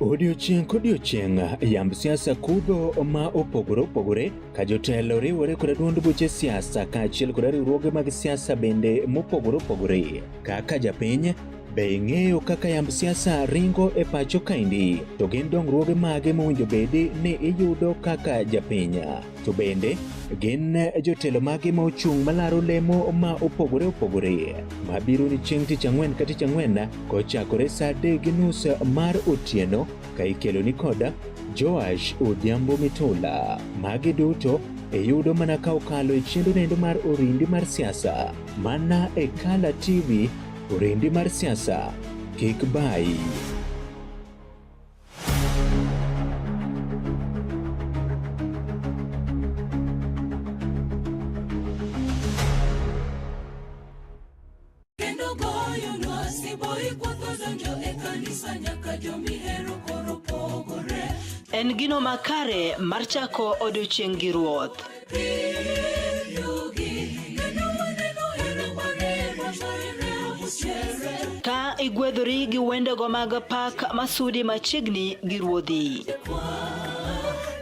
Odiochieng' kodiochieng' yamb siasa kudho ma opogore opogore ka jotelo riwore koda duond buche siasa kaachiel koda riwruoge mag siasa bende mopogore opogore. Kaka japiny, be ing'eyo kaka yamb siasa ringo e pacho kaendi? To gin dongruoge mage mowinjo bedi ni iyudo kaka japiny? To bende gin jotelo mage ma ochung' malaro lemo ma opogore opogore mabiro ni chieng' tich ang'wen ka tich ang'wen kochakore saa 3:30 mar otieno ka ikelo ni koda Joash Odhiambo Mitula. Magi duto iyudo mana ka okalo e chenro nendo mar Orindi mar siasa mana e Kala TV. Orindi mar siasa kik bayi. Kendo goyonwa siboi kwotho donjo e kanisa nyaka jomihero koro pogore. En gino makare mar chako odiochieng' gi Ruoth. Ka igwedhori gi wendego mag pak masudi machiegni gi Ruodhi.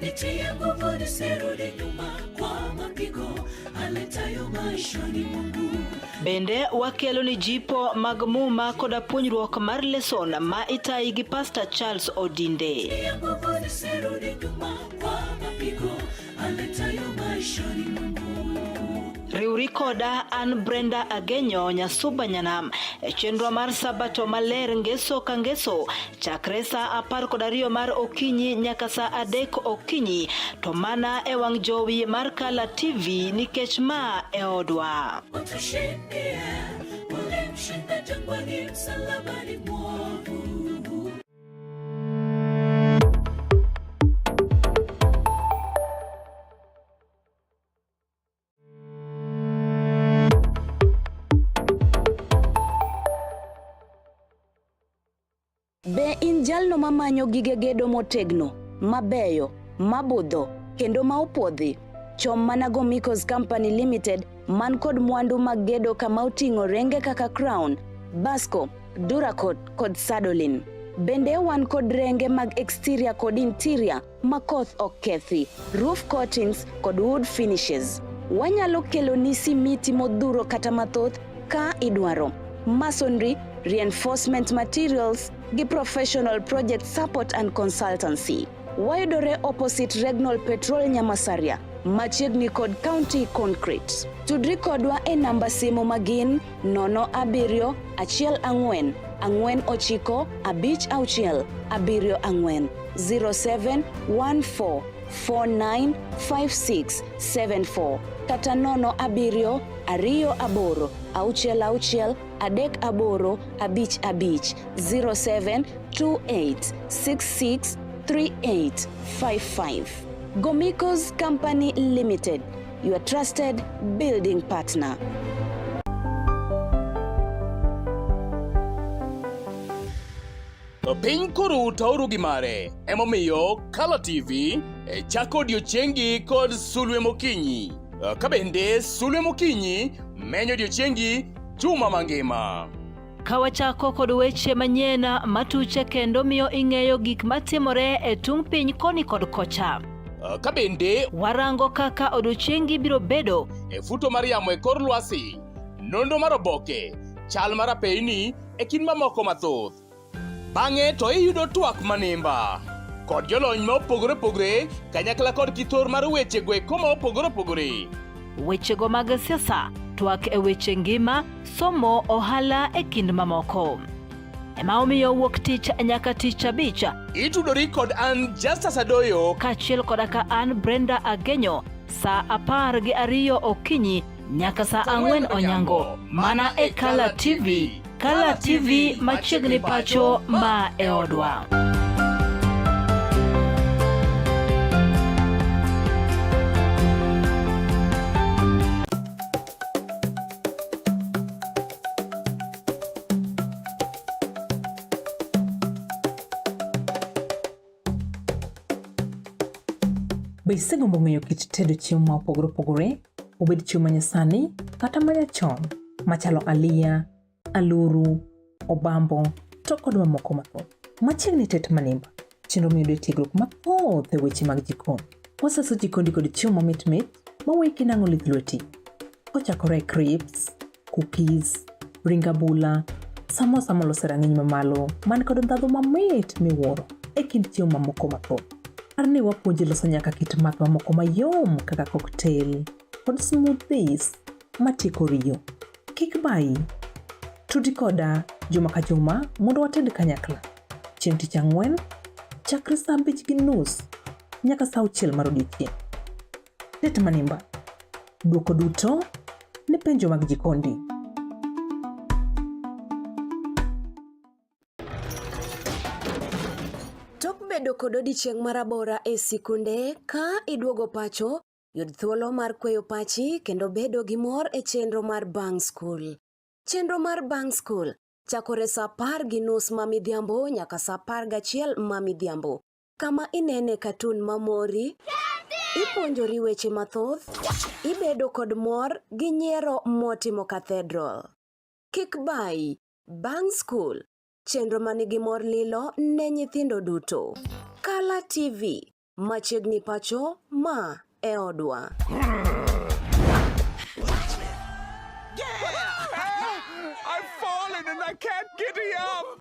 Nitie nguvu nisirudi nyuma kwa mapigo aletayo maishani mwangu. Bende wakelo ni jipo mag muma koda puonjruok mar leson ma itayi gi Pastor Charles Odinde. Nitie nguvu nisirudi nyuma kwa mapigo aletayo maishani mwangu. Riwri koda an Brenda Agenyo Nyasuba Nyanam e chenro mar Sabato maler ngeso ka ngeso chakre saa 12 mar okinyi nyaka saa 3 okinyi to mana e wang' jowi mar Kala TV nikech ma e odwa. Utushindie, ulimshinda jangwani msalabani mwovu. Be in jalno mamanyo gige gedo motegno, mabeyo, mabudho, kendo ma opuodhi? Chom mana Gomicos Company Limited man kod mwandu mag gedo kama oting'o renge kaka Crown, Basco, Duracot kod Sadolin. Bende wan kod renge mag exterior kod interior ma koth ok kethi, roof coatings kod wood finishes. Wanyalo keloni simiti modhuro kata mathoth ka idwaro. Masonry, reinforcement materials gi professional project support and consultancy. Wayudore opposite Regnol Petrol Nyamasaria, machiegni kod County Concrete. Tudri kodwa e namba simu magin 07 14 4 9 5 6 7 4 0714 495674 kata 0 7 2 8 6 6 3 8 5 5 0728 663855. Gomikos Company Limited, your trusted building partner. To piny koro tauru gi mare. Emomiyo Kala TV e chako odiechiengi kod sulwe mokinyi. Ka bende sulwe mokinyi menyo odiechiengi juma mangima. Ka wachako kod weche manyien matuche kendo miyo ing'eyo gik matimore e tung' piny koni kod kocha. Ka bende warango kaka odiechiengi biro bedo e futo mar yamo e kor lwasi, nonro mar oboke, chal mar apeyni e kind mamoko mathoth. Bang'e to iyudo twak manimba kod jolony ma opogore opogore kanyakla kod kithor mar wechego eko ma opogore opogore. Wechego mag siasa, twak e weche ngima, somo, ohala e kind mamoko. Ema omiyo wuok tich nyaka tich abich. Itudori kod an Justus Adoyo kaachiel koda ka an Brenda Agenyo saa 12 okinyi nyaka saa 4 onyango mana e Kala TV. Kala TV machiegni pacho ma e odwa. Be isegombo ng'eyo kit tedo chiemo ma opogore opogore, obed chiemo ma nyasani kata ma nyachon, machalo aliya, aluru, obambo, to kod mamoko mathoth? Machiegni tet manimba, chenro miyudo e tiegruok mathoth e weche mag jikon. Wasaso jikondi kod chiemo mamit mit maweyi kinang'o lith lweti. Kochakore e crisps, cookies, ring abula, samosa molos e rang'iny mamalo man kod ndhadhu mamit miwuoro e kind chiemo mamoko mathoth. Par ni wapuonji loso nyaka kit math mamoko mayom kaka cocktail kod smoothies matieko riyo. Kik bayi. Tudi koda juma ka juma mondo wated kanyakla. Chieng' tich ang'wen, chakre saa 5:30 nyaka saa 6 mar odiechieng'. Tet manimba. Dwoko duto ne penjo mag jikondi. Tok bedo kod odiechieng' marabora e sikunde, ka iduogo pacho, yud thuolo mar kweyo pachi kendo bedo gi mor e chenro mar bang' skul. Chenro mar bang' skul chakore saa 10:30 ma midhiambo nyaka saa 11 ma midhiambo, kama inene katun mamori, ipuonjori weche mathoth, ibedo kod mor gi nyiero motimo cathedral. Kik bayi, bang' skul, chenro manigi mor lilo ne nyithindo duto. Kala TV, machiegni pacho ma e odwa. I've fallen and I can't get up.